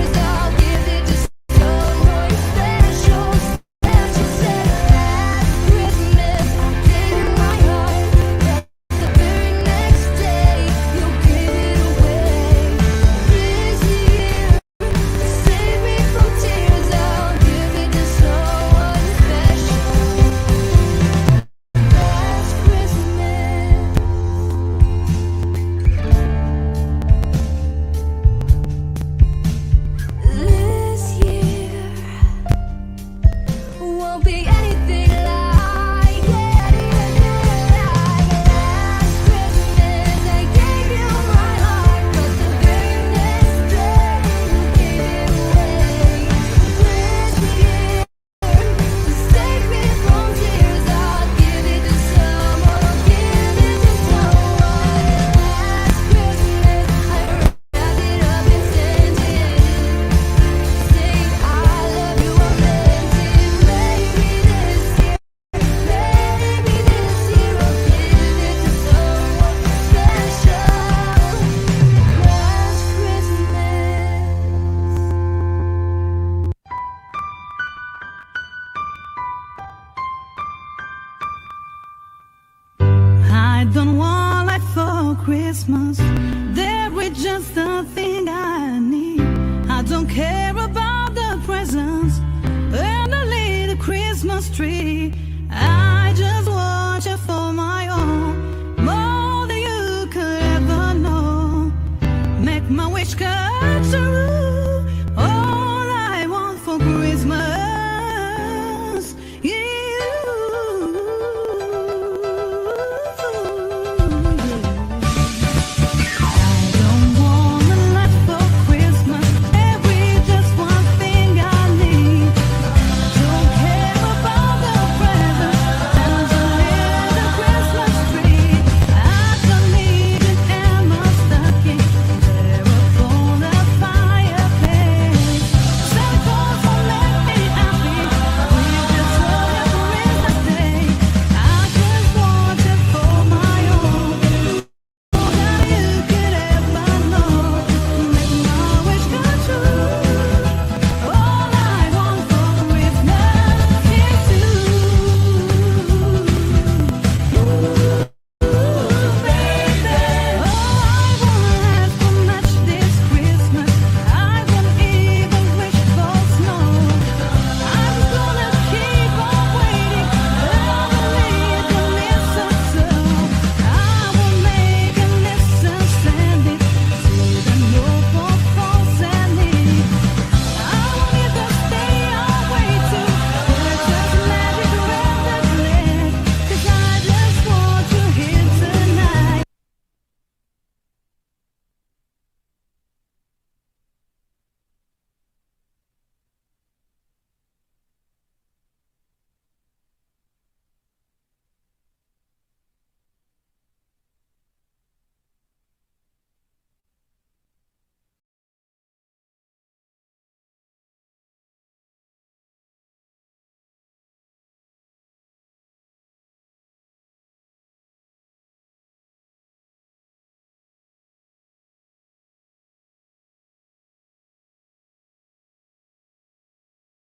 Speaker 8: Christmas. There is just a thing I need. I don't care about the presents and the little Christmas tree. I just want you for my own, more than you could ever know. Make my wish come true.